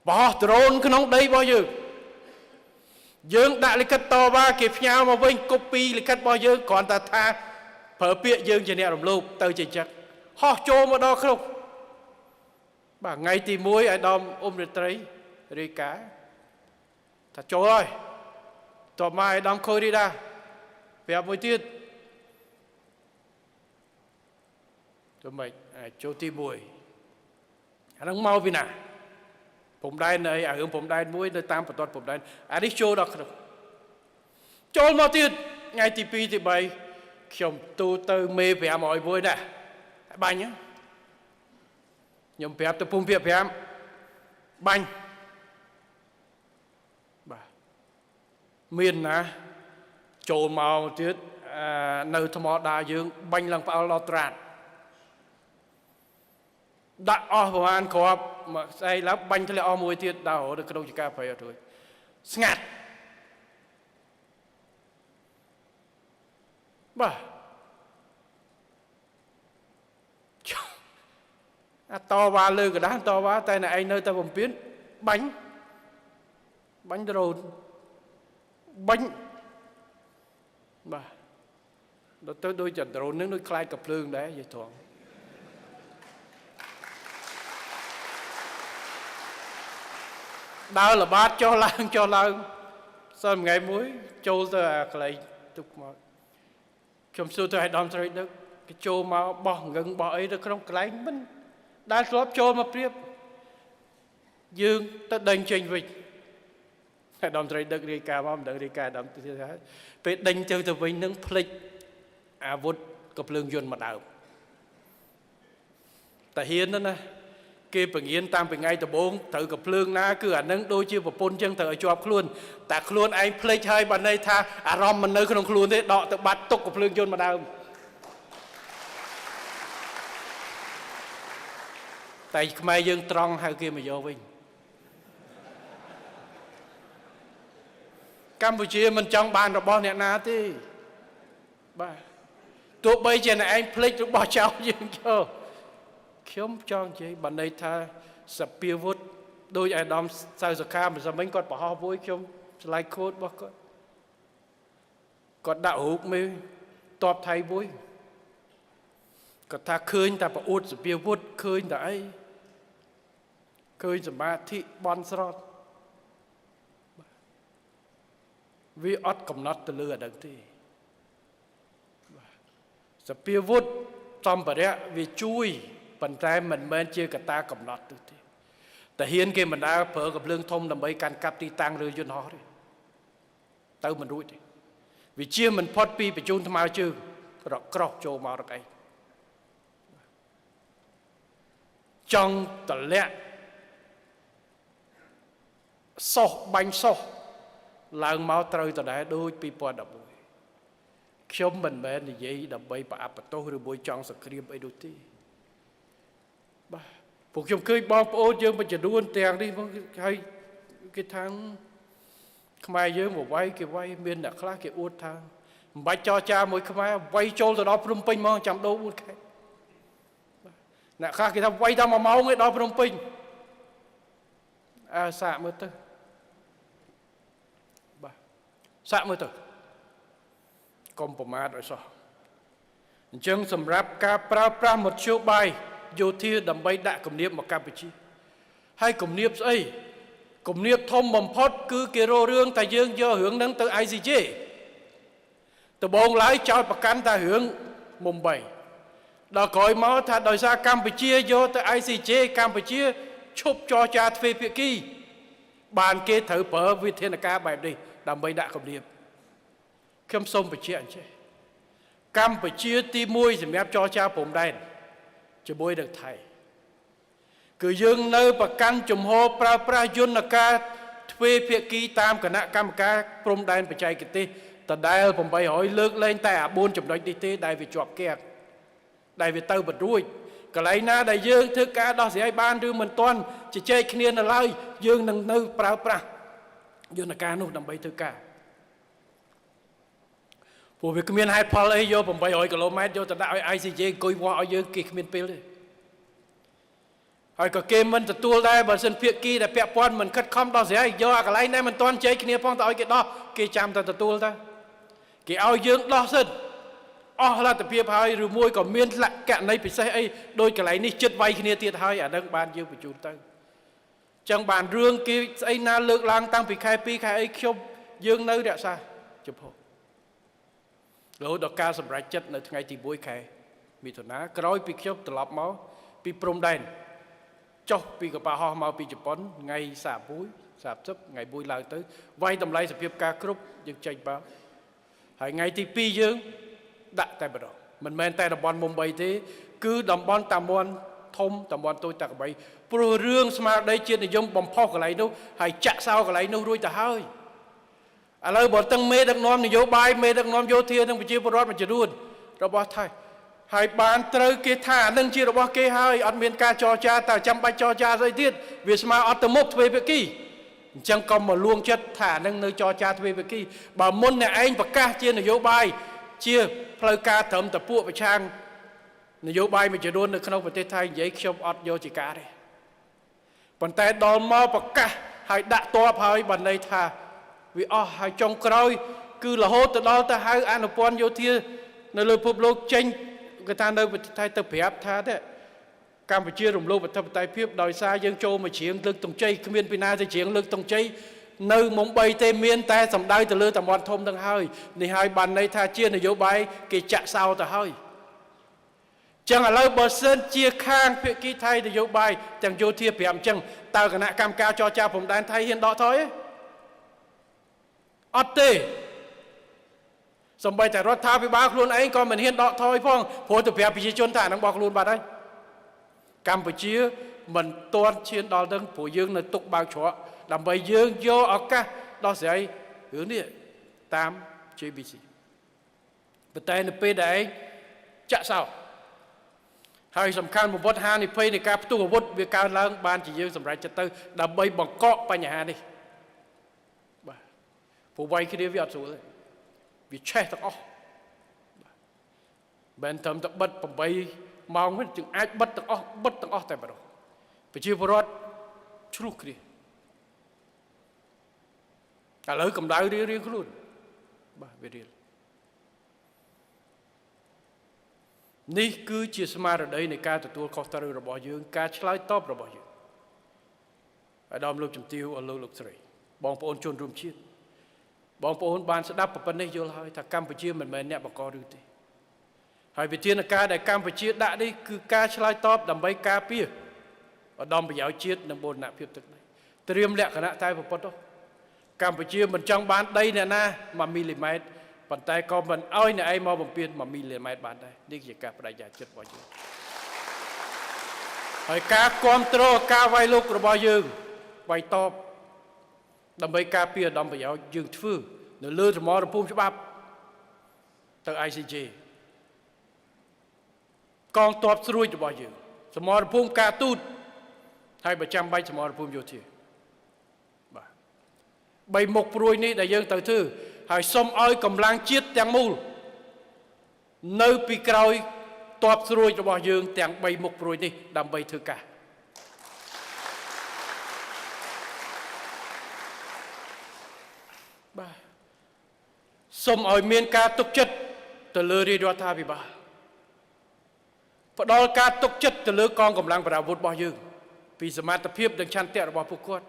បោះដ្រូនក្នុងដីរបស់យើងយើងដាក់លិខិតតវ៉ាគេផ្ញើមកវិញកូពីលិខិតរបស់យើងគ្រាន់តែថាប្រើពាក្យយើងជាអ្នករំលោភទៅជាចឹងហោះចូលមកដល់ក្នុងបាទថ្ងៃទី1ឲ្យដល់អ៊ុំរាត្រីរាយការណ៍ថាចូលហើយតបមកឲ្យដល់ខូរីដាប្រាប់មួយទៀតទៅមិនអាចចូលទី1អាហ្នឹងមកពីណាព្រំដែនអីអារឿងព្រំដែនមួយនៅតាមបន្ទាត់ព្រំដែនអានេះចូលដល់ក្នុងចូលមកទៀតថ្ងៃទី2ទី3ខ្ញុំទូទៅមេ501ដែរបាញ់ខ្ញុំប្រាប់ទៅភូមិភាគ5បាញ់បាទមានណាចូលមកទៀតនៅថ្មដាយើងបាញ់ឡើងផ្អើលដល់ត្រាតដាក់អស់ប្រហែលគ្រាប់មកស្អែកឡើងបាញ់ធ្លាក់អស់មួយទៀតដល់នៅក្នុងចការប្រៃអត់រួចស្ងាត់បាទអាតវ៉ាលើកដានតវ៉ាតែអ្នកឯងនៅតែបំពេញបាញ់ដ្រូនបាញ់បាទដល់ទៅដូចតែដ្រូននឹងដូចខ្លាចកាភ្លើងដែរយីត្រង់ដើរល្បាតចុះឡើងចុះឡើងសល់ថ្ងៃមួយចូលទៅអាកន្លែងទុកមកខ្ញុំសួរទៅឲ្យដំស្រីដឹកគេចូលមកបោះងឹងបោះអីទៅក្នុងកន្លែងមិនដែលធ្លាប់ចូលមកព្រៀបយើងទៅដេញចេញវិញតែដំស្រីដឹករាយការណ៍មកមិនដឹងរាយការណ៍ដំទៀតហើយពេលដេញទៅវិញនឹងភ្លេចអាវុធកំភ្លើងយន្តមកដើមតាហ៊ានណា គេបង្រៀនតាំងពីថ្ងៃដំបូងត្រូវកំភ្លើងណាគឺអានឹងដូចជាប្រពន្ធចឹងត្រូវឲ្យជាប់ខ្លួនតែខ្លួនឯងភ្លេចហើយបានន័យថាអារម្មណ៍មិននៅក្នុងខ្លួនទេដកទៅបាត់ទុកកំភ្លើងយន្តមកដើមតែខ្មែរយើងត្រង់ហៅគេមកយកវិញកម្ពុជាមិនចង់បានរបស់អ្នកណាទេបាទទោះបីជាអ្នកឯងភ្លេចរបស់ចោលយើងចូលខ្ញុំចង់និយាយបានន័យថាសភាវុធដោយអាដាមសៅសុខាម្សិលមិញគាត់បង្ហោះមួយខ្ញុំឆ្លើយខូតរបស់គាត់គាត់ដាក់រូបមេតបថៃមួយគាត់ថាឃើញតែប្រអួតសភាវុធឃើញតែអីឃើញសមាធិបន់ស្រន់វាអត់កំណត់ទៅលើអានឹងទេសភាវុធសម្ភារៈវាជួយប៉ុន្តែមិនមែនជាកត្តាកំណត់ទេតែហ៊ានគេមិនដើរប្រើកំភ្លើងធំដើម្បីកាន់កាប់ទីតាំងឬយន្តហោះទេទៅមិនរួចទេវាជាមិនផុតពីបញ្ជូនថ្មើរជើងរកក្រោះចូលមករកឯងចង់តលាក់សោះបាញ់សោះឡើងមកត្រូវតដែរដូច2011ខ្ញុំមិនមែននិយាយដើម្បីប្រអាប់បន្ទោសឬមួយចង់សង្គ្រាមអីនោះទេបាទពួកខ្ញុំឃើញបងប្អូនយើងមួយចំនួនទាំងនេះហើយគេថាខ្មែរយើងមកវាយគេវាយមានអ្នកខ្លះគេអួតថាមិនបាច់ចរចាមួយខ្មែរវាយចូលទៅដល់ភ្នំពេញហ្មងចាំដូរ4ខែអ្នកខ្លះគេថាវាយតែ1ម៉ោងឯងដល់ភ្នំពេញអើសាកមើលទៅបាទសាកមើលទៅកុំប្រមាថឲ្យសោះអញ្ចឹងសម្រាប់ការប្រើប្រាស់មធ្យោបាយយោធាដើម្បីដាក់គំនាបមកកម្ពុជាហើយគំនាបស្អីគំនាបធំបំផុតគឺគេរករឿងតែយើងយករឿងហ្នឹងទៅ ICJ ដំបូងឡើយចោទប្រកាន់តែរឿងមុំបីដល់ក្រោយមកថាដោយសារកម្ពុជាយកទៅ ICJ កម្ពុជាឈប់ចរចាទ្វេភាគីបានគេត្រូវប្រើវិធានការបែបនេះដើម្បីដាក់គំនាបខ្ញុំសូមបញ្ជាក់អញ្ចេះកម្ពុជាទី1សម្រាប់ចរចាព្រំដែនជាមួយនឹងថៃគឺយើងនៅប្រកាន់ជំហរប្រើប្រាស់យន្តការទ្វេភាគីតាមគណៈកម្មការព្រំដែនបច្ចេកទេសដដែល800លើកលែងតែអា4ចំណុចនេះទេដែលវាជាប់គាំងដែលវាទៅមិនរួចកន្លែងណាដែលយើងធ្វើការដោះស្រាយបានឬមិនទាន់ជជែកគ្នានៅឡើយយើងនឹងនៅប្រើប្រាស់យន្តការនោះដើម្បីធ្វើការព្រោះវាគ្មានហេតុផលអីយក800គីឡូម៉ែត្រយកទៅដាក់ឲ្យ ICJ អង្គុយវាស់ឲ្យយើងគេគ្មានពេលទេហើយក៏គេមិនទទួលដែរបើសិនភាគីដែលពាក់ព័ន្ធមិនខិតខំដោះស្រាយយកអាកន្លែងដែលមិនទាន់ជែកគ្នាផងទៅឲ្យគេដោះគេចាំតែទទួលទៅគេឲ្យយើងដោះសិនអស់លទ្ធភាពហើយឬមួយក៏មានលក្ខណៈពិសេសអីដោយកន្លែងនេះចិត្តវាយគ្នាទៀតហើយអានឹងបានយើងបញ្ជូនទៅចឹងបានរឿងគេស្អីណាលើកឡើងតាំងពីខែ2ខែអីខ្ញុំយើងនៅរក្សាចំពោះរហូតដល់ការសម្រេចចិត្តនៅថ្ងៃទី1ខែមិថុនាក្រោយពីខ្ញុំត្រឡប់មកពីព្រំដែនចុះពីកប៉ាល់ហោះមកពីជប៉ុនថ្ងៃ31 30ថ្ងៃ1ឡើងទៅវាយតម្លៃសភាពការគ្រប់យើងចេញមកហើយថ្ងៃទី2យើងដាក់តែម្ដងមិនមែនតែតំបន់មុំ3ទេគឺតំបន់តាមាន់ធំតំបន់តូចតាកបីព្រោះរឿងស្មារតីជាតិនិយមបំផុសកន្លែងនោះហើយចាក់សោកន្លែងនោះរួចទៅហើយឥឡូវបើទាំងមេដឹកនាំនយោបាយមេដឹកនាំយោធានិងប្រជាពលរដ្ឋមួយចំនួនរបស់ថៃហើយបានត្រូវគេថាអានឹងជារបស់គេហើយអត់មានការចរចាតែចាំបាច់ចរចាស្អីទៀតវាស្មើអត់ទៅមុខទ្វេភាគីអញ្ចឹងកុំមកលួងចិត្តថាអានឹងនៅចរចាទ្វេភាគីបើមុនអ្នកឯងប្រកាសជានយោបាយជាផ្លូវការត្រឹមតែពួកប្រឆាំងនយោបាយមួយចំនួននៅក្នុងប្រទេសថៃនិយាយខ្ញុំអត់យកជាការទេប៉ុន្តែដល់មកប្រកាសហើយដាក់តបហើយបានន័យថាវាអស់ហើយចុងក្រោយគឺរហូតទៅដល់ទៅហៅអនុព័ន្ធយោធានៅលើពិភពលោកចេញគេថានៅប្រទេសថៃទៅប្រាប់ថាទេកម្ពុជារំលោភអធិបតេយ្យភាពដោយសារយើងចូលមកច្រៀងលើកទង់ជ័យគ្មានពីណាទៅច្រៀងលើកទង់ជ័យនៅមុំ3ទេមានតែសម្ដៅទៅលើតំបន់ធំទាំងហើយនេះហើយបានន័យថាជានយោបាយគេចាក់សោទៅហើយចឹងឥឡូវបើសិនជាខាងភាគីថៃនយោបាយទាំងយោធាប្រាប់អញ្ចឹងតើគណៈកម្មការចរចាព្រំដែនថៃហ៊ានដកថយទេអត់ទេសូម្បីតែរដ្ឋាភិបាលខ្លួនឯងក៏មិនហ៊ានដកថយផងព្រោះទៅប្រាប់ប្រជាជនថាអានឹងបោះខ្លួនបាត់ហើយកម្ពុជា មិនទាន់ឈានដល់នឹងព្រោះយើងនៅទុកបើកច្រកដើម្បីយើងយកឱកាសដោះស្រាយរឿងនេះតាម JBC ប៉ុន្តែនៅពេលដែលឯងចាក់សោហើយសំខាន់បំផុតហានិភ័យនៃការផ្ទុះអាវុធវាកើនឡើងបានជាយើងសម្រេចចិត្តទៅដើម្បីបង្កកបញ្ហានេះបាទព្រោះវាយគ្នាវាអត់ស្រួលទេវាឆេះទាំងអស់មិនត្រឹមតែបិទ8ម៉ោងទេจึงអាចបិទទាំងអស់បិទទាំងអស់តែម្ដងប្រជាពលរដ្ឋឆ្លោះគ្នាឥឡូវកម្ដៅរៀងរៀងខ្លួនបាទវារៀលនេះគឺជាស្មារតីនៃការទទួលខុសត្រូវរបស់យើងការឆ្លើយតបរបស់យើងអាដាមលោកជំទាវអស់លោកលោកស្រីបងប្អូនជនរួមជាតិបងប្អូនបានស្ដាប់ប៉ុណ្ណេះយល់ហើយថាកម្ពុជាមិនមែនអ្នកបង្ករឿងទេហើយវិធានការដែលកម្ពុជាដាក់នេះគឺការឆ្លើយតបដើម្បីការពារឧត្តមប្រយោជន៍ជាតិនិងបូរណភាពទឹកដីត្រៀមលក្ខណៈតែប៉ុណ្ណោះកម្ពុជាមិនចង់បានដីអ្នកណា1មីលីម៉ែត្រប៉ុន្តែក៏មិនអោយអ្នកឯងមកបំពេញ1មីលីម៉ែត្របានដែរនេះជាការបដិញ្ញាចិត្តរបស់យើងហើយការគ្រប់គ្រងការវាយលុករបស់យើងវាយតបដើម្បីការពារឧត្តមប្រយោជន៍យើងធ្វើនៅលើសមរភូមិច្បាប់ទៅ ICJ កងទ័ពស្រួចរបស់យើងសមរភូមិការទូតហើយបើចាំបាច់សមរភូមិយោធាបាទបីមុខព្រួយនេះដែលយើងត្រូវធ្វើហើយសូមឲ្យកម្លាំងជាតិទាំងមូលនៅពីក្រោយទ័ពស្រួចរបស់យើងទាំងបីមុខព្រួយនេះដើម្បីធ្វើការបាទសូមឲ្យមានការទុកចិត្តទៅលើរាជរដ្ឋាភិបាលផ្ដល់ការទុកចិត្តទៅលើកងកម្លាំងប្រដាប់អាវុធរបស់យើងពីសមត្ថភាពនិងឆន្ទៈរបស់ពួកគាត់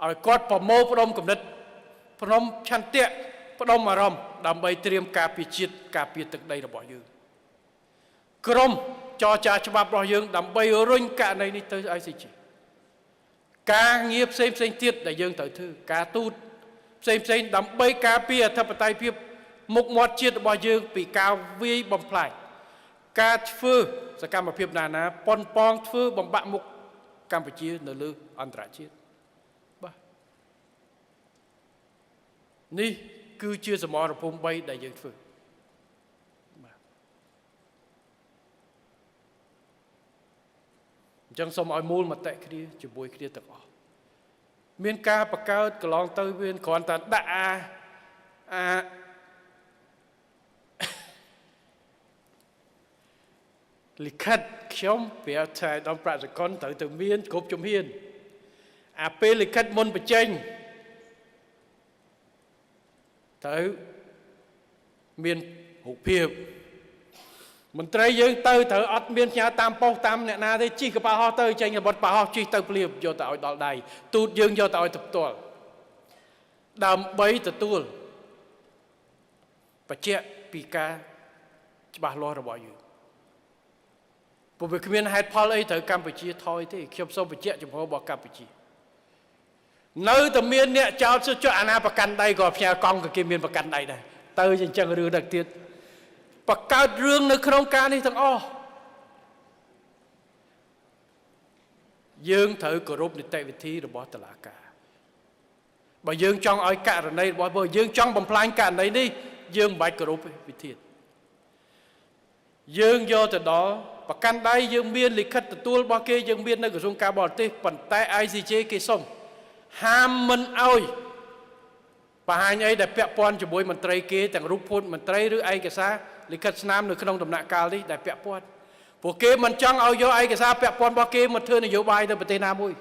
ឲ្យគាត់ប្រមូលផ្ដុំគំនិតផ្ដុំឆន្ទៈផ្ដុំអារម្មណ៍ដើម្បីត្រៀមការពារជាតិការពារទឹកដីរបស់យើងក្រុមចរចាច្បាប់របស់យើងដើម្បីរុញករណីនេះទៅ ICJ ការងារផ្សេងផ្សេងទៀតដែលយើងត្រូវធ្វើការទូតផ្សេងផ្សេងដើម្បីការពារអធិបតេយ្យភាពមុខមាត់ជាតិរបស់យើងពីការវាយបំផ្លាញការធ្វើសកម្មភាពណាណាប៉ុនប៉ងធ្វើបំបាក់មុខកម្ពុជានៅលើអន្តរជាតិបាទនេះគឺជាសមរភូមិ3ដែលយើងធ្វើបាទអញ្ចឹងសូមឲ្យមូលមតិគ្នាជាមួយគ្នាទាំងអស់មានការបង្កើតកន្លងទៅវាគ្រាន់តែដាក់អាលិខិតខ្ញុំប្រាប់ថាដល់ប្រាក់សកលត្រូវទៅមានគ្រប់ជំហានអាពេលលិខិតមុនបញ្ចេញត្រូវមានរូបភាពមន្ត្រីយើងទៅត្រូវអត់មានផ្ញើតាមប៉ុស្តិ៍តាមអ្នកណាទេជិះកប៉ាល់ហោះទៅចេញកបុតប៉ាហោះជិះទៅភ្លាមយកទៅឲ្យដល់ដៃទូតយើងយកទៅឲ្យទៅផ្ទាល់ដើម្បីទទួលបញ្ជាក់ពីការច្បាស់លាស់របស់យើងព្រោះវាគ្មានហេតុផលអីត្រូវកម្ពុជាថយទេខ្ញុំសូមបញ្ជាក់ចំហរបស់កម្ពុជានៅតែមានអ្នកចោទចុះអាណាប្រកាន់ដៃក៏ផ្ញើកង់ក៏គេមានប្រកាន់ដៃដែរទៅអញ្ចឹងរឿងដឹកទៀតបង្កើតរឿងនៅក្នុងការនេះទាំងអស់យើងត្រូវគោរពនីតិវិធីរបស់តុលាការបើយើងចង់ឲ្យករណីរបស់បើយើងចង់បំផ្លាញករណីនេះយើងមិនបាច់គោរពវិធីយើងយកទៅដល់ប្រកាន់ដៃយើងមានលិខិតទទួលរបស់គេយើងមាននៅក្រសួងការបរទេសប៉ុន្តែ ICJ គេសុំហាមមិនឲ្យបង្ហាញអីដែលពាក់ព័ន្ធជាមួយមន្ត្រីគេទាំងរូបភូតមន្ត្រីឬឯកសារលិខិតស្នាមនៅក្នុងដំណាក់កាលនេះដែលពាក់ព័ន្ធពួកគេមិនចង់ឲ្យយកឯកសារពាក់ព័ន្ធរបស់គេមកធ្វើនយោបាយនៅប្រទេសណាមួយ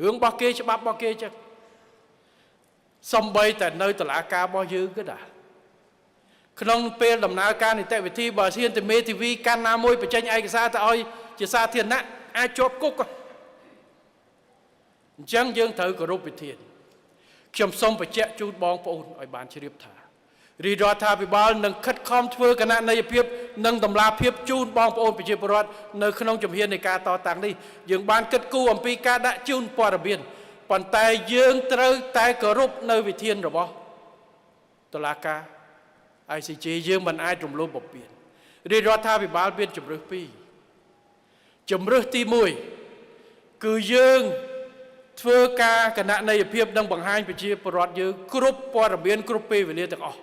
រឿងរបស់គេច្បាប់របស់គេចឹងសំបីតែនៅតុលាការរបស់យើងក៏ដែរក្នុងពេលដំណើរការនីតិវិធីបើហ៊ានតែមេធាវីកាន់ណាមួយបញ្ចេញឯកសារទៅឲ្យជាសាធារណៈអាចជាប់គុកអញ្ចឹងយើងត្រូវគោរពវិធានខ្ញុំសូមបញ្ជាក់ជូនបងប្អូនឲ្យបានជ្រាបថារាជរដ្ឋាភិបាលនឹងខិតខំធ្វើគណនេយ្យភាពនិងតម្លាភាពជូនបងប្អូនប្រជាពលរដ្ឋនៅក្នុងជំហាននៃការតតាំងនេះយើងបានគិតគូរអំពីការដាក់ជូនព័ត៌មានប៉ុន្តែយើងត្រូវតែគោរពនៅវិធានរបស់តុលាការ ICJ យើងមិនអាចរំលោភបំពានរាជរដ្ឋាភិបាលមានជម្រើសពីរជម្រើសទី1 គឺយើងធ្វើការគណនេយ្យភាពនិងបង្ហាញប្រជាពលរដ្ឋយើងគ្រប់ព័ត៌មានគ្រប់ពេលវេលាទាំងអស់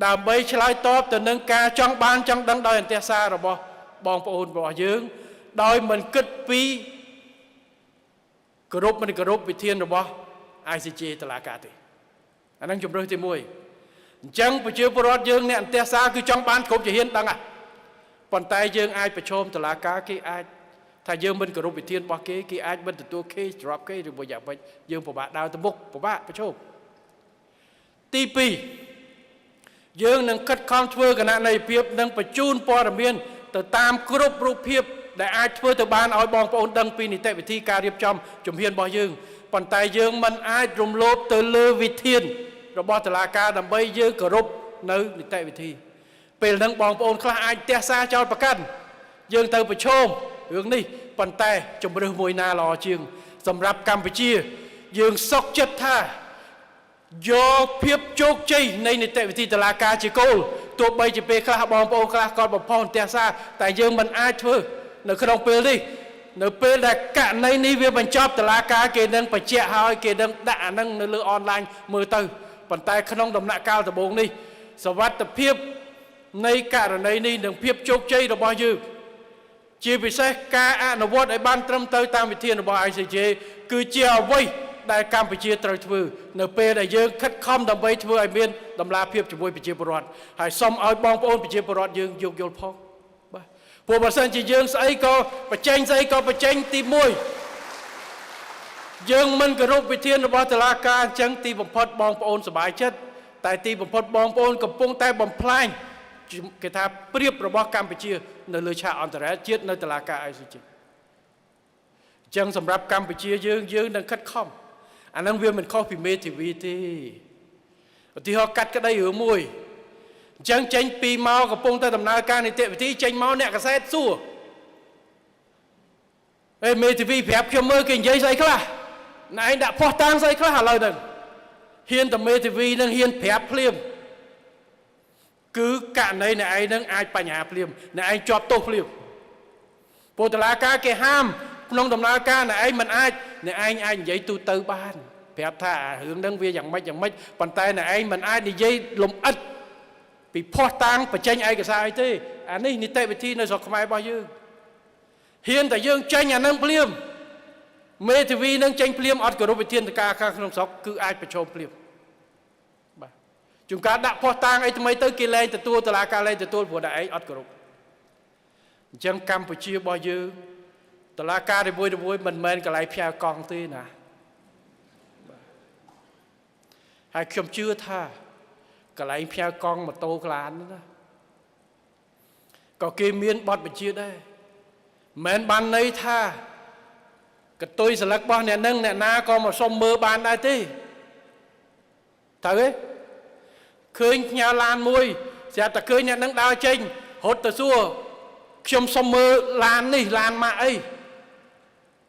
ដើម្បីឆ្លើយតបទៅនឹងការចង់បានចង់ដឹងដោយអន្តះសាររបស់បងប្អូនរបស់យើងដោយមិនគិតពីគោរពមិនគោរពវិធានរបស់ ICJ តុលាការទេអាហ្នឹងជំរើសទី1អញ្ចឹងប្រជាពលរដ្ឋយើងអ្នកអន្តះសារគឺចង់បានគ្រប់ជំហានដឹងហ่ะប៉ុន្តែយើងអាចប្រឈមតុលាការគេអាចថាយើងមិនគោរពវិធានរបស់គេគេអាចមិនទទួល case drop case ឬមួយយ៉ាងម៉េចយើងពិបាកដើរទៅមុខពិបាកប្រឈមទី2យើងនឹងខិតខំធ្វើគណនេយ្យភាពនិងបញ្ជូនព័ត៌មានទៅតាមគ្រប់រូបភាពដែលអាចធ្វើទៅបានឲ្យបងប្អូនដឹងពីនីតិវិធីការរៀបចំជំហានរបស់យើងប៉ុន្តែយើងមិនអាចរំលោភទៅលើវិធានរបស់តុលាការដើម្បីយើងគោរពនៅនីតិវិធីពេលហ្នឹងបងប្អូនខ្លះអាចទះសារចោលប្រកាន់យើងទៅប្រឈមរឿងនេះប៉ុន្តែជំរើសមួយណាល្អជាងសម្រាប់កម្ពុជាយើងសុខចិត្តថាយកភាពជោគជ័យនៃនីតិវិធីតុលាការជាគោលទោះបីជាពេលខ្លះបងប្អូនខ្លះគាត់បំផុសទះសារតែយើងមិនអាចធ្វើនៅក្នុងពេលនេះនៅពេលដែលករណីនេះវាបញ្ចប់តុលាការគេនឹងបញ្ជាក់ហើយគេនឹងដាក់អានឹងនៅលើអនឡាញមើលទៅប៉ុន្តែក្នុងដំណាក់កាលដំបូងនេះសុវត្ថិភាពនៃករណីនេះនិងភាពជោគជ័យរបស់យើងជាពិសេសការអនុវត្តឲ្យបានត្រឹមត្រូវតាមវិធានរបស់ ICJ គឺជាអ្វីដែលកម្ពុជាត្រូវធ្វើនៅពេលដែលយើងខិតខំដើម្បីធ្វើឲ្យមានតម្លាភាពជាមួយប្រជាពលរដ្ឋហើយសូមឲ្យបងប្អូនប្រជាពលរដ្ឋយើងយោគយល់ផងបាទព្រោះបើសិនជាយើងស្អីក៏បញ្ចេញស្អីក៏បញ្ចេញទី1យើងមិនគោរពវិធានរបស់តុលាការអញ្ចឹងទីបំផុតបងប្អូនសប្បាយចិត្តតែទីបំផុតបងប្អូនកំពុងតែបំផ្លាញគេថាប្រៀបរបស់កម្ពុជានៅលើឆាកអន្តរជាតិនៅតុលាការ ICJ អញ្ចឹងសម្រាប់កម្ពុជាយើងយើងនឹងខិតខំអាហ្នឹងវាមិនខុសពីមេធាវីទេឧទាហរណ៍កាត់ក្តីរឿងមួយអញ្ចឹងចេញពីមកកំពុងតែដំណើរការនីតិវិធីចេញមកអ្នកកសែតសួរអេមេធាវីប្រាប់ខ្ញុំមើលគេនិយាយស្អីខ្លះណែឯងដាក់ផុសតាងស្អីខ្លះឥឡូវហ្នឹងហ៊ានតែមេធាវីនឹងហ៊ានប្រាប់ភ្លាមគឺករណីអ្នកឯងនឹងអាចបញ្ហាភ្លាមអ្នកឯងជាប់ទោសភ្លាមពលតឡាការគេហាមក្នុងដំណើរការអ្នកឯងមិនអាចអ្នកឯងអាចនិយាយទូទៅបានប្រាប់ថារឿងហ្នឹងវាយ៉ាងម៉េចយ៉ាងម៉េចប៉ុន្តែអ្នកឯងមិនអាចនិយាយលំអិតពីផុសតាងបញ្ចេញឯកសារអីទេអានេះនីតិវិធីនៅស្រុកខ្មែររបស់យើងហ៊ានតែយើងចេញអានឹងភ្លាមមេធាវីនឹងចេញភ្លាមអត់គោរពវិធានការខាងក្នុងស្រុកគឺអាចប្រឈមភ្លាមបាទជួនកាលដាក់ផុសតាងអីថ្មីទៅគេលែងទទួលតុលាការលែងទទួលព្រោះតែឯងអត់គោរពអញ្ចឹងកម្ពុជារបស់យើងតុលាការនីមួយៗមិនមែនកន្លែងផ្ញើកង់ទេណាហើយខ្ញុំជឿថាកន្លែងផ្ញើកង់ម៉ូតូក្លានណាក៏គេមានបទបញ្ជាដែរមិនបានន័យថាកតុយស្លឹករបស់អ្នកនឹងអ្នកណាក៏មកសុំមើលបានដែរទេត្រូវទេឃើញផ្ញើឡានមួយស្រាប់តែឃើញអ្នកនឹងដើរចេញរត់ទៅសួរខ្ញុំសុំមើលឡាននេះឡានម៉ាក់អី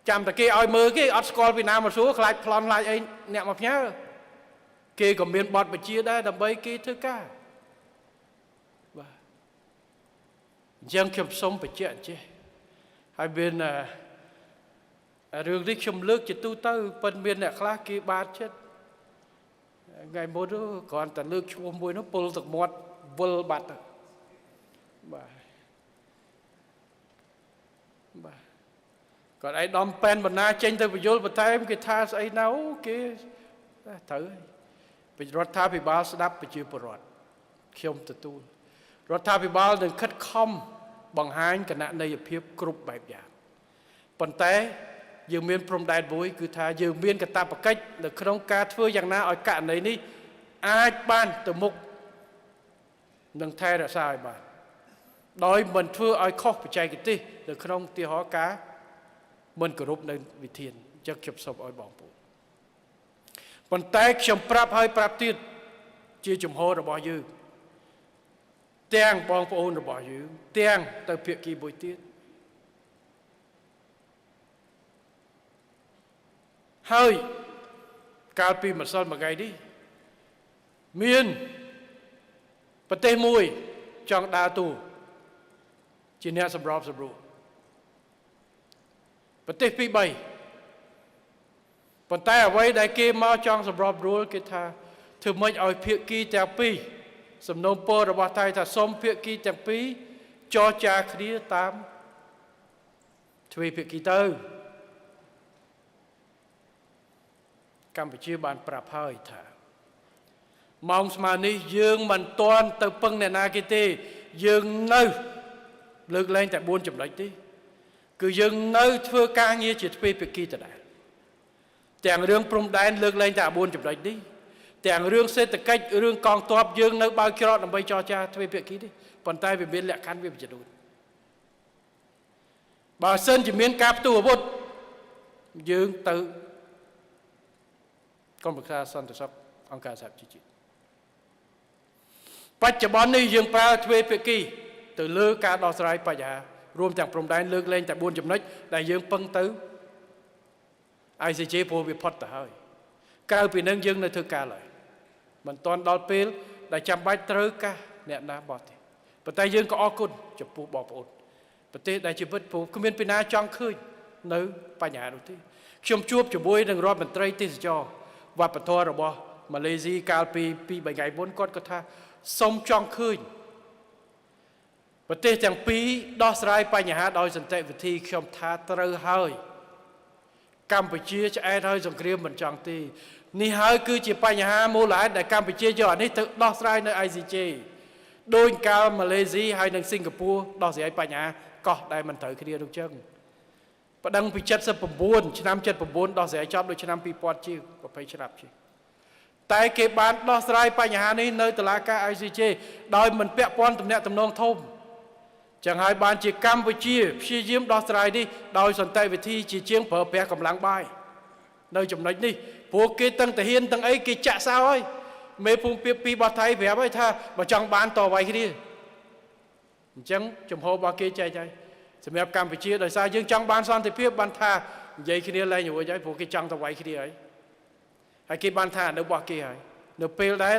ចាំតែគេឲ្យមើលគេអត់ស្គាល់ពីណាមកសួរខ្លាចប្លន់ខ្លាចអីអ្នកមកផ្ញើគេក៏មានបទបញ្ជាដែរដើម្បីគេធ្វើការបាទអញ្ចឹងខ្ញុំសូមបញ្ជាក់ចេះហើយមានរឿងនេះខ្ញុំលើកជាទូទៅប៉ុន្តែមានអ្នកខ្លះគេបាតចិត្តថ្ងៃមុនគ្រាន់តែលើកឈ្មោះមួយនោះពុលទឹកមាត់វិលបាត់ទៅបាទបាទគាត់ឯងដំប៉ែនបណ្ណាចេញទៅបញ្យលបន្ថែមគេថាស្អីណៅគេត្រូវហើយរដ្ឋាភិបាលស្ដាប់ប្រជាពលរដ្ឋខ្ញុំទទួលរដ្ឋាភិបាលនឹងខិតខំបង្ហាញគណនេយ្យភាពគ្រប់បែបយ៉ាងប៉ុន្តែយើងមានព្រំដែនមួយគឺថាយើងមានកាតព្វកិច្ចនៅក្នុងការធ្វើយ៉ាងណាឲ្យករណីនេះអាចបានទៅមុខនិងថែរក្សាឲ្យបានដោយមិនធ្វើឲ្យខុសបច្ចេកទេសនៅក្នុងឧទាហរណ៍ការមិនគោរពនៅវិធានអញ្ចឹងខ្ញុំសូមឲ្យបងប្អូនប៉ុន្តែខ្ញុំប្រាប់ហើយប្រាប់ទៀតជាជំហររបស់យើងទាំងបងប្អូនរបស់យើងទាំងទៅភាគីមួយទៀតហើយកាលពីម្សិលមួយថ្ងៃនេះមានប្រទេសមួយចង់ដើរតួជាអ្នកសម្របសម្រួល ប្រទេសទី3ប៉ុន្តែអ្វីដែលគេមកចង់សម្របរួលគេថាធ្វើម៉េចឲ្យភាគីទាំងពីរសំណូមពររបស់ថៃថាសូមភាគីទាំងពីរចរចាគ្នាតាមទ្វេភាគីទៅកម្ពុជាបានប្រាប់ហើយថាម៉ោងស្មើនេះយើងមិនទាន់ទៅពឹងអ្នកណាគេទេយើងនៅលើកលែងតែ4ចំណុចទេគឺយើងនៅធ្វើការងារជាទ្វេភាគីដដែលទាំងរឿងព្រំដែនលើកលែងតែ4ចំណុចនេះទាំងរឿងសេដ្ឋកិច្ចរឿងកងទ័ពយើងនៅបើកច្រកដើម្បីចរចាទ្វេភាគីនេះប៉ុន្តែវាមានលក្ខខណ្ឌវាចំនួនបើសិនជាមានការផ្ទុះអាវុធយើងទៅក្រុមប្រឹក្សាសន្តិសុខអង្គការសហប្រជាជាតិបច្ចុប្បន្ននេះយើងប្រើទ្វេភាគីទៅលើការដោះស្រាយបញ្ហារួមទាំងព្រំដែនលើកលែងតែ4ចំណុចដែលយើងពឹងទៅ ICJ ព្រោះវាផុតទៅហើយក្រៅពីនឹងយើងនៅធ្វើការឡើយមិនទាន់ដល់ពេលដែលចាំបាច់ត្រូវការអ្នកណាបោះទេប៉ុន្តែយើងក៏អរគុណចំពោះបងប្អូនប្រទេសដែលជីវិតព្រោះគ្មានពីណាចង់ឃើញនៅបញ្ហានោះទេខ្ញុំជួបជាមួយនឹងរដ្ឋមន្ត្រីទេសចរវប្បធម៌របស់ម៉ាឡេស៊ីកាលពី2 3ថ្ងៃមុនគាត់ក៏ថាសូមចង់ឃើញប្រទេសទាំងពីរដោះស្រាយបញ្ហាដោយសន្តិវិធីខ្ញុំថាត្រូវហើយកម្ពុជាឆ្អែតហើយសង្គ្រាមមិនចង់ទេនេះហើយគឺជាបញ្ហាមូលហេតុដែលកម្ពុជាយកអានេះទៅដោះស្រាយនៅ ICJ ដោយកាលម៉ាឡេស៊ីហើយនិងសិង្ហបុរីដោះស្រាយបញ្ហាកោះដែលមិនត្រូវគ្នានោះចឹងប្តឹងពី79ឆ្នាំ79ដោះស្រាយចប់ដូចឆ្នាំ2000ជាង20ឆ្នាំជាងតែគេបានដោះស្រាយបញ្ហានេះនៅតុលាការ ICJ ដោយមិនពាក់ព័ន្ធទំនាក់ទំនងធំចឹងហើយបានជាកម្ពុជាព្យាយាមដោះស្រាយនេះដោយសន្តិវិធីជាជាងប្រើប្រាស់កម្លាំងបាយនៅចំណុចនេះព្រោះគេទាំងទាហានទាំងអីគេចាក់សោហើយមេភូមិពីពីរបស់ថៃប្រាប់ហើយថាបើចង់បានតវាយគ្នាអញ្ចឹងចំហរបស់គេចែកហើយសម្រាប់កម្ពុជាដោយសារយើងចង់បានសន្តិភាពបានថានិយាយគ្នាលែងរួចហើយព្រោះគេចង់តវាយគ្នាហើយហើយគេបានថានៅរបស់គេហើយនៅពេលដែល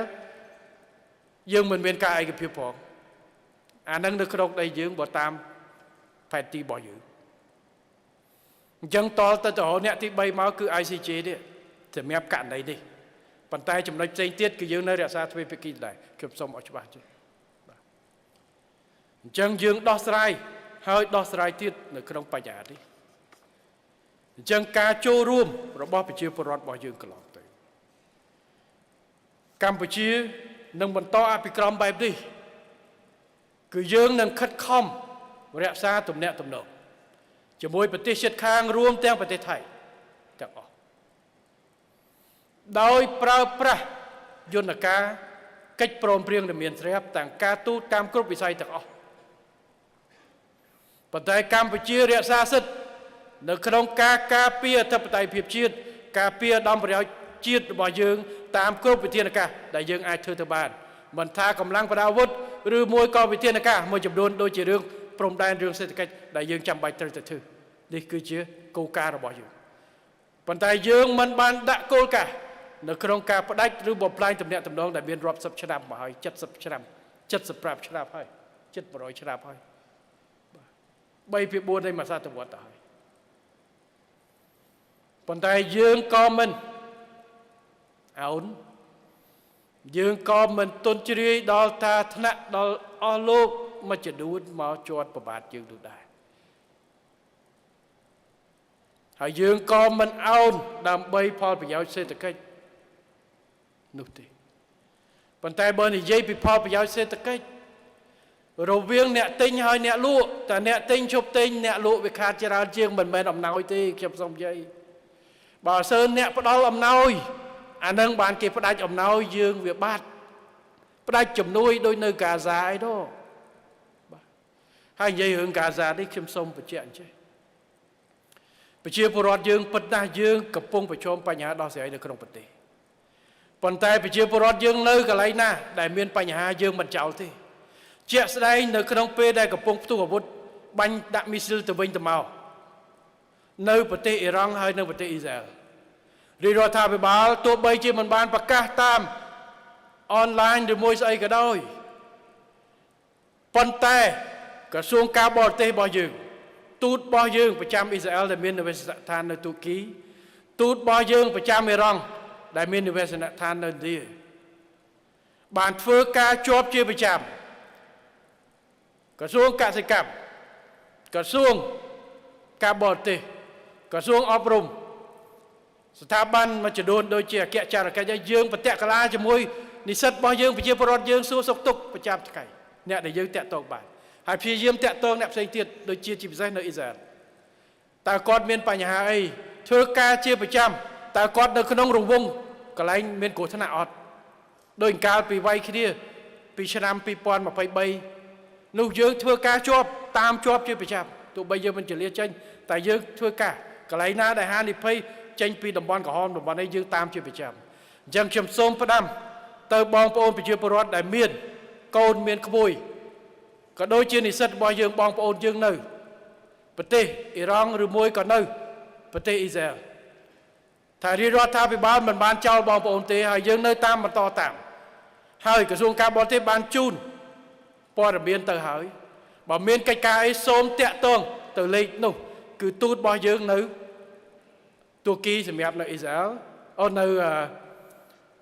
យើងមិនមានការឯកភាពផងអានឹងនៅក្នុងដីយើងបើតាមផែនទីរបស់យើងអញ្ចឹងតលទៅទៅអ្នកទី3មកគឺ ICJ នេះសម្រាប់ករណីនេះប៉ុន្តែចំណុចផ្សេងទៀតគឺយើងនៅរក្សាទ្វេភាគីដែរខ្ញុំសូមឲ្យច្បាស់ជាបាទអញ្ចឹងយើងដោះស្រាយហើយដោះស្រាយទៀតនៅក្នុងបញ្ហានេះអញ្ចឹងការចូលរួមរបស់ប្រជាពលរដ្ឋរបស់យើងកន្លងទៅកម្ពុជានឹងបន្តអភិក្រមបែបនេះគឺយើងនឹងខិតខំរក្សាទំនាក់ទំនងជាមួយប្រទេសជិតខាងរួមទាំងប្រទេសថៃទាំងអស់ដោយប្រើប្រាស់យន្តការកិច្ចព្រមព្រៀងដែលមានស្រាប់ទាំងការទូតតាមគ្រប់វិស័យទាំងអស់ប៉ុន្តែកម្ពុជារក្សាសិទ្ធិនៅក្នុងការការពារអធិបតេយ្យភាពជាតិការពារឧត្តមប្រយោជន៍ជាតិរបស់យើងតាមគ្រប់វិធានការដែលយើងអាចធ្វើទៅបានមិនថាកម្លាំងប្រដាប់អាវុធឬមួយក៏វិធានការមួយចំនួនដូចជារឿងព្រំដែនរឿងសេដ្ឋកិច្ចដែលយើងចាំបាច់ត្រូវតែធ្វើនេះគឺជាគោលការណ៍របស់យើងប៉ុន្តែយើងមិនបានដាក់គោលការណ៍នៅក្នុងការផ្ដាច់ឬបំផ្លាញទំនាក់ទំនងដែលមានរាប់សិបឆ្នាំមកហើយ70ឆ្នាំ75ឆ្នាំហើយជិត100ឆ្នាំហើយ3ពី4នៃមួយសតវត្សទៅហើយប៉ុន្តែយើងក៏មិនអោនយើងក៏មិនទន់ជ្រាយដល់ថាថ្នាក់ដល់អស់លោកមួយចំនួនមកជាប់ប្របាទយើងនោះដែរហើយយើងក៏មិនអោនដើម្បីផលប្រយោជន៍សេដ្ឋកិច្ចនោះទេប៉ុន្តែបើនិយាយពីផលប្រយោជន៍សេដ្ឋកិច្ចរវាងអ្នកទិញហើយអ្នកលក់តែអ្នកទិញឈប់ទិញអ្នកលក់វាខាតច្រើនជាងមិនមែនអំណោយទេខ្ញុំសូមនិយាយបើសិនអ្នកផ្ដល់អំណោយអានឹងបានគេផ្ដាច់អំណោយយើងវាបាត់ផ្ដាច់ជំនួយដូចនៅកាហ្សាអីនោះបាទហើយនិយាយរឿងកាហ្សានេះខ្ញុំសូមបញ្ជាក់អញ្ចេះប្រជាពលរដ្ឋយើងពិតណាស់យើងកំពុងប្រឈមបញ្ហាដោះស្រាយនៅក្នុងប្រទេសប៉ុន្តែប្រជាពលរដ្ឋយើងនៅកន្លែងណាដែលមានបញ្ហាយើងមិនចោលទេជាក់ស្ដែងនៅក្នុងពេលដែលកំពុងផ្ទុះអាវុធបាញ់ដាក់មីស៊ីលទៅវិញទៅមកនៅប្រទេសអ៊ីរ៉ង់ហើយនៅប្រទេសអ៊ីស្រាអែលរាជរដ្ឋាភិបាលទោះបីជាមិនបានប្រកាសតាមអនឡាញឬមួយស្អីក៏ដោយប៉ុន្តែក្រសួងការបរទេសរបស់យើង ទូតរបស់យើងប្រចាំអ៊ីស្រាអែលដែលមាននិវេសនដ្ឋាននៅទូគីទូតរបស់យើងប្រចាំអ៊ីរ៉ង់ដែលមាននិវេសនដ្ឋាននៅឥណ្ឌាបានធ្វើការជាប់ជាប្រចាំក្រសួងកសិកម្មក្រសួងការបរទេសក្រសួងអប់រំស្ថាប័នមួយចំនួនដូចជាអគ្គចារកិច្ចយើងប្រតិកលាជាមួយនិស្សិតរបស់យើងប្រជាពលរដ្ឋយើងសួរសុខទុក្ខប្រចាំថ្ងៃអ្នកដែលយើងតាក់ទងបានហើយព្យាយាមតាក់ទងអ្នកផ្សេងទៀតដូចជាជាពិសេសនៅអ៊ីស្រាអែលតើគាត់មានបញ្ហាអីធ្វើការជាប្រចាំតើគាត់នៅក្នុងរង្វង់កន្លែងមានគ្រោះថ្នាក់អត់ដោយកាលពីវ័យគ្នាពីឆ្នាំ2023នោះយើងធ្វើការជាប់តាមជាប់ជាប្រចាំទោះបីយើងមិនចលាចេញតែយើងធ្វើការកន្លែងណាដែលហានិភ័យចេញពីតំបន់ក្រហមតំបន់នេះយើងតាមជាប្រចាំអញ្ចឹងខ្ញុំសូមផ្ដាំទៅបងប្អូនប្រជាពលរដ្ឋដែលមានកូនមានក្មួយក៏ដូចជានិស្សិតរបស់យើងបងប្អូនយើងនៅប្រទេសអ៊ីរ៉ង់ឬមួយក៏នៅប្រទេសអ៊ីស្រាអែលថារាជរដ្ឋាភិបាលមិនបានចោលបងប្អូនទេហើយយើងនៅតាមបន្តតាមហើយក្រសួងការបរទេសបានជូនព័ត៌មានទៅហើយបើមានកិច្ចការអីសូមតាក់ទងទៅលេខនោះគឺទូតរបស់យើងនៅទូគីសម្រាប់នៅអ៊ីស្រាអែលអូនៅ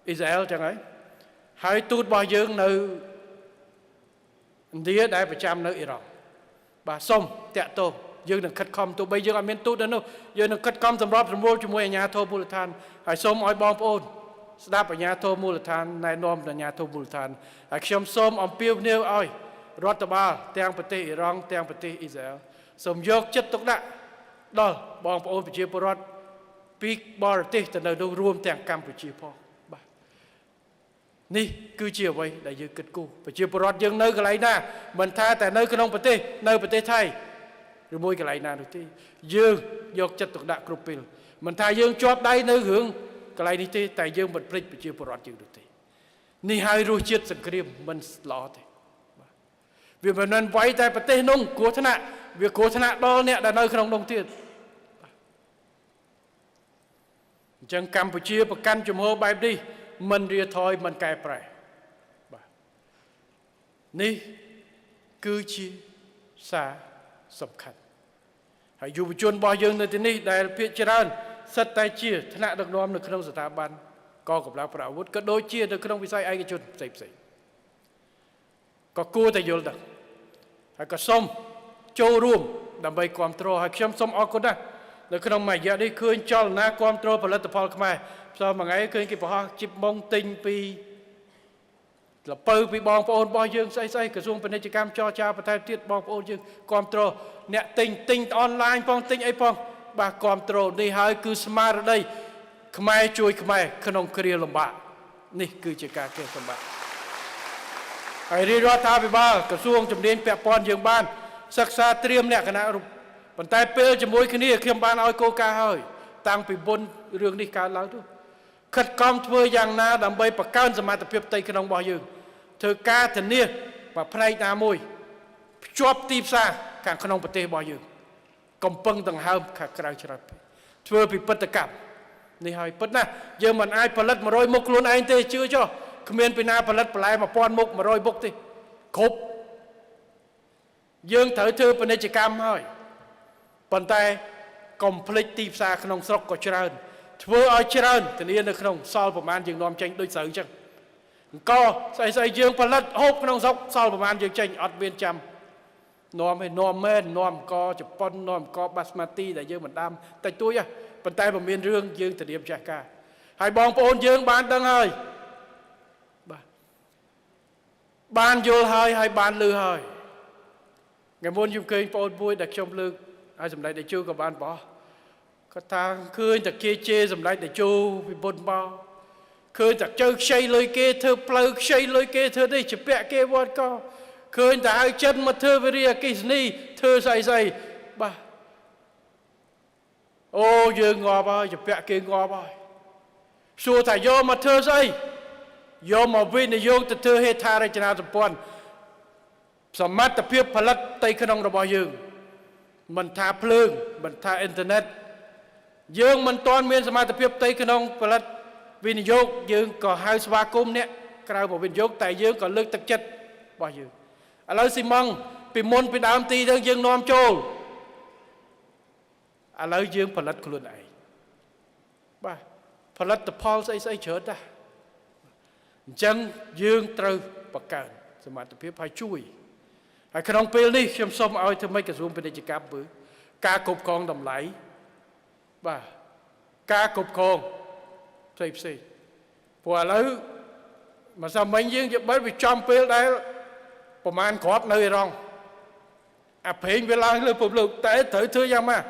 អ៊ីស្រាអែលចឹងហើយហើយទូតរបស់យើងនៅឥណ្ឌាដែលប្រចាំនៅអ៊ីរ៉ង់បាទសូមតាក់ទងយើងនឹងខិតខំទោះបីយើងអត់មានទូតនៅនោះយើងនឹងខិតខំសម្របសម្រួលជាមួយអាជ្ញាធរមូលដ្ឋានហើយសូមឲ្យបងប្អូនស្ដាប់អាជ្ញាធរមូលដ្ឋានណែនាំអាជ្ញាធរមូលដ្ឋានហើយខ្ញុំសូមអំពាវនាវឲ្យរដ្ឋបាលទាំងប្រទេសអ៊ីរ៉ង់ទាំងប្រទេសអ៊ីស្រាអែលសូមយកចិត្តទុកដាក់ដល់បងប្អូនប្រជាពលរដ្ឋពីបរទេសទៅនៅនោះរួមទាំងកម្ពុជាផងបាទនេះគឺជាអ្វីដែលយើងគិតគូរប្រជាពលរដ្ឋយើងនៅកន្លែងណាមិនថាតែនៅក្នុងប្រទេសនៅប្រទេសថៃឬមួយកន្លែងណានោះទេយើងយកចិត្តទុកដាក់គ្រប់ពេលមិនថាយើងជាប់ដៃនៅរឿងកន្លែងនេះទេតែយើងមិនភ្លេចប្រជាពលរដ្ឋយើងនោះទេនេះហើយរសជាតិសង្គ្រាមមិនល្អទេបាទវាមិនមែនវាយតែប្រទេសនោះគ្រោះថ្នាក់វាគ្រោះថ្នាក់ដល់អ្នកដែលនៅក្នុងនោះទៀតអញ្ចឹងកម្ពុជាប្រកាន់ជំហរបែបនេះមិនរាថយមិនកែប្រែបាទនេះគឺជាសារសំខាន់ហើយយុវជនរបស់យើងនៅទីនេះដែលភាគច្រើនសិតតែជាថ្នាក់ដឹកនាំនៅក្នុងស្ថាប័នកងកម្លាំងប្រអាវុធក៏ដូចជានៅក្នុងវិស័យឯកជនផ្សេងផ្សេងក៏គួរតែយល់ដឹងហើយក៏សូមចូលរួមដើម្បីគ្រប់គ្រងហើយខ្ញុំសូមអរគុណណាស់នៅក្នុងមួយរយៈនេះឃើញចលនាគ្រប់គ្រងផលិតផលខ្មែរផ្សំមួយថ្ងៃឃើញគេបង្ហោះជីបម៉ុងទិញពីលពៅពីបងប្អូនរបស់យើងស្អីស្អីក្រសួងពាណិជ្ជកម្មចរចាបន្ថែមទៀតបងប្អូនយើងគ្រប់គ្រងអ្នកទិញទិញអនឡាញផងទិញអីផងបាទគ្រប់គ្រងនេះហើយគឺស្មារតីខ្មែរជួយខ្មែរក្នុងគ្រាលំបាកនេះគឺជាការកេះសម្បត្តិហើយរាជរដ្ឋាភិបាលក្រសួងជំនាញពាក់ព័ន្ធយើងបានសិក្សាត្រៀមលក្ខណៈរូបប៉ុន្តែពេលជាមួយគ្នាខ្ញុំបានឲ្យគោលការណ៍ហើយតាំងពីមុនរឿងនេះកើតឡើងទៅខិតខំធ្វើយ៉ាងណាដើម្បីបង្កើនសមត្ថភាពផ្ទៃក្នុងរបស់យើងធ្វើការធានាប្រផ្នែកណាមួយភ្ជាប់ទីផ្សារខាងក្នុងប្រទេសរបស់យើងកំពឹងដង្ហើមខាងក្រៅច្រើនពេកធ្វើពិពិធកម្មនេះហើយពិតណាស់យើងមិនអាចផលិត100មុខខ្លួនឯងទេជឿចុះគ្មានពីណាផលិតបន្លែ1000មុខ100មុខទេគ្រប់យើងត្រូវធ្វើពាណិជ្ជកម្មហើយប៉ុន្តែកុំភ្លេចទីផ្សារក្នុងស្រុកក៏ច្រើនធ្វើឲ្យច្រើនធានានៅក្នុងសល់ប្រមាណយើងនាំចេញដូចស្រូវអញ្ចឹងអង្គស្អីស្អីយើងផលិតហូបក្នុងស្រុកសល់ប្រមាណយើងចេញអត់មានចាំនាំឲ្យនាំមែននាំអង្គជប៉ុននាំអង្គបាស្មាទីដែលយើងមិនដាំតិចតួចប៉ុន្តែបើមានរឿងយើងធានាម្ចាស់ការហើយបងប្អូនយើងបានដឹងហើយបាទបានយល់ហើយហើយបានលឺហើយថ្ងៃមុនខ្ញុំឃើញបងប្អូនមួយដែលខ្ញុំលើកហើយសម្ដេចតេជោក៏បានបោះគាត់ថាឃើញតែគេជេរសម្ដេចតេជោពីមុនមកឃើញតែជើខ្ចីលុយគេធ្វើផ្លូវខ្ចីលុយគេធ្វើនេះជាពាក់គេវត្តក៏ឃើញតែឲ្យចិនមកធ្វើវិរិយអគ្គិសនីធ្វើស្អីស្អីបាទអូយើងងាប់ហើយជាពាក់គេងាប់ហើយសួរថាយកមកធ្វើស្អីយកមកវិនិយោគទៅធ្វើហេដ្ឋារចនាសម្ព័ន្ធសមត្ថភាពផលិតផ្ទៃក្នុងរបស់យើងមិនថាភ្លើងមិនថាអ៊ីនធឺណិតយើងមិនទាន់មានសមត្ថភាពផ្ទៃក្នុងផលិតវិនិយោគយើងក៏ហៅស្វាគមន៍អ្នកក្រៅមកវិនិយោគតែយើងក៏លើកទឹកចិត្តរបស់យើងឥឡូវស៊ីម៉ង់ពីមុនពីដើមទីទៅយើងនាំចូល ឥឡូវយើងផលិតខ្លួនឯងបាទផលិតផលស្អីស្អីច្រើនតាអញ្ចឹងយើងត្រូវបង្កើនសមត្ថភាពហើយជួយហើយក្នុងពេលនេះខ្ញុំសូមឲ្យធ្វើម៉េចក្រសួងពាណិជ្ជកម្មមើលការគ្រប់គ្រងតម្លៃបាទការគ្រប់គ្រងផ្សេងផ្សេងព្រោះឥឡូវមកសាមិញយើងយកបិទវាចំពេលដែលប្រមាណគ្រាប់នៅអ៊ីរ៉ង់អាប្រេងវាឡើងលើពិភពលោកតែត្រូវធ្វើយ៉ាងម៉េច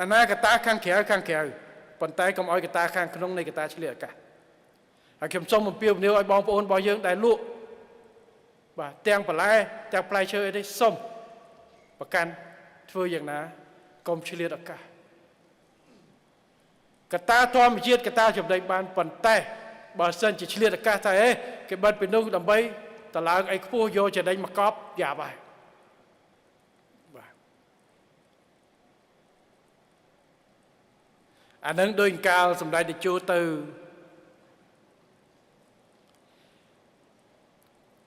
អាណាកតាខាងក្រៅខាងក្រៅប៉ុន្តែកុំឲ្យកតាខាងក្នុងនៃកតាឆ្លៀតឱកាសហើយខ្ញុំសូមអំពាវនាវឲ្យបងប្អូនរបស់យើងដែលលក់បាទទាំងបន្លែទាំងផ្លែឈើអីនេះសូមប្រកាន់ធ្វើយ៉ាងណាកុំឆ្លៀតឱកាសកតាធម្មជាតិកតាចំណេញបានប៉ុន្តែបើសិនជាឆ្លៀតឱកាសថាអេគេបិទពីនោះដើម្បីតឡើងអីខ្ពស់យកចំណេញមកកប់យ៉ាប់ហើយបាទអានឹងដោយកាលសម្ដេចតេជោទៅ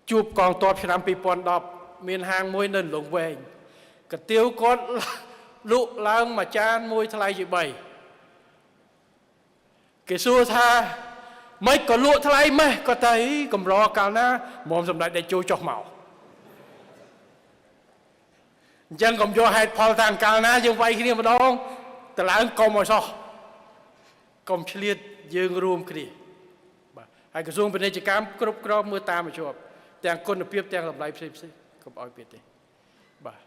ជួបកងទ័ពឆ្នាំ2010មានហាងមួយនៅលងវែងកាទៀវគាត់លក់ឡើងមួយចានមួយថ្លៃជា3គេសួរថាមិនក៏លក់ថ្លៃម៉េះគាត់ថាកម្រកាលណាមុំសម្ដេចតេជោចុះមកអញ្ចឹងកុំយកហេតុផលតាមកាលណាយើងវាយគ្នាម្ដងតឡើងកុំឲ្យសោះកុំឆ្លៀតយើងរួមគ្នាបាទហើយក្រសួងពាណិជ្ជកម្មគ្រប់គ្រងមើលតាមឲ្យជាប់ទាំងគុណភាពទាំងតម្លៃផ្សេងផ្សេងកុំឲ្យទៀតទេបាទ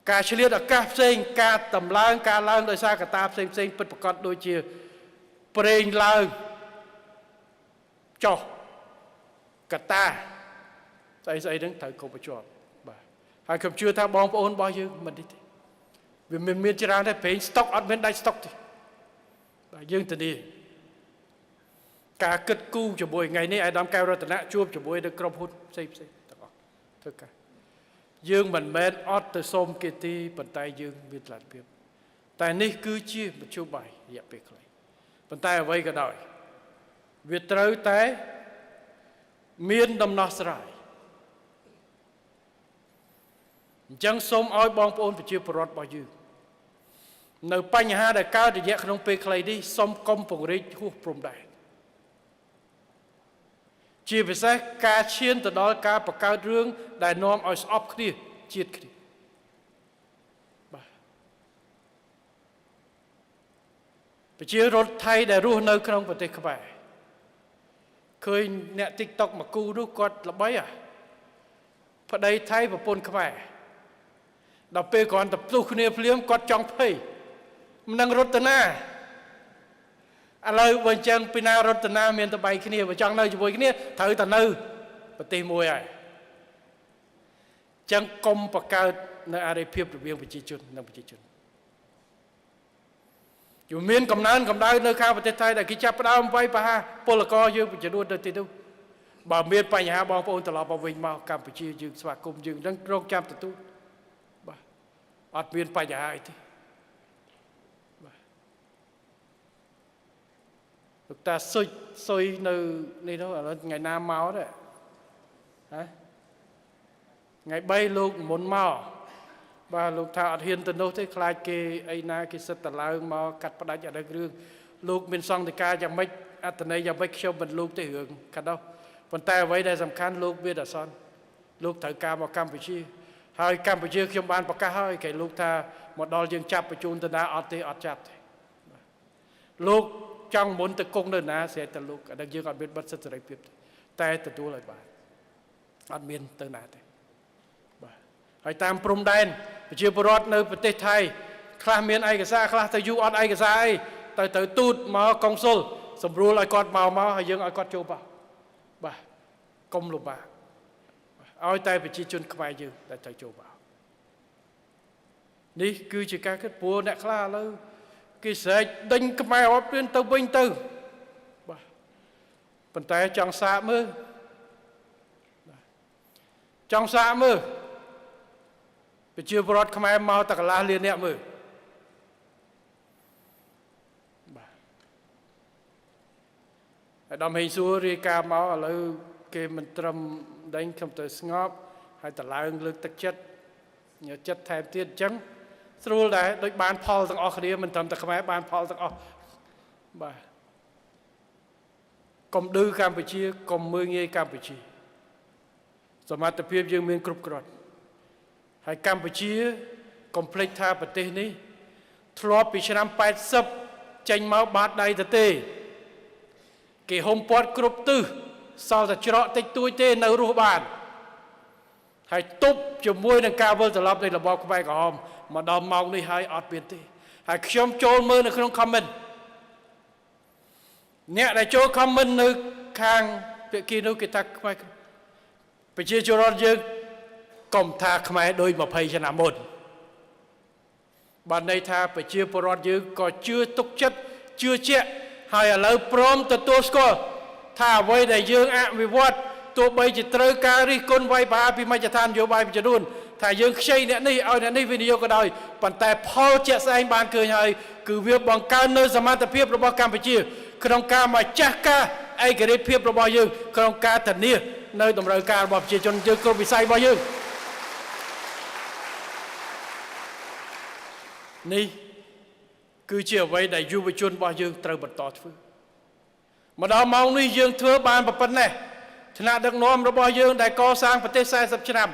ការឆ្លៀតឱកាសផ្សេងការតម្លើងការឡើងដោយសារកត្តាផ្សេងផ្សេងពិតប្រាកដដូចជាប្រេងឡើងចុះកត្តាស្អីស្អីហ្នឹងត្រូវគ្រប់ប្រជាប់បាទហើយខ្ញុំជឿថាបងប្អូនរបស់យើងមិននេះទេវាមិនមានច្រើនទេប្រេងស្តុកអត់មានដាច់ស្តុកទេបាទយើងធានាការគិតគូរជាមួយថ្ងៃនេះអាដាមកែវរតនៈជួបជាមួយនឹងក្រុមហ៊ុនផ្សេងផ្សេងទាំងអស់ធ្វើការយើងមិនមែនអត់ទៅសុំគេទេប៉ុន្តែយើងមានលទ្ធភាពតែនេះគឺជាមធ្យោបាយរយៈពេលខ្លីប៉ុន្តែអ្វីក៏ដោយវាត្រូវតែមានដំណោះស្រាយអញ្ចឹងសូមឲ្យបងប្អូនប្រជាពលរដ្ឋរបស់យើងនៅបញ្ហាដែលកើតរយៈក្នុងពេលខ្លីនេះសូមកុំពង្រីកហួសព្រំដែនជាពិសេសការឈានទៅដល់ការបង្កើតរឿងដែលនាំឲ្យស្អប់គ្នាជាតិគ្នាបាទប្រជារដ្ឋថៃដែលរស់នៅក្នុងប្រទេសខ្មែរឃើញអ្នក TikTok មកគូនោះគាត់ល្បីហ่ะប្តីថៃប្រពន្ធខ្មែរដល់ពេលគ្រាន់តែផ្ទុះគ្នាភ្លាមគាត់ចង់ភ័យមិននឹងរត់ទៅណាឥឡូវបើអញ្ចឹងពីណារត់ទៅណាមានតបៃគ្នាបើចង់នៅជាមួយគ្នាត្រូវតែនៅប្រទេសមួយហើយអញ្ចឹងកុំបង្កើតនៅអរិភាពរវាងប្រជាជននិងប្រជាជនយូមានកំណើនកម្ដៅនៅខាងប្រទេសថៃដែលគេចាប់ផ្ដើមវាយប្រហារពលករយើងចំនួនទៅទីនោះបើមានបញ្ហាបងប្អូនត្រឡប់មកវិញមកកម្ពុជាយើងស្វាគមន៍យើងនឹងរងចាំទទួលបាទអត់មានបញ្ហាអីទេបាទលោកតាសុចសុយនៅនេះនោះឥឡូវថ្ងៃណាមកទេហ៎ថ្ងៃ3លោកមុនមកបាទលោកថាអត់ហ៊ានទៅនោះទេខ្លាចគេអីណាគេសិតតឡើងមកកាត់ផ្ដាច់អត់រឿងលោកមានសង្ឃការយ៉ាងម៉េចអត្តន័យយ៉ាងម៉េចខ្ញុំមិនលោកទេរឿងកាត់នោះប៉ុន្តែអ្វីដែលសំខាន់លោកមានអាសន្នលោកត្រូវការមកកម្ពុជាហើយកម្ពុជាខ្ញុំបានប្រកាសហើយគេលោកថាមកដល់យើងចាប់បញ្ជូនទៅណាអត់ទេអត់ចាប់ទេលោកចង់មុនទៅគង់នៅណាស្រេចតែលោកអានឹងយើងអត់មានបិទសិទ្ធិសេរីភាពទេតែទទួលឲ្យបានអត់មានទៅណាទេបាទហើយតាមព្រំដែនប្រជាពលរដ្ឋនៅប្រទេសថៃខ្លះមានឯកសារខ្លះទៅយូរអត់ឯកសារអីទៅទៅទូតមកកុងស៊ុលសម្រួលឲ្យគាត់មកមកហើយយើងឲ្យគាត់ចូលបាទបាទកុំលំបាកឲ្យតែប្រជាជនខ្មែរយើងដែលត្រូវចូលមកនេះគឺជាការគិតព្រោះអ្នកខ្លះឥឡូវគេស្រែកដេញខ្មែរអត់ព្រៀនទៅវិញទៅបាទប៉ុន្តែចង់សាកមើលចង់សាកមើលប្រជាពលរដ្ឋខ្មែរមកតែកន្លះលានអ្នកមើលបាទហើយដល់ហេងសួររាយការណ៍មកឥឡូវគេមិនត្រឹមដេញខ្ញុំទៅស្ងប់ហើយតឡើងលើកទឹកចិត្តញើចិត្តថែមទៀតអញ្ចឹង ស្រួលដែរដូចបានផលទាំងអស់គ្នាមិនត្រឹមតែខ្មែរបានផលទាំងអស់បាទកុំឌឺកម្ពុជាកុំមើងងាយកម្ពុជាសមត្ថភាពយើងមានគ្រប់គ្រាន់ហើយកម្ពុជាកុំភ្លេចថាប្រទេសនេះធ្លាប់ពីឆ្នាំ80ចេញមកបាតដៃទៅទេគេហុំព័ទ្ធគ្រប់ទិសសល់តែច្រកតិចតួចទេនៅរស់បានហើយទប់ជាមួយនឹងការវិលត្រឡប់នៃរបបខ្មែរក្រហមមកដល់ម៉ោងនេះហើយអត់មានទេហើយខ្ញុំចូលមើលនៅក្នុង comment អ្នកដែលចូល comment នៅខាងភាគីនោះគេថាខ្មែរប្រជាជនរដ្ឋយើងកុំថាខ្មែរដូច20ឆ្នាំមុនបានន័យថាប្រជាពលរដ្ឋយើងក៏ជឿទុកចិត្តជឿជាក់ហើយឥឡូវព្រមទទួលស្គាល់ថាអ្វីដែលយើងអវិវត្តទោះបីជាត្រូវការរិះគន់វាយប្រហារពីមជ្ឈដ្ឋាននយោបាយមួយចំនួនថាយើងខ្ចីអ្នកនេះឲ្យអ្នកនេះវិនិយោគក៏ដោយប៉ុន្តែផលជាក់ស្ដែងបានឃើញហើយគឺវាបង្កើននៅសមត្ថភាពរបស់កម្ពុជាក្នុងការមកចាស់ការឯករាជ្យភាពរបស់យើងក្នុងការធានានៅតម្រូវការរបស់ប្រជាជនយើងគ្រប់វិស័យរបស់យើងនេះគឺជាអ្វីដែលយុវជនរបស់យើងត្រូវបន្តធ្វើមកដល់ម៉ោងនេះយើងធ្វើបានប៉ុណ្ណេះថ្នាក់ដឹកនាំរបស់យើងដែលកសាងប្រទេស40ឆ្នាំ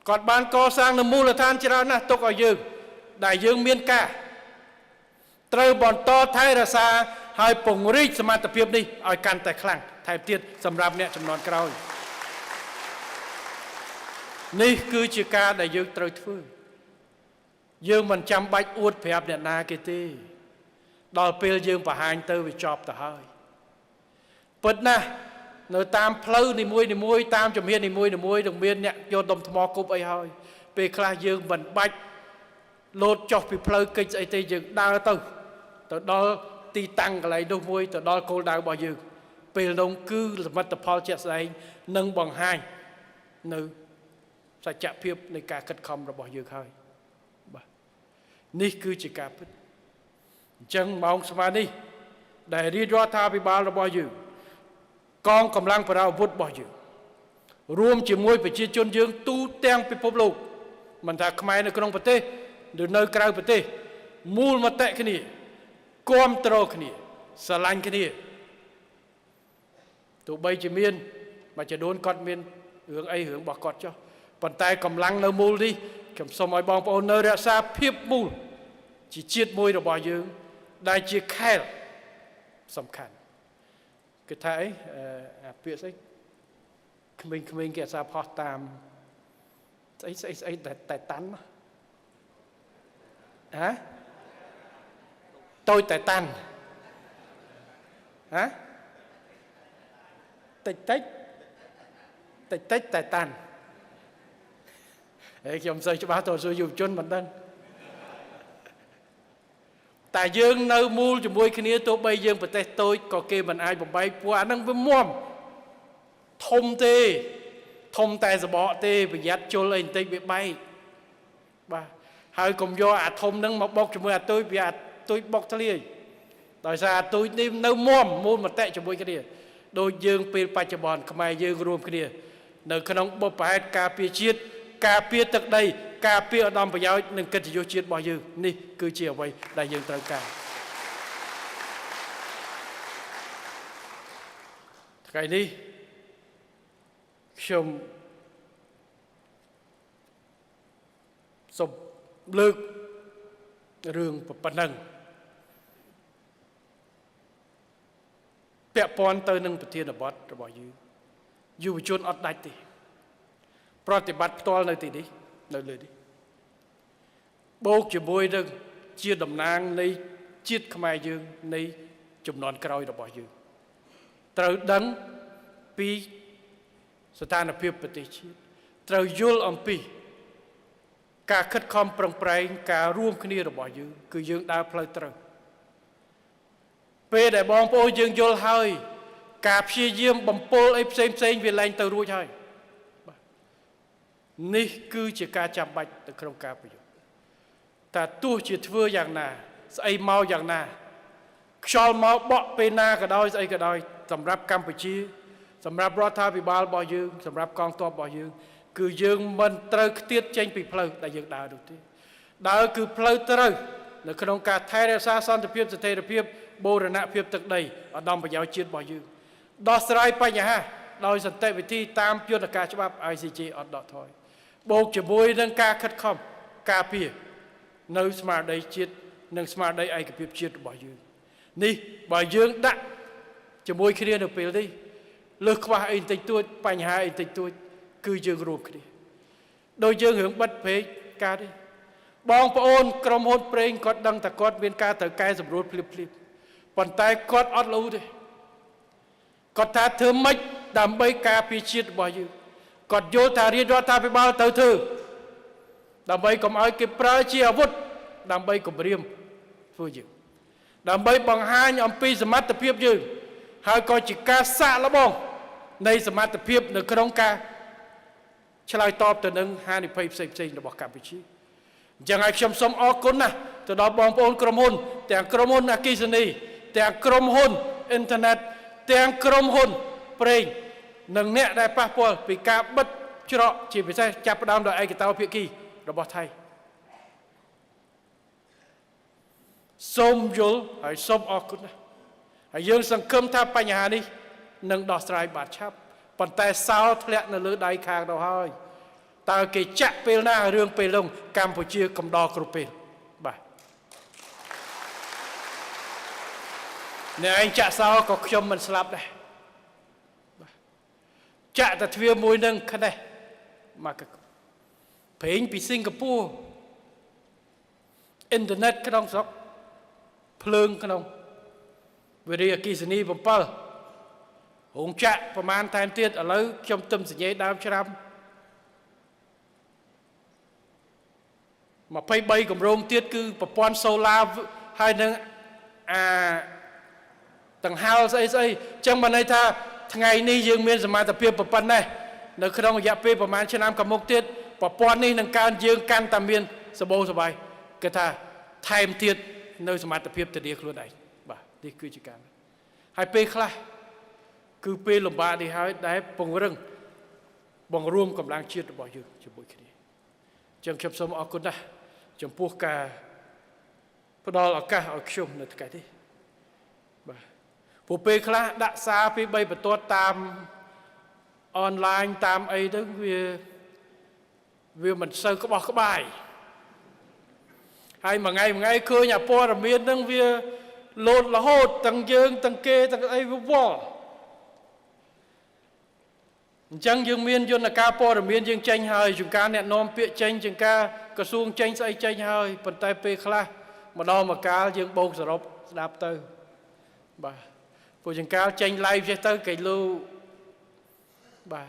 គាត់បានកសាងនៅមូលដ្ឋានច្រើនណាស់ទុកឲ្យយើងដែលយើងមានការត្រូវបន្តថែរក្សាហើយពង្រីកសមត្ថភាពនេះឲ្យកាន់តែខ្លាំងថែមទៀតសម្រាប់អ្នកចំនួនក្រោយនេះគឺជាការដែលយើងត្រូវធ្វើយើងមិនចាំបាច់អួតប្រាប់អ្នកណាគេទេដល់ពេលយើងបង្ហាញទៅវាចប់ទៅហើយពិតណាស់នៅតាមផ្លូវនីមួយនីមួយតាមជំហាននីមួយនីមួយនឹងមានអ្នកយកដុំថ្មគប់អីហើយពេលខ្លះយើងមិនបាច់លោតចុះពីផ្លូវកិច្ចស្អីទេយើងដើរទៅដល់ទីតាំងកន្លែងនោះមួយទៅដល់គោលដៅរបស់យើងពេលនោះគឺសមិទ្ធផលជាក់ស្ដែងនឹងបង្ហាញនៅសច្ចភាពនៃការខិតខំរបស់យើងហើយបាទនេះគឺជាការពិតអញ្ចឹងម៉ោងស្មើនេះដែលរាជរដ្ឋាភិបាលរបស់យើងកងកម្លាំងប្រដាប់អាវុធរបស់យើងរួមជាមួយប្រជាជនយើងទូទាំងពិភពលោកមិនថាខ្មែរនៅក្នុងប្រទេសឬនៅក្រៅប្រទេសមូលមតិគ្នាគាំទ្រគ្នាស្រឡាញ់គ្នាទោះបីជាមានមួយចំនួនគាត់មានរឿងអីរឿងរបស់គាត់ចុះប៉ុន្តែកម្លាំងនៅមូលនេះខ្ញុំសូមឲ្យបងប្អូននៅរក្សាភាពមូលជាជាតិមួយរបស់យើងដែលជាខែលសំខាន់គេថាអីអាពាក្យស្អីក្មេងៗគេអាសាផុសតាមស្អីស្អីស្អីតែតាន់ហ៎តូចតែតាន់ហ៎តិចតិចតិចតិចតែតាន់ហើយខ្ញុំមិនសូវច្បាស់តើសួរយុវជនមិនដឹងតែយើងនៅមូលជាមួយគ្នាទោះបីយើងប្រទេសតូចក៏គេមិនអាចបំបែកព្រោះអានឹងវាមាំធំទេធំតែសបកទេប្រយ័ត្នជុលអីបន្តិចវាបែកបាទហើយកុំយកអាធំនឹងមកបុកជាមួយអាទូចវាអាទូចបុកធ្លាយដោយសារអាទូចនេះនៅមាំមូលមតិជាមួយគ្នាដូចយើងពេលបច្ចុប្បន្នខ្មែរយើងរួមគ្នានៅក្នុងបុព្វហេតុការពារជាតិការពារទឹកដីការពារឧត្តមប្រយោជន៍និងកិត្តិយសជាតិរបស់យើងនេះគឺជាអ្វីដែលយើងត្រូវការថ្ងៃនេះខ្ញុំសូមលើករឿងប៉ុណ្ណឹងពាក់ព័ន្ធទៅនឹងប្រធានបទរបស់យើងយុវជនអត់ដាច់ទេប្រតិបត្តិផ្ទាល់នៅទីនេះនៅលើនេះបូកជាមួយនឹងជាតំណាងនៃជាតិខ្មែរយើងនៃចំនួនក្រោយរបស់យើងត្រូវដឹងពីស្ថានភាពប្រទេសជាតិត្រូវយល់អំពីការខិតខំប្រឹងប្រែងការរួមគ្នារបស់យើងគឺយើងដើរផ្លូវត្រូវពេលដែលបងប្អូនយើងយល់ហើយការព្យាយាមបំពុលអីផ្សេងផ្សេងវាលែងទៅរួចហើយបាទនេះគឺជាការចាំបាច់ទៅក្នុងការប្រយុទ្ធតែទោះជាធ្វើយ៉ាងណាស្អីមកយ៉ាងណាខ្យល់មកបក់ពេលណាក៏ដោយស្អីក៏ដោយសម្រាប់កម្ពុជាសម្រាប់រដ្ឋាភិបាលរបស់យើងសម្រាប់កងទ័ពរបស់យើងគឺយើងមិនត្រូវខ្ទាតចេញពីផ្លូវដែលយើងដើរនោះទេ ដើរគឺផ្លូវត្រូវនៅក្នុងការថែរក្សាសន្តិភាពស្ថិរភាពបូរណភាពទឹកដីឧត្តមប្រយោជន៍ជាតិរបស់យើងដោះស្រាយបញ្ហាដោយសន្តិវិធីតាមយន្តការច្បាប់ ICJ អត់ដកថយបូកជាមួយនឹងការខិតខំការពារនៅស្មារតីជាតិនិងស្មារតីឯកភាពជាតិរបស់យើងនេះបើយើងដាក់ជាមួយគ្នានៅពេលនេះលើសខ្វះអីបន្តិចតួចបញ្ហាអីបន្តិចតួចគឺយើងរួមគ្នាដោយយើងរឿងបិទព្រែកការនេះបងប្អូនក្រុមហ៊ុនប្រេងគាត់ដឹងតែគាត់មានការត្រូវកែសម្រួលភ្លាមភ្លាមប៉ុន្តែគាត់អត់លូទេគាត់ថាធ្វើម៉េចដើម្បីការពារជាតិរបស់យើងគាត់យល់ថារាជរដ្ឋាភិបាលត្រូវធ្វើដើម្បីកុំឲ្យគេប្រើជាអាវុធដើម្បីគំរាមធ្វើយើងដើម្បីបង្ហាញអំពីសមត្ថភាពយើងហើយក៏ជាការសាកល្បងនៃសមត្ថភាពនៅក្នុងការឆ្លើយតបទៅនឹងហានិភ័យផ្សេងៗរបស់កម្ពុជាអញ្ចឹងហើយខ្ញុំសូមអរគុណណាស់ទៅដល់បងប្អូនក្រុមហ៊ុនទាំងក្រុមហ៊ុនអគ្គិសនីទាំងក្រុមហ៊ុនអ៊ីនធឺណិតទាំងក្រុមហ៊ុនប្រេងនិងអ្នកដែលប៉ះពាល់ពីការបិទច្រកជាពិសេសចាប់ផ្ដើមដោយឯកតោភាគីរបស់ថៃសូមយល់ហើយសូមអរគុណណាស់ហើយយើងសង្ឃឹមថាបញ្ហានេះនឹងដោះស្រាយបានឆាប់ប៉ុន្តែសោធ្លាក់នៅលើដៃខាងទៅហើយតើគេចាក់ពេលណារឿងពេលនោះកម្ពុជាកំដរគ្រប់ពេលបាទអ្នកឯងចាក់សោក៏ខ្ញុំមិនស្លាប់ដែរបាទចាក់តែទ្វារមួយនឹងក្នេះមកប្រេងពីសិង្ហបុរីអ៊ីនធឺណិតក្នុងស្រុកភ្លើងក្នុងវិរិយអគ្គិសនី7រោងចក្រប្រមាណថែមទៀតឥឡូវខ្ញុំទឹមសញ្ញេដើមឆ្នាំ23គម្រោងទៀតគឺប្រព័ន្ធសូឡាហើយនឹងអាដង្ហាលស្អីស្អីអញ្ចឹងបានន័យថាថ្ងៃនេះយើងមានសមត្ថភាពប៉ុណ្ណេះនៅក្នុងរយៈពេលប្រហែលឆ្នាំខាងមុខទៀតប្រព័ន្ធនេះនឹងកើនយើងកាន់តែមានសម្បូរសប្បាយគេថាថែមទៀតនៅសមត្ថភាពធានាខ្លួនឯងបាទនេះគឺជាការហើយពេលខ្លះគឺពេលលំបាកនេះហើយដែលពង្រឹងបង្រួមកម្លាំងជាតិរបស់យើងជាមួយគ្នាអញ្ចឹងខ្ញុំសូមអរគុណណាស់ចំពោះការផ្ដល់ឱកាសឲ្យខ្ញុំនៅថ្ងៃនេះបាទព្រោះពេលខ្លះដាក់សារពី3បន្ទាត់តាមអនឡាញតាមអីទៅវាមិនសូវក្បោះក្បាយហើយមួយថ្ងៃមួយថ្ងៃឃើញអាព័ត៌មានហ្នឹងវាលោតរហូតទាំងយើងទាំងគេទាំងអីវាវល់អញ្ចឹងយើងមានយន្តការព័ត៌មានយើងចេញហើយជួនកាលអ្នកនាំពាក្យចេញជួនកាលក្រសួងចេញស្អីចេញហើយប៉ុន្តែពេលខ្លះម្ដងម្កាលយើងបូកសរុបស្ដាប់ទៅបាទព្រោះជួនកាលចេញ live ចេះទៅគេលូបាទ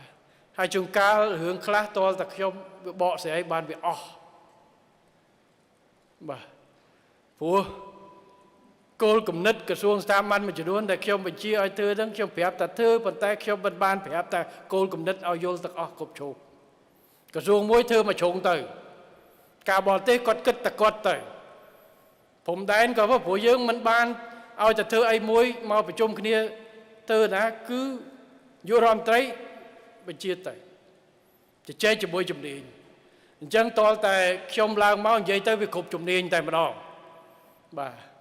ហើយជួនកាលរឿងខ្លះតលតែខ្ញុំវាបកស្រាយបានវាអស់បាទព្រោះគោលគំនិតក្រសួងស្ថាប័នមួយចំនួនដែលខ្ញុំបញ្ជាឲ្យធ្វើហ្នឹងខ្ញុំប្រាប់តែធ្វើប៉ុន្តែខ្ញុំមិនបានប្រាប់តែគោលគំនិតឲ្យយល់ទាំងអស់គ្រប់ជ្រុងក្រសួងមួយធ្វើមួយជ្រុងទៅការបរទេសគាត់គិតតែគាត់ទៅព្រំដែនក៏ព្រោះយើងមិនបានឲ្យតែធ្វើអីមួយមកប្រជុំគ្នាទៅណាគឺយុរដ្ឋមន្ត្រីបញ្ជាទៅជជែកជាមួយជំនាញអញ្ចឹងតលតែខ្ញុំឡើងមកនិយាយទៅវាគ្រប់ជំនាញតែម្ដងបាទ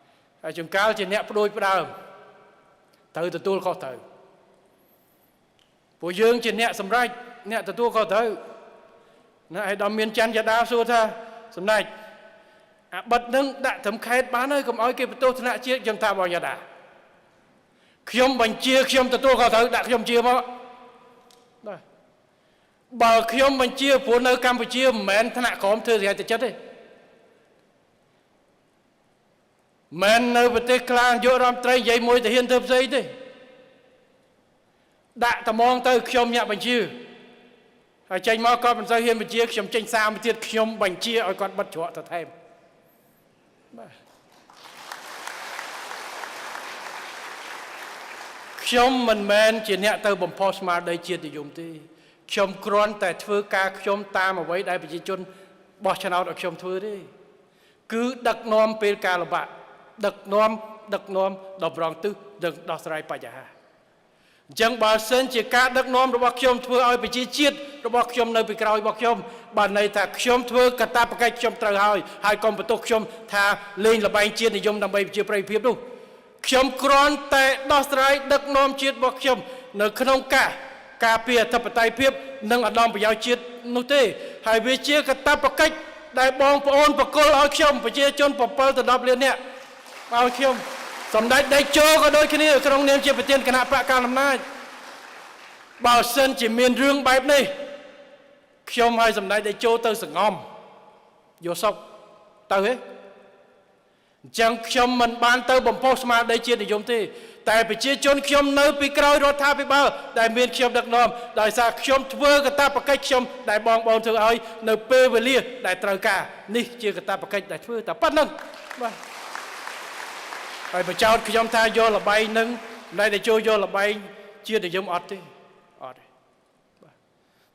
ហើយជួនកាលជាអ្នកផ្ដួចផ្ដើមត្រូវទទួលខុសត្រូវពួកយើងជាអ្នកសម្រេចអ្នកទទួលខុសត្រូវណាឲ្យដល់មានច័ន្ទយ៉ាដាសួរថាសម្ដេចអាបិទនឹងដាក់ត្រឹមខេតបានហើយកុំឲ្យគេបន្ទោសថ្នាក់ជាតិខ្ញុំថាបងយ៉ាដាខ្ញុំបញ្ជាខ្ញុំទទួលខុសត្រូវដាក់ខ្ញុំជាមកបាទបើខ្ញុំបញ្ជាព្រោះនៅកម្ពុជាមិនមែនថ្នាក់ក្រមធ្វើស្រីតែចិត្តទេមិននៅប្រទេសខ្លះយករដ្ឋមន្ត្រីនិយាយមួយទៅហ៊ានធ្វើផ្សេងទេដាក់ត្មងទៅខ្ញុំញាក់បញ្ជាហើយចេញមកគាត់មិនសូវហ៊ានបញ្ជាខ្ញុំចេញសារមួយទៀតខ្ញុំបញ្ជាឲ្យគាត់បិទច្រកទៅថែមបាទខ្ញុំមិនមែនជាអ្នកទៅបំផុសស្មារតីជាតិនិយមទេខ្ញុំគ្រាន់តែធ្វើការខ្ញុំតាមអ្វីដែលប្រជាជនបោះឆ្នោតឲ្យខ្ញុំធ្វើទេគឺដឹកនាំពេលការលំបាកដឹកនាំតម្រង់ទិសនិងដោះស្រាយបញ្ហាអ អញ្ចឹងបើសិនជាការដឹកនាំរបស់ខ្ញុំធ្វើឲ្យប្រជាជាតិរបស់ខ្ញុំនៅពីក្រោយរបស់ខ្ញុំបានន័យថាខ្ញុំធ្វើកាតព្វកិច្ចខ្ញុំត្រូវហើយហើយកុំបន្ទោសខ្ញុំថាលេងល្បែងជាតិនិយមដើម្បីប្រជាប្រិយភាពនោះខ្ញុំគ្រាន់តែដោះស្រាយដឹកនាំជាតិរបស់ខ្ញុំនៅក្នុងការការពារអធិបតេយ្យភាពនិងឧត្តមប្រយោជន៍ជាតិនោះទេហើយវាជាកាតព្វកិច្ចដែលបងប្អូនប្រគល់ឲ្យខ្ញុំប្រជាជន7ទៅ10លាននាក់ឲ្យខ្ញុំសម្ដេចតេជោក៏ដូចគ្នាក្នុងនាមជាប្រធានគណៈបកកណ្ដាលអំណាចបើសិនជាមានរឿងបែបនេះខ្ញុំឲ្យសម្ដេចតេជោទៅសងំយកសុកទៅហេអញ្ចឹងខ្ញុំមិនបានទៅបំផុសស្មារតីជាតិនិយមទេតែប្រជាជនខ្ញុំនៅពីក្រោយរដ្ឋាភិបាលដែលមានខ្ញុំដឹកនាំដោយសារខ្ញុំធ្វើកាតព្វកិច្ចខ្ញុំដែលបងប្អូនធ្វើឲ្យនៅពេលវេលាដែលត្រូវការនេះជាកាតព្វកិច្ចដែលធ្វើតែប៉ុណ្្នឹងបាទហើយបញ្ចោតខ្ញុំថាយកលបែងនឹងម្ដេចតែចូលយកលបែងជាតិនិយមអត់ទេអត់ទេបាទ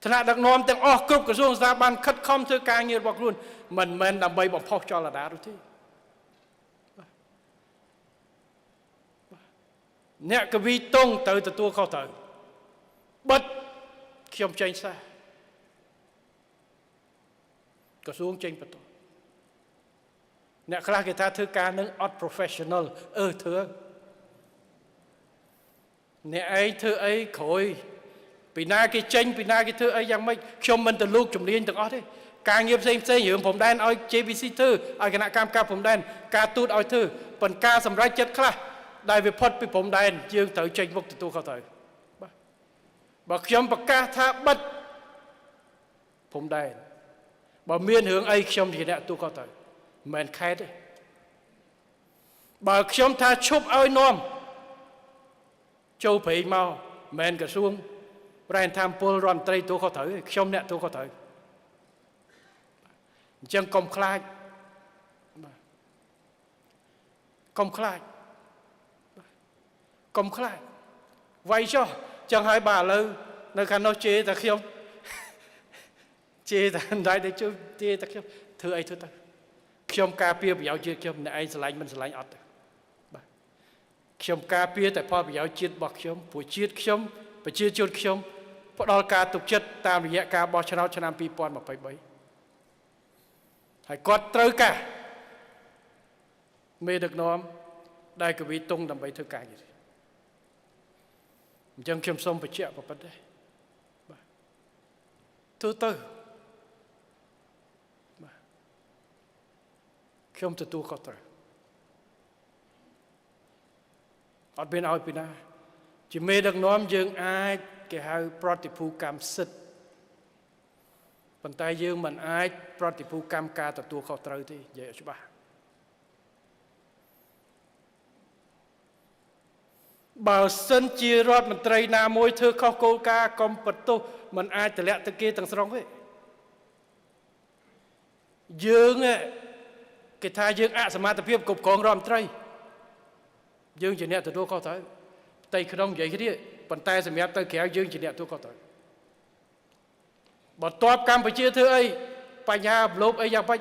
ថ្នាក់ដឹកនាំទាំងអស់គ្រប់ក្រសួងស្ថាប័នខិតខំធ្វើការងាររបស់ខ្លួនមិនមែនដើម្បីបំផុសចលនានោះទេអ្នកកវីតុងត្រូវទទួលខុសត្រូវបិទខ្ញុំចេញសារក្រសួងចេញបន្តអ្នកខ្លះគេថាធ្វើការនឹងអត់ professional អឺធ្វើអ្នកឯងធ្វើអីក្រោយពីណាគេចេញពីណាគេធ្វើអីយ៉ាងម៉េចខ្ញុំមិនទៅលូកជំនាញទាំងអស់ទេការងារផ្សេងផ្សេងរឿងព្រំដែនឲ្យ JVC ធ្វើឲ្យគណៈកម្មការព្រំដែនការទូតឲ្យធ្វើប៉ុន្តែការសម្រេចចិត្តខ្លះដែលវាផុតពីព្រំដែនយើងត្រូវចេញមុខទទួលខុសត្រូវបាទបើខ្ញុំប្រកាសថាបិទព្រំដែនបើមានរឿងអីខ្ញុំជាអ្នកទទួលខុសត្រូវមិនមែនខេតទេបើខ្ញុំថាឈប់ឲ្យនាំចូលព្រៃមកមិនមែនក្រសួងប្រែនធម្មពលរដ្ឋមន្ត្រីទទួលខុសត្រូវទេខ្ញុំអ្នកទទួលខុសត្រូវអញ្ចឹងកុំខ្លាចបាទកុំខ្លាចកុំខ្លាចវាយចុះចឹងហើយបាទឥឡូវនៅខាងនោះជេរតែខ្ញុំជេរតែមិនដែរទេជួយជេរតែខ្ញុំធ្វើអីធ្វើទៅខ្ញុំការពារប្រយោជន៍ជាតិខ្ញុំអ្នកឯងស្រឡាញ់មិនស្រឡាញ់អត់ទេបាទខ្ញុំការពារតែផលប្រយោជន៍ជាតិរបស់ខ្ញុំព្រោះជាតិខ្ញុំប្រជាជនខ្ញុំផ្ដល់ការទុកចិត្តតាមរយៈការបោះឆ្នោតឆ្នាំ2023ហើយគាត់ត្រូវការមេដឹកនាំដែលកវីតុងដើម្បីធ្វើការងារអញ្ចឹងខ្ញុំសូមបញ្ជាក់ប៉ុណ្ណេះបាទធ្វើទៅបាទខ្ញុំទទួលខុសត្រូវអត់មានឲ្យពីណាជាមេដឹកនាំយើងអាចគេហៅប្រតិភូកម្មសិទ្ធិប៉ុន្តែយើងមិនអាចប្រតិភូកម្មការទទួលខុសត្រូវទេនិយាយឲ្យច្បាស់បើសិនជារដ្ឋមន្ត្រីណាមួយធ្វើខុសគោលការណ៍កុំបន្ទោសមិនអាចតម្លាក់ទៅគេទាំងស្រុងទេយើងគេថាយើងអសមត្ថភាពគ្រប់គ្រងរដ្ឋមន្ត្រីយើងជាអ្នកទទួលខុសត្រូវផ្ទៃក្នុងនិយាយគ្នាប៉ុន្តែសម្រាប់ទៅក្រៅយើងជាអ្នកទទួលខុសត្រូវបន្ទាប់កម្ពុជាធ្វើអីបញ្ហាលោភអីយ៉ាងម៉េច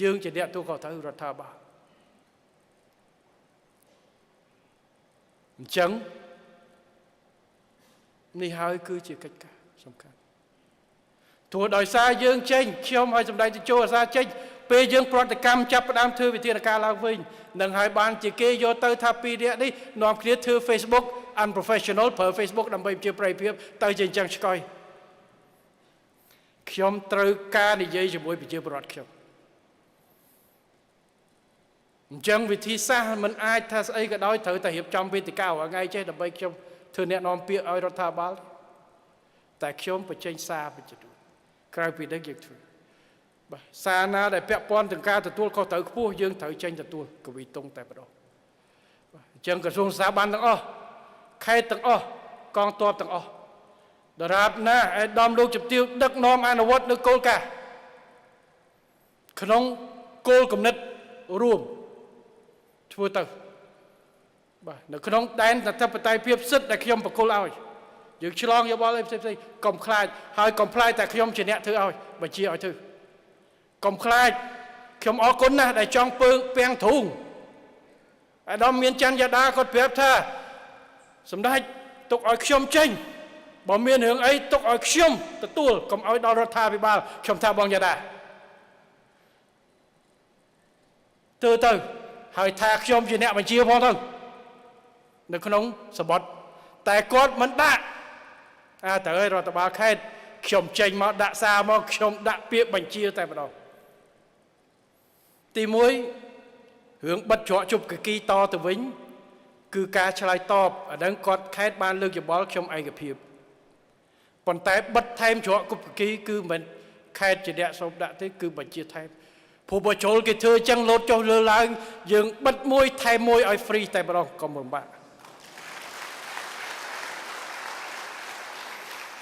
យើងជាអ្នកទទួលខុសត្រូវរដ្ឋាភិបាលអញ្ចឹងនេះហើយគឺជាកិច្ចការសំខាន់ទោះដោយសារយើងចេញខ្ញុំឲ្យសម្ដេចតេជោអាសាចេញពេលយើងប្រតិកម្មចាប់ផ្ដើមធ្វើវិធានការឡើងវិញនឹងហើយបានជាគេយកទៅថាពីរនាក់នេះនាំគ្នាធ្វើ Facebook unprofessional ប្រើ Facebook ដើម្បីជាប្រិយភាពទៅជាអញ្ចឹងឆ្កយខ្ញុំត្រូវការនិយាយជាមួយប្រជាពលរដ្ឋខ្ញុំអញ្ចឹងវិធីសាស្ត្រមិនអាចថាស្អីក៏ដោយត្រូវតែរៀបចំវេទិការាល់ថ្ងៃចេះដើម្បីខ្ញុំធ្វើអ្នកនាំពាក្យឲ្យរដ្ឋាភិបាលតែខ្ញុំបញ្ចេញសារបញ្ជូនក្រៅពីនេះយើងធ្វើបាទសារណាដែលពាក់ព័ន្ធនឹងការទទួលខុសត្រូវខ្ពស់យើងត្រូវចេញទទួលកវីតុងតែម្ដងបាទអញ្ចឹងក្រសួងស្ថាប័នទាំងអស់ខេត្តទាំងអស់កងទ័ពទាំងអស់ដរាបណាឯកឧត្តមលោកជំទាវដឹកនាំអនុវត្តនៅគោលការណ៍ក្នុងគោលគំនិតរួមធ្វើទៅបាទនៅក្នុងដែនអធិបតេយ្យភាពសិទ្ធិដែលខ្ញុំប្រគល់ឲ្យយើងឆ្លងយោបល់អីផ្សេងៗកុំខ្លាចហើយកុំខ្លាចតែខ្ញុំជាអ្នកធ្វើឲ្យបញ្ជាឲ្យធ្វើកុំខ្លាចខ្ញុំអរគុណណាស់ដែលចង់ពើពាំងទ្រូងអាដាមមានច័ន្ទយ៉ាដាគាត់ប្រាប់ថាសម្ដេច ទុកឲ្យខ្ញុំចេញបើមានរឿងអីទុកឲ្យខ្ញុំទទួលកុំឲ្យដល់រដ្ឋាភិបាលខ្ញុំថាបងយ៉ាដាធ្វើទៅហើយថាខ្ញុំជាអ្នកបញ្ជាផងទៅនៅក្នុងសបុតតែគាត់មិនដាក់អាត្រូវឲ្យរដ្ឋបាលខេត្តខ្ញុំចេញមកដាក់សារមកខ្ញុំដាក់ពាក្យបញ្ជាតែម្ដងទី1រឿងបិទច្រកជប់កគីតទៅវិញគឺការឆ្លើយតបអានឹងគាត់ខេត្តបានលើកយោបល់ខ្ញុំឯកភាពប៉ុន្តែបិទថែមច្រកគប់កគីគឺមិនខេត្តជាអ្នកសូមដាក់ទេគឺបញ្ជាថែមព្រោះបើចូលគេធ្វើអញ្ចឹងលោតចុះលើឡើងយើងបិទមួយថែមមួយឲ្យ free តែម្ដងកុំលំបាក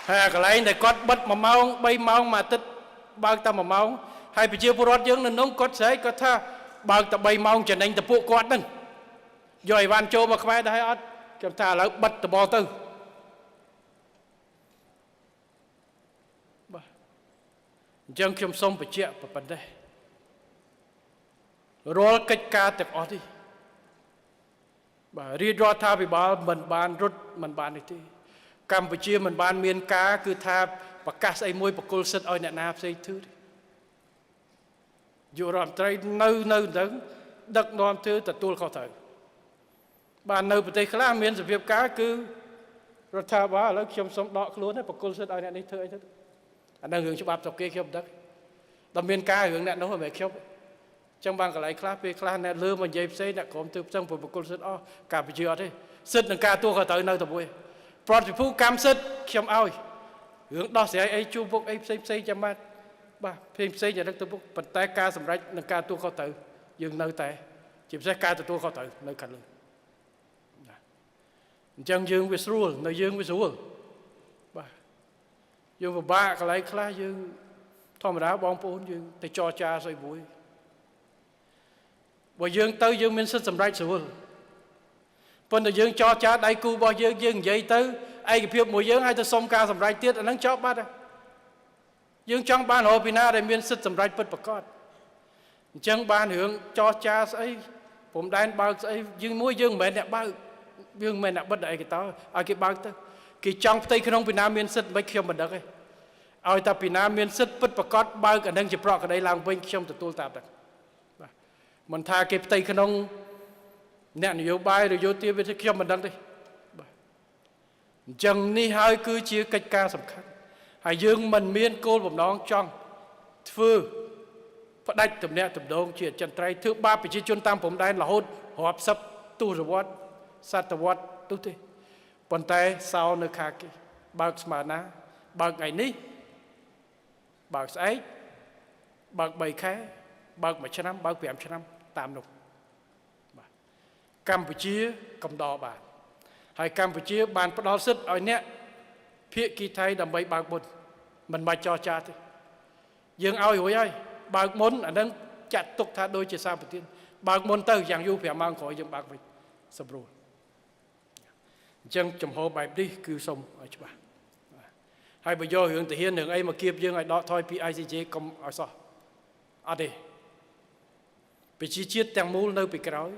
ហើយកន្លែងដែលគាត់បិទ1ម៉ោង3ម៉ោងមួយអាទិត្យបើកតែ1ម៉ោងហើយប្រជាពលរដ្ឋយើងនៅនោះគាត់ស្រែកគាត់ថាបើកតែ3ម៉ោងចំណេញតែពួកគាត់ហ្នឹងយកអីវ៉ាន់ចូលមកខ្មែរដែរអត់ខ្ញុំថាឥឡូវបិទដបងទៅបាទអញ្ចឹងខ្ញុំសូមបញ្ជាក់ប៉ុណ្ណេះរាល់កិច្ចការទាំងអស់នេះបាទរាជរដ្ឋាភិបាលមិនបានរត់មិនបាននេះទេកម្ពុជាមិនបានមានការគឺថាប្រកាសស្អីមួយបកគលសិទ្ធឲ្យអ្នកណាផ្សេងធ្វើទេយុរដ្ឋមន្ត្រីនៅទៅដឹកនាំធ្វើទទួលខុសត្រូវបាននៅប្រទេសខ្លះមានសភាពការគឺរដ្ឋាភិបាលឥឡូវខ្ញុំសូមដកខ្លួនបកគលសិទ្ធឲ្យអ្នកនេះធ្វើអីទៅអានឹងរឿងច្បាប់ស្រុកគេខ្ញុំមិនដឹងដល់មានការរឿងអ្នកនោះមិនមែនខ្ញុំចឹងបានកន្លែងខ្លះពេលខ្លះអ្នកលើមកនិយាយផ្សេងអ្នកក្រុមធ្វើផ្សេងបកគលសិទ្ធអស់កម្ពុជាអត់ទេសិទ្ធនឹងការទទួលខុសត្រូវនៅតែមួយប្រតិភូកម្មសិទ្ធខ្ញុំឲ្យរឿងដោះស្រាយអីជួបពុកអីផ្សេងផ្សេងចាំបាទបាទផ្សេងផ្សេងយ៉ាងនេះទៅពុកប៉ុន្តែការសម្រេចនឹងការទទួលខុសត្រូវយើងនៅតែជាពិសេសការទទួលខុសត្រូវនៅខាងលើអញ្ចឹងយើងវាស្រួលនៅយើងវាស្រួលបាទយើងពិបាកកន្លែងខ្លះយើងធម្មតាបងប្អូនយើងទៅចរចាស្អីមួយបើយើងទៅយើងមានសិទ្ធិសម្រេចស្រួលប៉ុន្តែយើងចរចាដៃគូរបស់យើងយើងនិយាយទៅឯកភាពមួយយើងឲ្យទៅសុំការសម្រេចទៀតអានឹងចប់បាត់ហើយយើងចង់បានរកពីណាដែលមានសិទ្ធិសម្រេចពិតប្រាកដអញ្ចឹងបានរឿងចរចាស្អីព្រំដែនបើកស្អីយើងមួយយើងមិនមែនអ្នកបើកយើងមិនមែនអ្នកបិទឯកតោឲ្យគេបើកទៅគេចង់ផ្ទៃក្នុងពីណាមានសិទ្ធិមិនខ្ញុំមិនដឹងទេឲ្យតែពីណាមានសិទ្ធិពិតប្រាកដបើកអានឹងជាប្រកក្តីឡើងវិញខ្ញុំទទួលតាមហ្នឹងបាទមិនថាគេផ្ទៃក្នុងអ្នកនយោបាយឬយោធាវិទ្យាខ្ញុំមិនដឹងទេបាទអញ្ចឹងនេះហើយគឺជាកិច្ចការសំខាន់ហើយយើងមិនមានគោលបំណងចង់ធ្វើផ្ដាច់ទំនាក់ទំនងជាអចិន្ត្រៃយ៍ធ្វើបាបប្រជាជនតាមព្រំដែនរហូតរាប់សិបទសវត្សសតវត្សទោះទេប៉ុន្តែសោនៅខាងគេបើកស្មើណាបើកថ្ងៃនេះបើកស្អែកបើក3ខែបើក1ឆ្នាំបើក5ឆ្នាំតាមនោះបាទកម្ពុជាកំដរបានហើយកម្ពុជាបានផ្ដល់សិទ្ធិឲ្យអ្នកភាគីថៃដើម្បីបើកមុនមិនបាច់ចរចាទេយើងឲ្យរួចហើយបើកមុនអានឹងចាត់ទុកថាដូចជាសម្បទានបើកមុនទៅយ៉ាងយូរ5ម៉ោងក្រោយយើងបើកវិញសម្រួលអញ្ចឹងចំហបែបនេះគឺសូមឲ្យច្បាស់ហើយបើយករឿងទាហានរឿងអីមកគៀបយើងឲ្យដកថយពី ICJ កុំឲ្យសោះអត់ទេប្រជាជាតិទាំងមូលនៅពីក្រោយ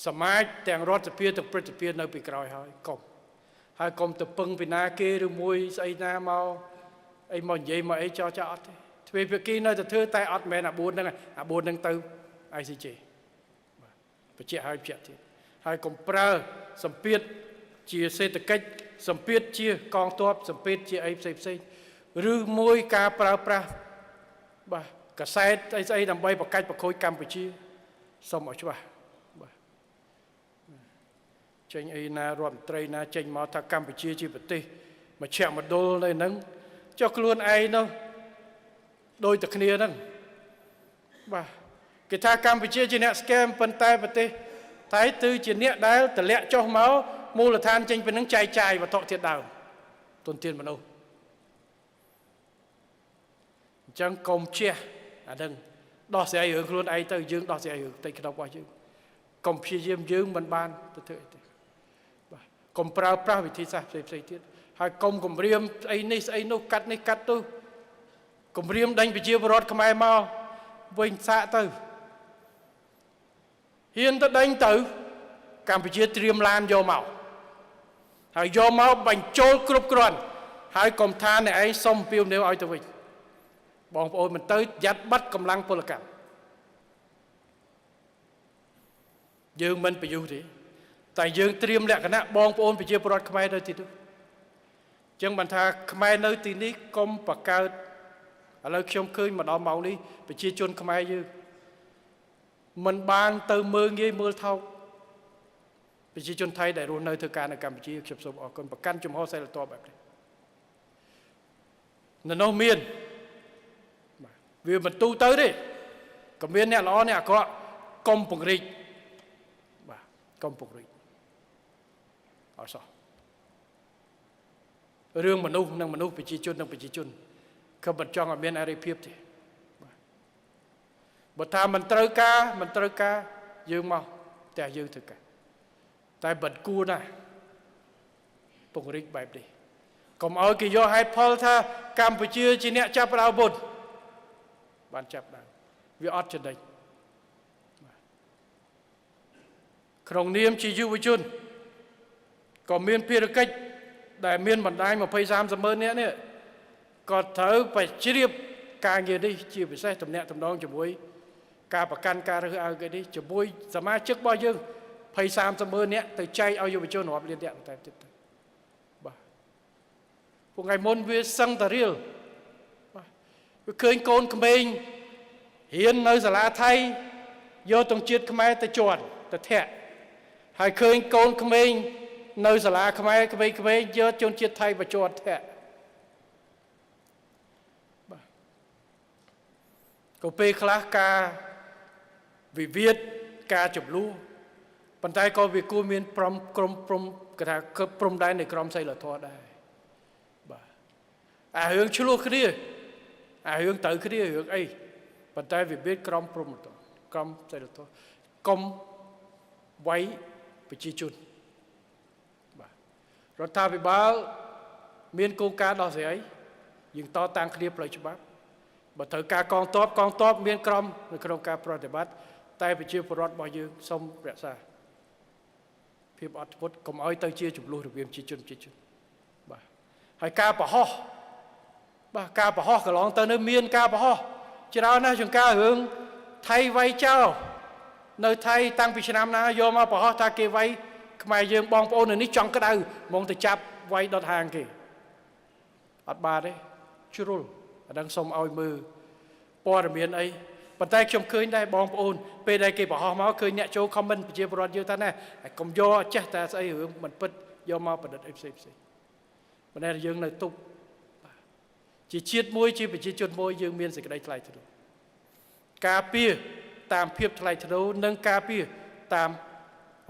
សមាជទាំងរដ្ឋសភាទាំងព្រឹទ្ធសភានៅពីក្រោយហើយកុំហើយកុំទៅពឹងពីណាគេឬមួយស្អីណាមកអីមកនិយាយមកអីចោចអត់ទេទ្វេភាគីនៅតែធ្វើតែអត់មែនអា4ហ្នឹងអា4ហ្នឹងទៅ ICJ បាទបញ្ជាក់ហើយបញ្ជាក់ទៀតហើយកុំប្រើសម្ពាធជាសេដ្ឋកិច្ចសម្ពាធជាកងទ័ពសម្ពាធជាអីផ្សេងផ្សេងឬមួយការប្រើប្រាស់បាទកសែតអីស្អីដើម្បីប្រកាច់ប្រខូចកម្ពុជាសូមឲ្យច្បាស់បាទចេញអីណារដ្ឋមន្ត្រីណាចេញមកថាកម្ពុជាជាប្រទេសមជ្ឈមណ្ឌលនៅហ្នឹងចុះខ្លួនឯងនោះដូចតែគ្នាហ្នឹងបាទគេថាកម្ពុជាជាអ្នកស្កែមប៉ុន្តែប្រទេសថៃគឺជាអ្នកដែលតម្លាក់ចុះមកមូលដ្ឋានចេញពីនឹងចែកចាយវត្ថុធាតុដើមទុនធានមនុស្សអញ្ចឹងកុំជះអានឹងដោះស្រាយរឿងខ្លួនឯងទៅយើងដោះស្រាយរឿងផ្ទៃក្នុងរបស់យើងកុំព្យាយាមយើងមិនបានទៅធ្វើអីទេបាទកុំប្រើប្រាស់វិធីសាស្ត្រផ្សេងផ្សេងទៀតហើយកុំគម្រាមស្អីនេះស្អីនោះកាត់នេះកាត់ទៅគម្រាមដេញប្រជាពលរដ្ឋខ្មែរមកវិញសាកទៅហ៊ានទៅដេញទៅកម្ពុជាត្រៀមឡានយកមក ហើយយកមកបញ្ចូលគ្រប់គ្រាន់ហើយកុំថាអ្នកឯងសុំពីវនាវឲ្យទៅវិញបងប្អូនមិនទៅយ៉ាត់បាត់កម្លាំងពលកម្មយើងមិនប្រយុទ្ធទេតែយើងត្រៀមលក្ខណៈបងប្អូនប្រជាពលរដ្ឋខ្មែរនៅទីនោះចឹងបានថាខ្មែរនៅទីនេះកុំបង្កើតឥឡូវខ្ញុំឃើញមកដល់ម៉ោងនេះប្រជាជនខ្មែរយើងមិនបានទៅមើលងាយមើលថោកប្រជាជនថៃដែលរស់នៅធ្វើការនៅកម្ពុជាខ្ញុំសូមអរគុណប្រកាន់ជំហរសីលធម៌បែបនេះនៅនោះមានវាមិនទូទៅទេក៏មានអ្នកល្អអ្នកអាក្រក់កុំពង្រីកបាទកុំពង្រីកអត់សោះរឿងមនុស្សនិងមនុស្សប្រជាជននិងប្រជាជនក៏មិនចង់ឲ្យមានអរិភាពទេបាទបើថាមិនត្រូវការមិនត្រូវការយើងមកតែយើងធ្វើការតែមិនគួរណាស់ពង្រីកបែបនេះកុំឲ្យគេយកហេតុផលថាកម្ពុជាជាអ្នកចាប់ផ្ដើមមុនបានចាប់ដើមវាអត់ចំណេញក្នុងនាមជាយុវជនក៏មានភារកិច្ចដែលមានបណ្ដាញ20 30ម៉ឺននាក់នេះក៏ត្រូវបជ្រាបការងារនេះជាពិសេសតំណាក់តំណងជាមួយការប្រកាន់ការរើសអើងគេនេះជាមួយសមាជិករបស់យើង20 30ម៉ឺននាក់ទៅចែកឲ្យយុវជនរាប់លាននាក់តែទៀតទៅបាទពួកថ្ងៃមុនវាសឹងតារៀលបាទវាឃើញកូនក្មេងរៀននៅសាលាថៃយកទង់ជាតិខ្មែរទៅជាន់ទៅធាក់ហើយឃើញកូនក្មេងនៅសាលាខ្មែរក្មេងៗយកជនជាតិថៃបញ្ជាន់ធាក់បាទក៏ពេលខ្លះការវិវាទការចំនួនប៉ុន្តែក៏វាគួរមានព្រំក្រុមព្រំគេថាព្រំដែននៃក្រមសីលធម៌ដែរបាទអារឿងឆ្លោះគ្នាអារឿងត្រូវគ្នារឿងអីប៉ុន្តែវាមានក្រមព្រំទៅក្រមសីលធម៌កុំវាយប្រជាជនបាទរដ្ឋាភិបាលមានគោលការណ៍ដោះស្រាយយើងតតាំងគ្នាផ្លូវច្បាប់បើត្រូវការកងទ័ពកងទ័ពមានក្រមនៅក្នុងការប្រតិបត្តិតែប្រជាពលរដ្ឋរបស់យើងសូមរក្សាភាពអត់ធ្មត់កុំឲ្យទៅជាចំនួនរវាងប្រជាជនប្រជាជនបាទហើយការប្រហោះបាទការប្រហោះកន្លងទៅនៅមានការប្រហោះច្រើនណាស់ជាងការរឿងថៃវាយចោលនៅថៃតាំងពីឆ្នាំណាយកមកប្រហោះថាគេវាយខ្មែរយើងបងប្អូននៅនេះចង់ក្តៅហ្មងទៅចាប់វាយដុតហាងគេអត់បាទទេជ្រុលអានឹងសូមឲ្យមើលព័ត៌មានអីប៉ុន្តែខ្ញុំឃើញដែរបងប្អូនពេលដែលគេប្រហោះមកឃើញអ្នកចូល comment ប្រជាពលរដ្ឋយើងថាណែកុំយកចេះតែស្អីរឿងមិនពិតយកមកប្រឌិតអីផ្សេងផ្សេងប៉ុន្តែយើងនៅទប់ជាជាតិមួយជាប្រជាជនមួយយើងមានសេចក្តីថ្លៃថ្នូរការពារតាមភាពថ្លៃថ្នូរនិងការពារតាម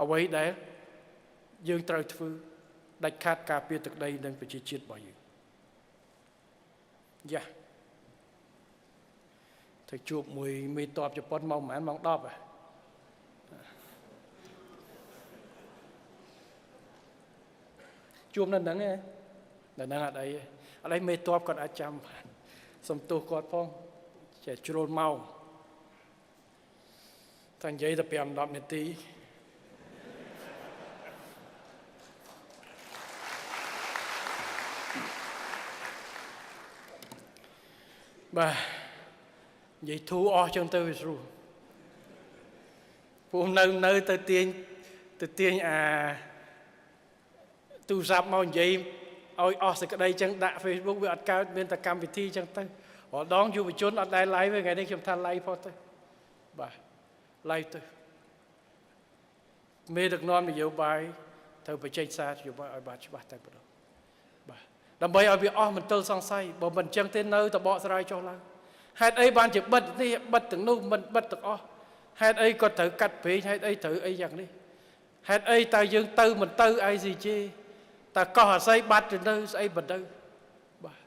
អ្វីដែលយើងត្រូវធ្វើដាច់ខាតការពារទឹកដីនិងប្រជាជាតិរបស់យើងយ៉ាទៅជួបមួយមេតបជប៉ុនម៉ោងប្រហែលម៉ោង10ហ៎ជួបនៅហ្នឹងឯងនៅហ្នឹងអត់អីអត់អីមេតបគាត់អាចចាំបានសុំទោសគាត់ផងចេះជ្រុលម៉ោងតែនិយាយតែ5 10នាទីបាទនិយាយធូរអស់ចឹងទៅវាស្រួលពួកនៅទៅទាញអាទូរស័ព្ទមកនិយាយឲ្យអស់សេចក្តីចឹងដាក់ Facebook វាអត់កើតមានតែកម្មវិធីចឹងទៅរដងយុវជនអត់ដែល live ទេថ្ងៃនេះខ្ញុំថា live ផុសទៅបាទ live ទៅមេដឹកនាំនយោបាយត្រូវបញ្ចេញសារនយោបាយឲ្យបានច្បាស់តែប៉ុណ្ណោះបាទដើម្បីឲ្យវាអស់មន្ទិលសង្ស័យបើមិនចឹងទេនៅតែបកស្រាយចុះឡើងហេតុអីបានជាបិទនេះបិទទាំងនោះមិនបិទទាំងអស់ហេតុអីក៏ត្រូវកាត់ព្រេងហេតុអីត្រូវអីយ៉ាងនេះហេតុអីតើយើងទៅមិនទៅ ICJ តើកោះអាស័យបាត់ទៅនៅស្អីមិនទៅបាទ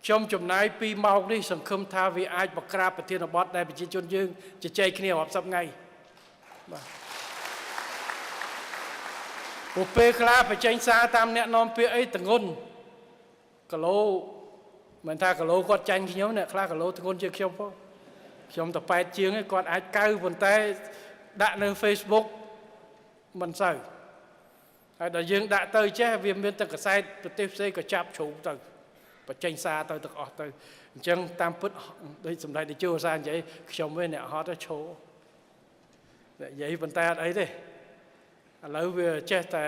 ខ្ញុំចំណាយ2ម៉ោងនេះសង្ឃឹមថាវាអាចបង្ក្រាបប្រធានបទដែលប្រជាជនយើងជជែកគ្នារាប់សិបថ្ងៃបាទព្រោះពេលខ្លះបញ្ចេញសារតាមអ្នកនាំពាក្យអីតងន់គីឡូមិនថាគីឡូគាត់ចាញ់ខ្ញុំអ្នកខ្លះគីឡូធ្ងន់ជាងខ្ញុំផងខ្ញុំតែ8ជាងឯងគាត់អាចកៅប៉ុន្តែដាក់នៅ Facebook មិនសូវ ហើយដល់យើងដាក់ទៅចេះវាមានទឹកកសែតប្រទេសផ្សេងក៏ចាប់ជ្រុំទៅបញ្ចេញសារទៅទាំងអស់ទៅអញ្ចឹងតាមពិតដូចសម្ដេចតេជោសានិយាយខ្ញុំវិញអ្នកហត់ទៅឈោនិយាយប៉ុន្តែអត់អីទេឥឡូវវាចេះតែ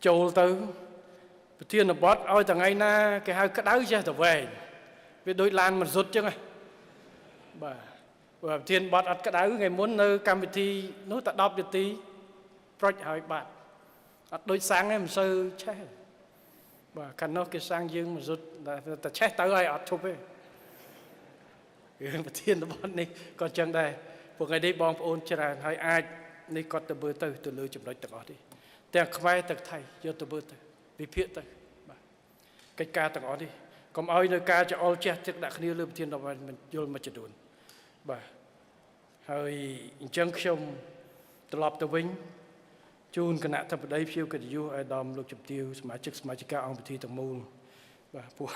ចូលទៅប្រធានបទឲ្យថ្ងៃណាគេហៅក្តៅចេះតែវែងវាដូចឡានមិនសុទ្ធចឹងបាទប្រធានបទអត់ក្តៅថ្ងៃមុននៅកម្មវិធីនោះតែ10នាទីប្រុចហើយបាត់អត់ដូចសាំងទេមិនសូវឆេះបាទកាលនោះគេសាំងយើងមិនសុទ្ធតែឆេះទៅហើយអត់ឈប់ទេរឿងប្រធានបទនេះក៏ចឹងដែរពួកថ្ងៃនេះបងប្អូនច្រើនហើយអាចនេះគាត់ទៅមើលទៅលើចំណុចទាំងអស់នេះទាំងខ្មែរទាំងថៃយកទៅមើលទៅវិភាគទៅបាទកិច្ចការទាំងអស់នេះកុំឲ្យនៅការចោលជះទឹកដាក់គ្នាលើប្រធានបទមិនយល់មួយចំនួនបាទហើយអញ្ចឹងខ្ញុំត្រឡប់ទៅវិញជូនគណៈធិបតីភ្ញៀវកិត្តិយសអាយដាមលោកជំទាវសមាជិកសមាជិកាអង្គពិធីទាំងមូលបាទព្រោះ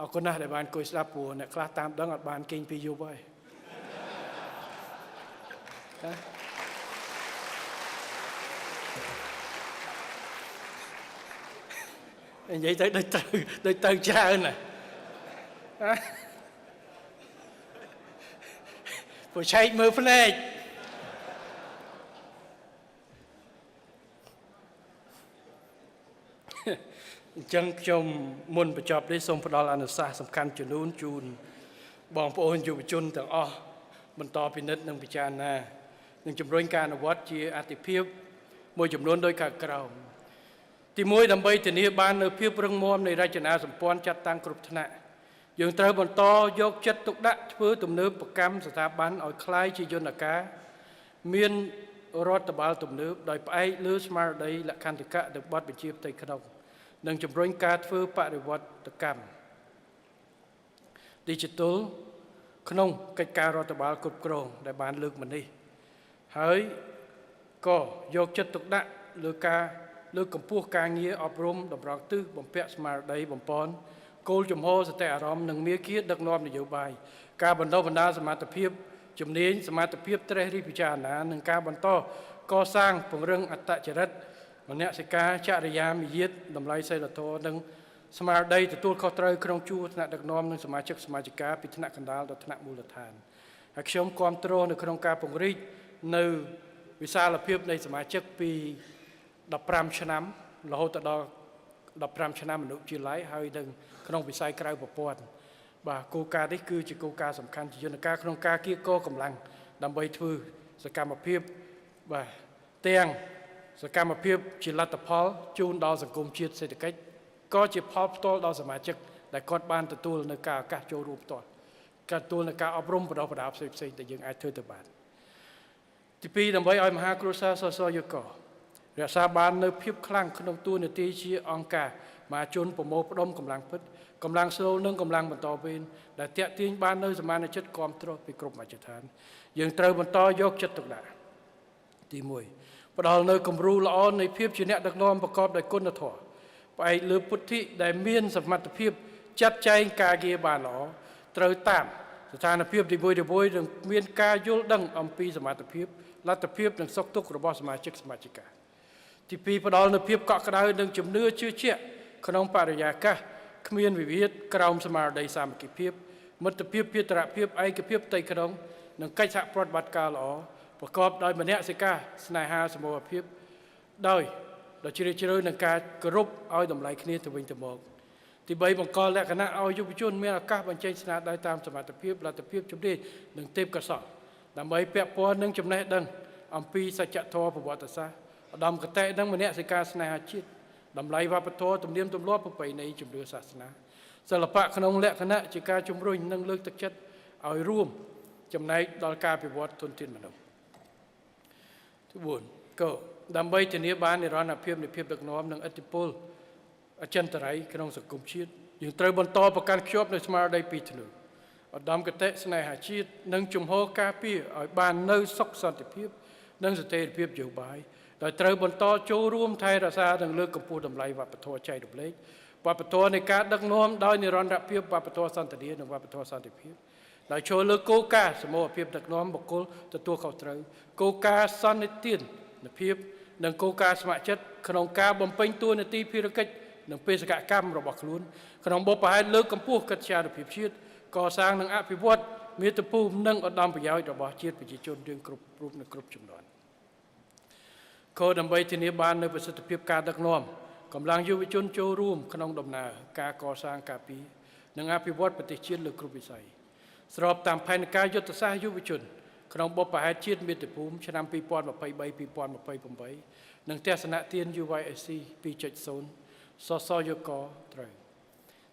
អរគុណណាស់ដែលបានអង្គុយស្ដាប់ព្រោះអ្នកខ្លះតាមដឹងអត់បានគេងពីយប់ហើយនិយាយទៅដូចទៅដូចទៅច្រើនណាព្រោះឆែកមើលភ្នែកអញ្ចឹងខ្ញុំមុនបញ្ចប់នេះសូមផ្ដល់អនុសាសន៍សំខាន់ចំនួនជូនបងប្អូនយុវជនទាំងអស់បន្តពិនិត្យនិងពិចារណានិងជំរុញការអនុវត្តជាអតិភិបមួយចំនួនដោយខាងក្រោមទី1ដើម្បីធានាបាននូវភាពរឹងមាំនៃរចនាសម្ព័ន្ធចាត់តាំងគ្រប់ថ្នាក់យើងត្រូវបន្តយកចិត្តទុកដាក់ធ្វើទំនើបកម្មស្ថាប័នឲ្យคล้ายជាយន្តការមានរដ្ឋបាលទំនើបដោយផ្អែកលើស្មារតីលក្ខន្តិកៈនិងបទបញ្ជាផ្ទៃក្នុងនិងជំរុញការធ្វើបរិវត្តកម្ម Digital ក្នុងកិច្ចការរដ្ឋបាលគ្រប់គ្រងដែលបានលើកមកនេះហើយក៏យកចិត្តទុកដាក់លើការលើកកម្ពស់ការងារអប់រំតម្រង់ទិសបំពាក់ស្មារតីបំពន់គោលជំហរសតិអារម្មណ៍និងមាគ៌ាដឹកនាំនយោបាយការបណ្ដុះបណ្ដាលសមត្ថភាពជំនាញសមត្ថភាពត្រេះរិះពិចារណានិងការបន្តកសាងពង្រឹងអត្តចរិតមនសិការចរិយាមាយាទតម្លៃសីលធម៌និងស្មារតីទទួលខុសត្រូវក្នុងជួរថ្នាក់ដឹកនាំនិងសមាជិកសមាជិកាពីថ្នាក់កណ្ដាលដល់ថ្នាក់មូលដ្ឋានហើយខ្ញុំគាំទ្រនៅក្នុងការពង្រីកនៅវិសាលភាពនៃសមាជិកពី15ឆ្នាំរហូតដល់15ឆ្នាំអនុជាល័យហើយនឹងក្នុងវិស័យក្រៅប្រព័ន្ធបាទគោលការណ៍នេះគឺជាគោលការណ៍សំខាន់ជាយន្តការក្នុងការគៀកកម្លាំងដើម្បីធ្វើសកម្មភាពបាទទាំងសកម្មភាពជាលទ្ធផលជូនដល់សង្គមជាតិសេដ្ឋកិច្ចក៏ជាផលផ្ទាល់ដល់សមាជិកដែលគាត់បានទទួលនៅការឱកាសចូលរួមផ្ទាល់ការទទួលនៅការអប់រំបណ្ដុះបណ្ដាលផ្សេងៗដែលយើងអាចធ្វើទៅបានទី2ដើម្បីឲ្យមហាគ្រួសារសសយករក្សាបាននៅភាពខ្លាំងក្នុងតួនាទីជាអង្គការមហាជនប្រមូលផ្ដុំកម្លាំងពិតកម្លាំងស្រូវនិងកម្លាំងបន្តវេនដែលតាក់ទាញបាននៅសមាជិកគាំទ្រពីគ្រប់មជ្ឈដ្ឋានយើងត្រូវបន្តយកចិត្តទុកដាក់ទី1ផ្ដល់នៅគំរូល្អនៃភាពជាអ្នកដឹកនាំប្រកបដោយគុណធម៌ផ្អែកលើពុទ្ធិដែលមានសមត្ថភាពចាត់ចែងការងារបានល្អត្រូវតាមស្ថានភាពនីមួយៗនិងមានការយល់ដឹងអំពីសមត្ថភាពលទ្ធភាពនិងសុខទុក្ខរបស់សមាជិកសមាជិកាទី2ផ្ដល់នូវភាពកក់ក្ដៅនិងជំនឿជឿជាក់ក្នុងបរិយាកាសគ្មានវិវាទក្រោមស្មារតីសាមគ្គីភាពមិត្តភាពភារភាពឯកភាពផ្ទៃក្នុងនិងកិច្ចសហប្រតិបត្តិការល្អប្រកបដោយមនសិការស្នេហាសមូហភាពដោយជ្រាលជ្រៅនឹងការគោរពឲ្យតម្លៃគ្នាទៅវិញទៅមកទី3បង្កលក្ខណៈឲ្យយុវជនមានឱកាសបញ្ចេញស្នាដៃតាមសមត្ថភាពលទ្ធភាពជំនាញនិងទេពកោសល្យដើម្បីពាក់ព័ន្ធនឹងចំណេះដឹងអំពីសច្ចធម៌ប្រវត្តិសាស្ត្រឧត្តមគតិនិងមនសិការស្នេហាជាតិតម្លៃវប្បធម៌ទំនៀមទម្លាប់ប្រពៃណីជំនឿសាសនាសិល្បៈក្នុងលក្ខណៈជាការជំរុញនិងលើកទឹកចិត្តឲ្យរួមចំណែកដល់ការពិវត្តធនធានមនុស្សទី4ក៏ដើម្បីធានាបាននិរន្តរភាពនៃភាពដឹកនាំនិងឥទ្ធិពលអចិន្ត្រៃយ៍ក្នុងសង្គមជាតិយើងត្រូវបន្តប្រកាន់ខ្ជាប់នៅស្មារតីពីរធ្នូឧត្តមគតិស្នេហាជាតិនិងជំហរការពារឲ្យបាននៅសុខសន្តិភាពនិងស្ថិរភាពនយោបាយដោយត្រូវបន្តចូលរួមថែរក្សានិងលើកកម្ពស់តម្លៃវប្បធម៌ចែករំលែកវប្បធម៌នៃការដឹកនាំដោយនិរន្តរភាពវប្បធម៌សន្តិភាពនិងវប្បធម៌សន្តិភាពដោយចូលលើគោលការណ៍សមូហភាពដឹកនាំបុគ្គលទទួលខុសត្រូវគោលការណ៍សន្និទានភាព និងគោលការណ៍ស្ម័គ្រចិត្តក្នុងការបំពេញតួនាទីភារកិច្ចនិងបេសកកម្មរបស់ខ្លួនក្នុងបុព្វហេតុលើកកម្ពស់កិត្យានុភាពជាតិកសាងនិងអភិវឌ្ឍមាតុភូមិនិងឧត្តមប្រយោជន៍របស់ជាតិប្រជាជនរៀងគ្រប់រូបនិងគ្រប់ជំនាន់ខដើម្បីធានាបាននូវប្រសិទ្ធភាពការដឹកនាំកម្លាំងយុវជនចូលរួមក្នុងដំណើរការកសាងការពារនិងអភិវឌ្ឍប្រទេសជាតិលើគ្រប់វិស័យស្របតាមផែនការយុទ្ធសាស្ត្រយុវជនក្នុងបុព្វហេតុជាតិមាតុភូមិឆ្នាំ2023-2028និងទស្សនទាន UYSC 2.0សសយកត្រូវ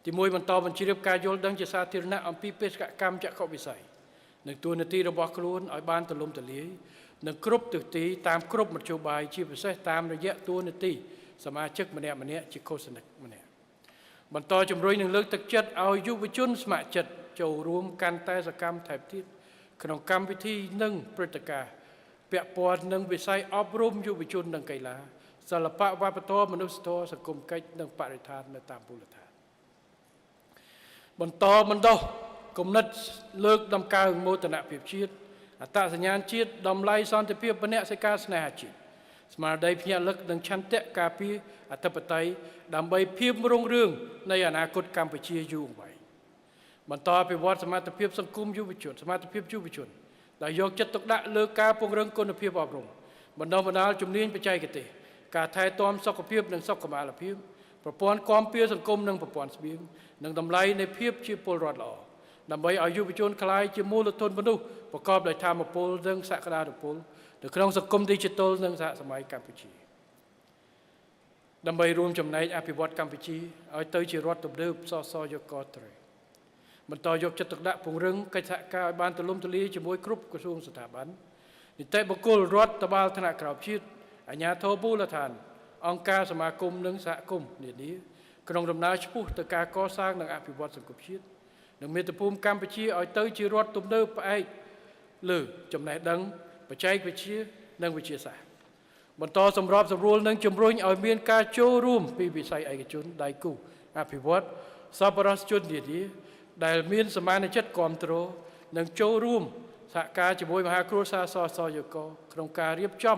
ទី1បន្តបញ្ជ្រាបការយល់ដឹងជាសាធារណៈអំពីបេសកកម្មចក្ខុវិស័យនិងតួនាទីរបស់ខ្លួនឲ្យបានទូលំទូលាយនិងគ្រប់ទិសទីតាមគ្រប់មធ្យោបាយជាពិសេសតាមរយៈតួនាទីសមាជិកម្នាក់ៗជាឃោសនិកម្នាក់បន្តជំរុញនិងលើកទឹកចិត្តឲ្យយុវជនស្ម័គ្រចិត្តចូលរួមកាន់តែសកម្មថែមទៀតក្នុងកម្មវិធីនិងព្រឹត្តិការណ៍ពាក់ព័ន្ធនឹងវិស័យអប់រំយុវជននិងកីឡាសិល្បៈវប្បធម៌មនុស្សធម៌សង្គមកិច្ចនិងបរិស្ថាននៅតាមមូលដ្ឋានបន្តបណ្ដុះគំនិតលើកតម្កើងមោទនភាពជាតិអត្តសញ្ញាណជាតិតម្លៃសន្តិភាពមនសិការស្នេហាជាតិស្មារតីភ្ញាក់លឹកនិងឆន្ទៈការពារអធិបតេយ្យដើម្បីភាពរុងរឿងនៃអនាគតកម្ពុជាយូរអង្វែងបន្តអភិវឌ្ឍសមត្ថភាពសង្គមយុវជនសមត្ថភាពយុវជនដែលយកចិត្តទុកដាក់លើការពង្រឹងគុណភាពអប់រំបណ្ដុះបណ្ដាលជំនាញបច្ចេកទេសការថែទាំសុខភាពនិងសុខុមាលភាពប្រព័ន្ធគាំពារសង្គមនិងប្រព័ន្ធស្បៀងនិងតម្លៃនៃភាពជាពលរដ្ឋល្អដើម្បីឲ្យយុវជនក្លាយជាមូលធនមនុស្សប្រកបដោយធម៌ពលនិងសក្តានុពលនៅក្នុងសង្គមឌីជីថលនិងសហសម័យកម្ពុជាដើម្បីរួមចំណែកអភិវឌ្ឍកម្ពុជាឲ្យទៅជារដ្ឋទំនើបសសយកត្រូវបន្តយកចិត្តទុកដាក់ពង្រឹងកិច្ចសហការឲ្យបានទូលំទូលាយជាមួយគ្រប់ក្រសួងស្ថាប័ននីតិបុគ្គលរដ្ឋបាលថ្នាក់ក្រោមជាតិអាជ្ញាធរមូលដ្ឋានអង្គការសមាគមនិងសហគមន៍នានាក្នុងដំណើរឆ្ពោះទៅការកសាងនិងអភិវឌ្ឍសង្គមជាតិនិងមាតុភូមិកម្ពុជាឲ្យទៅជារដ្ឋទំនើបផ្អែកលើចំណេះដឹងបច្ចេកវិទ្យានិងវិទ្យាសាស្ត្របន្តសម្របសម្រួលនិងជំរុញឲ្យមានការចូលរួមពីវិស័យឯកជនដៃគូអភិវឌ្ឍសប្បុរសជននានាដែលមានសមានចិត្តគ្រប់គ្រងនិងចូលរួមសហការជាមួយមហាគ្រួសារសសយកក្នុងការរៀបចំ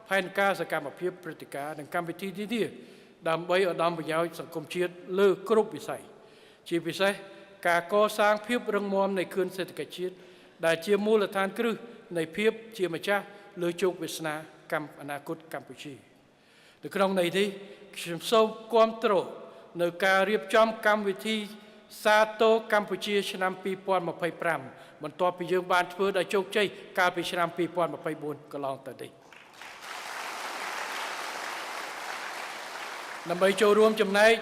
ផែនការសកម្មភាពព្រឹត្តិការណ៍និងកម្មវិធីនានាដើម្បីឧត្តមប្រយោជន៍សង្គមជាតិលើគ្រប់វិស័យជាពិសេសការកសាងភាពរឹងមាំនៃខឿនសេដ្ឋកិច្ចជាតិដែលជាមូលដ្ឋានគ្រឹះនៃភាពជាម្ចាស់លើជោគវាសនាកម្ពុជាអនាគតកម្ពុជានៅក្នុងន័យនេះខ្ញុំសូមគាំទ្រនៅការរៀបចំកម្មវិធីសាទរកម្ពុជាឆ្នាំ2025បន្ទាប់ពីយើងបានធ្វើដោយជោគជ័យកាលពីឆ្នាំ2024កន្លងទៅនេះដើម្បីចូលរួមចំណែក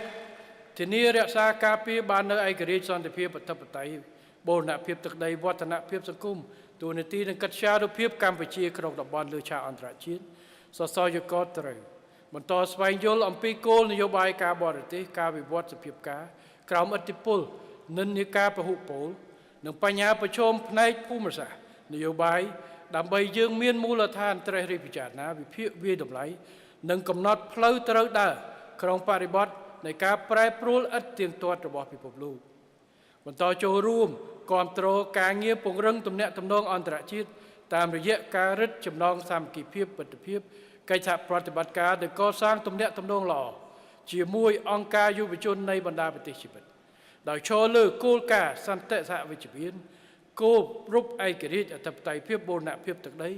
ធានារក្សាការពារបាននៅឯករាជ្យសន្តិភាពអធិបតេយ្យបូរណភាពទឹកដីវឌ្ឍនភាពសង្គមតួនាទីនិងកិត្យានុភាពកម្ពុជាក្នុងតំបន់លើឆាកអន្តរជាតិសសយកត្រូវបន្តស្វែងយល់អំពីគោលនយោបាយការបរទេសការវិវត្តសភាពការក្រោមឥទ្ធិពលនិន្នាការពហុពលនិងបញ្ហាប្រឈមផ្នែកភូមិសាស្ត្រនយោបាយដើម្បីយើងមានមូលដ្ឋានត្រេះរិះពិចារណាវិភាគវាយតម្លៃនិងកំណត់ផ្លូវត្រូវដើរក្នុងបរិបទនៃការប្រែប្រួលឥតទៀងទាត់របស់ពិភពលោកបន្តចូលរួមគាំទ្រការងារពង្រឹងទំនាក់ទំនងអន្តរជាតិតាមរយៈការរឹតចំណងសាមគ្គីភាពមិត្តភាពកិច្ចសហប្រតិបត្តិការនិងកសាងទំនាក់ទំនងល្អជាមួយអង្គការយុវជននៃបណ្ដាប្រទេសជីវិតដោយឈរលើគោលការណ៍សន្តិសហវិជ្ជមានគោរពឯករាជ្យអធិបតេយ្យភាពបូរណភាពទឹកដី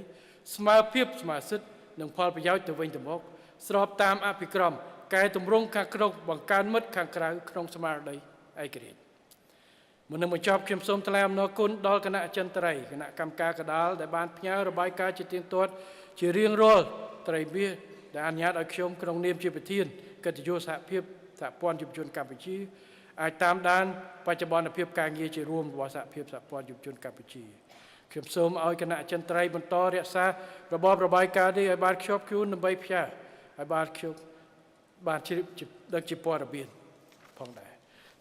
ស្មើភាពស្មើសិទ្ធិនិងផលប្រយោជន៍ទៅវិញទៅមកស្របតាមអភិក្រមកែតម្រង់ខាងក្នុងបង្កើនមិត្តខាងក្រៅក្នុងស្មារតីឯករាជ្យមុននឹងបញ្ចប់ខ្ញុំសូមថ្លែងអំណរគុណដល់គណៈអចិន្ត្រៃយ៍គណៈកម្មការកណ្ដាលដែលបានផ្ញើរបាយការណ៍ជាទៀងទាត់ជារៀងរាល់ត្រីមាសដែលអនុញ្ញាតឲ្យខ្ញុំក្នុងនាមជាប្រធានកិត្តិយសសហភាពសហព័ន្ធយុវជនកម្ពុជាអាចតាមដានបច្ចុប្បន្នភាពការងារជារួមរបស់សហភាពសហព័ន្ធយុវជនកម្ពុជាខ្ញុំសូមឲ្យគណៈអចិន្ត្រៃយ៍បន្តរក្សារបបរបាយការណ៍នេះឲ្យបានខ្ជាប់ខ្ជួនដើម្បីផ្ញើឲ្យបានខ្ញុំបានជ្រាបដឹកជាព័ត៌មានផងដែរ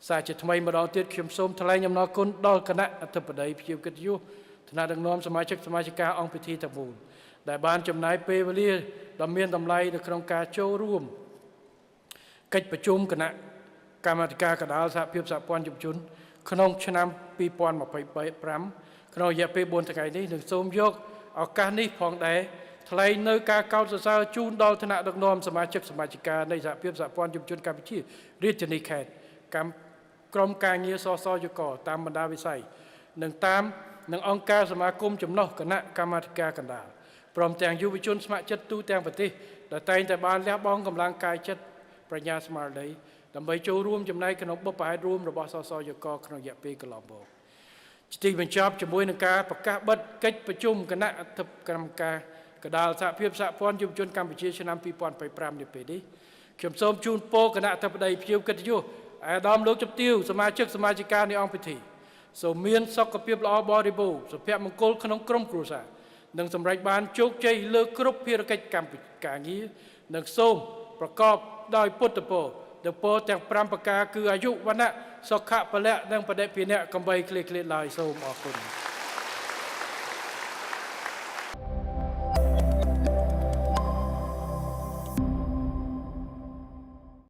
សារជាថ្មីម្ដងទៀតខ្ញុំសូមថ្លែងអំណរគុណដល់គណៈអធិបតីភ្ញៀវកិត្តិយសថ្នាក់ដឹកនាំសមាជិកសមាជិកាអង្គពិធីទាំងមូលដែលបានចំណាយពេលវេលាដ៏មានតម្លៃនៅក្នុងការចូលរួមកិច្ចប្រជុំគណៈកម្មាធិការកណ្ដាលសហភាពសហព័ន្ធយុវជនក្នុងឆ្នាំ2025ក្នុងរយៈពេល4ថ្ងៃនេះនឹងសូមយកឱកាសនេះផងដែរថ្ ថ្លែងនៅការកោតសរសើរជូនដល់ថ្នាក់ដឹកនាំសមាជិកសមាជិកានៃសហភាពសហព័ន្ធយុវជនកម្ពុជារាជធានីខេត្តកម្មក្រុមការងារសសយកតាមបណ្ដាវិស័យនិងតាមនិងអង្គការសមាគមចំណុះគណៈកម្មាធិការកណ្ដាលព្រមទាំងយុវជនស្ម័គ្រចិត្តទូទាំងប្រទេសដែលតែងតែបានលះបង់កម្លាំងកាយចិត្តប្រាជ្ញាស្មារតីដើម្បីចូលរួមចំណែកក្នុងបុព្វហេតុរួមរបស់សសយកក្នុងរយៈពេលកន្លងមក ជាទីបញ្ចប់ជាមួយនឹងការប្រកាសបិទកិច្ចប្រជុំគណៈអធិកម្មការកណ្ដាលសហភាពសហព័ន្ធយុវជនកម្ពុជាឆ្នាំ2025នេះពេលនេះខ្ញុំសូមជូនពរគណៈអធិបតីភ្ញៀវកិត្តិយសអាដាមលោកជំទាវសមាជិកសមាជិកានៃអង្គពិធីសូមមានសុខភាពល្អបរិបូរណ៍សុភមង្គលក្នុងក្រុមគ្រួសារនិងសម្រេចបានជោគជ័យលើគ្រប់ភារកិច្ចកម្មការងារនិងសូមប្រកបដោយពុទ្ធពរដែលពរទាំង5ប្រការគឺអាយុវណ្ណៈសុខៈពលៈនិងបដិភិនៈកំបីគ្លៀកគ្លាតឡើយសូមអរគុណ។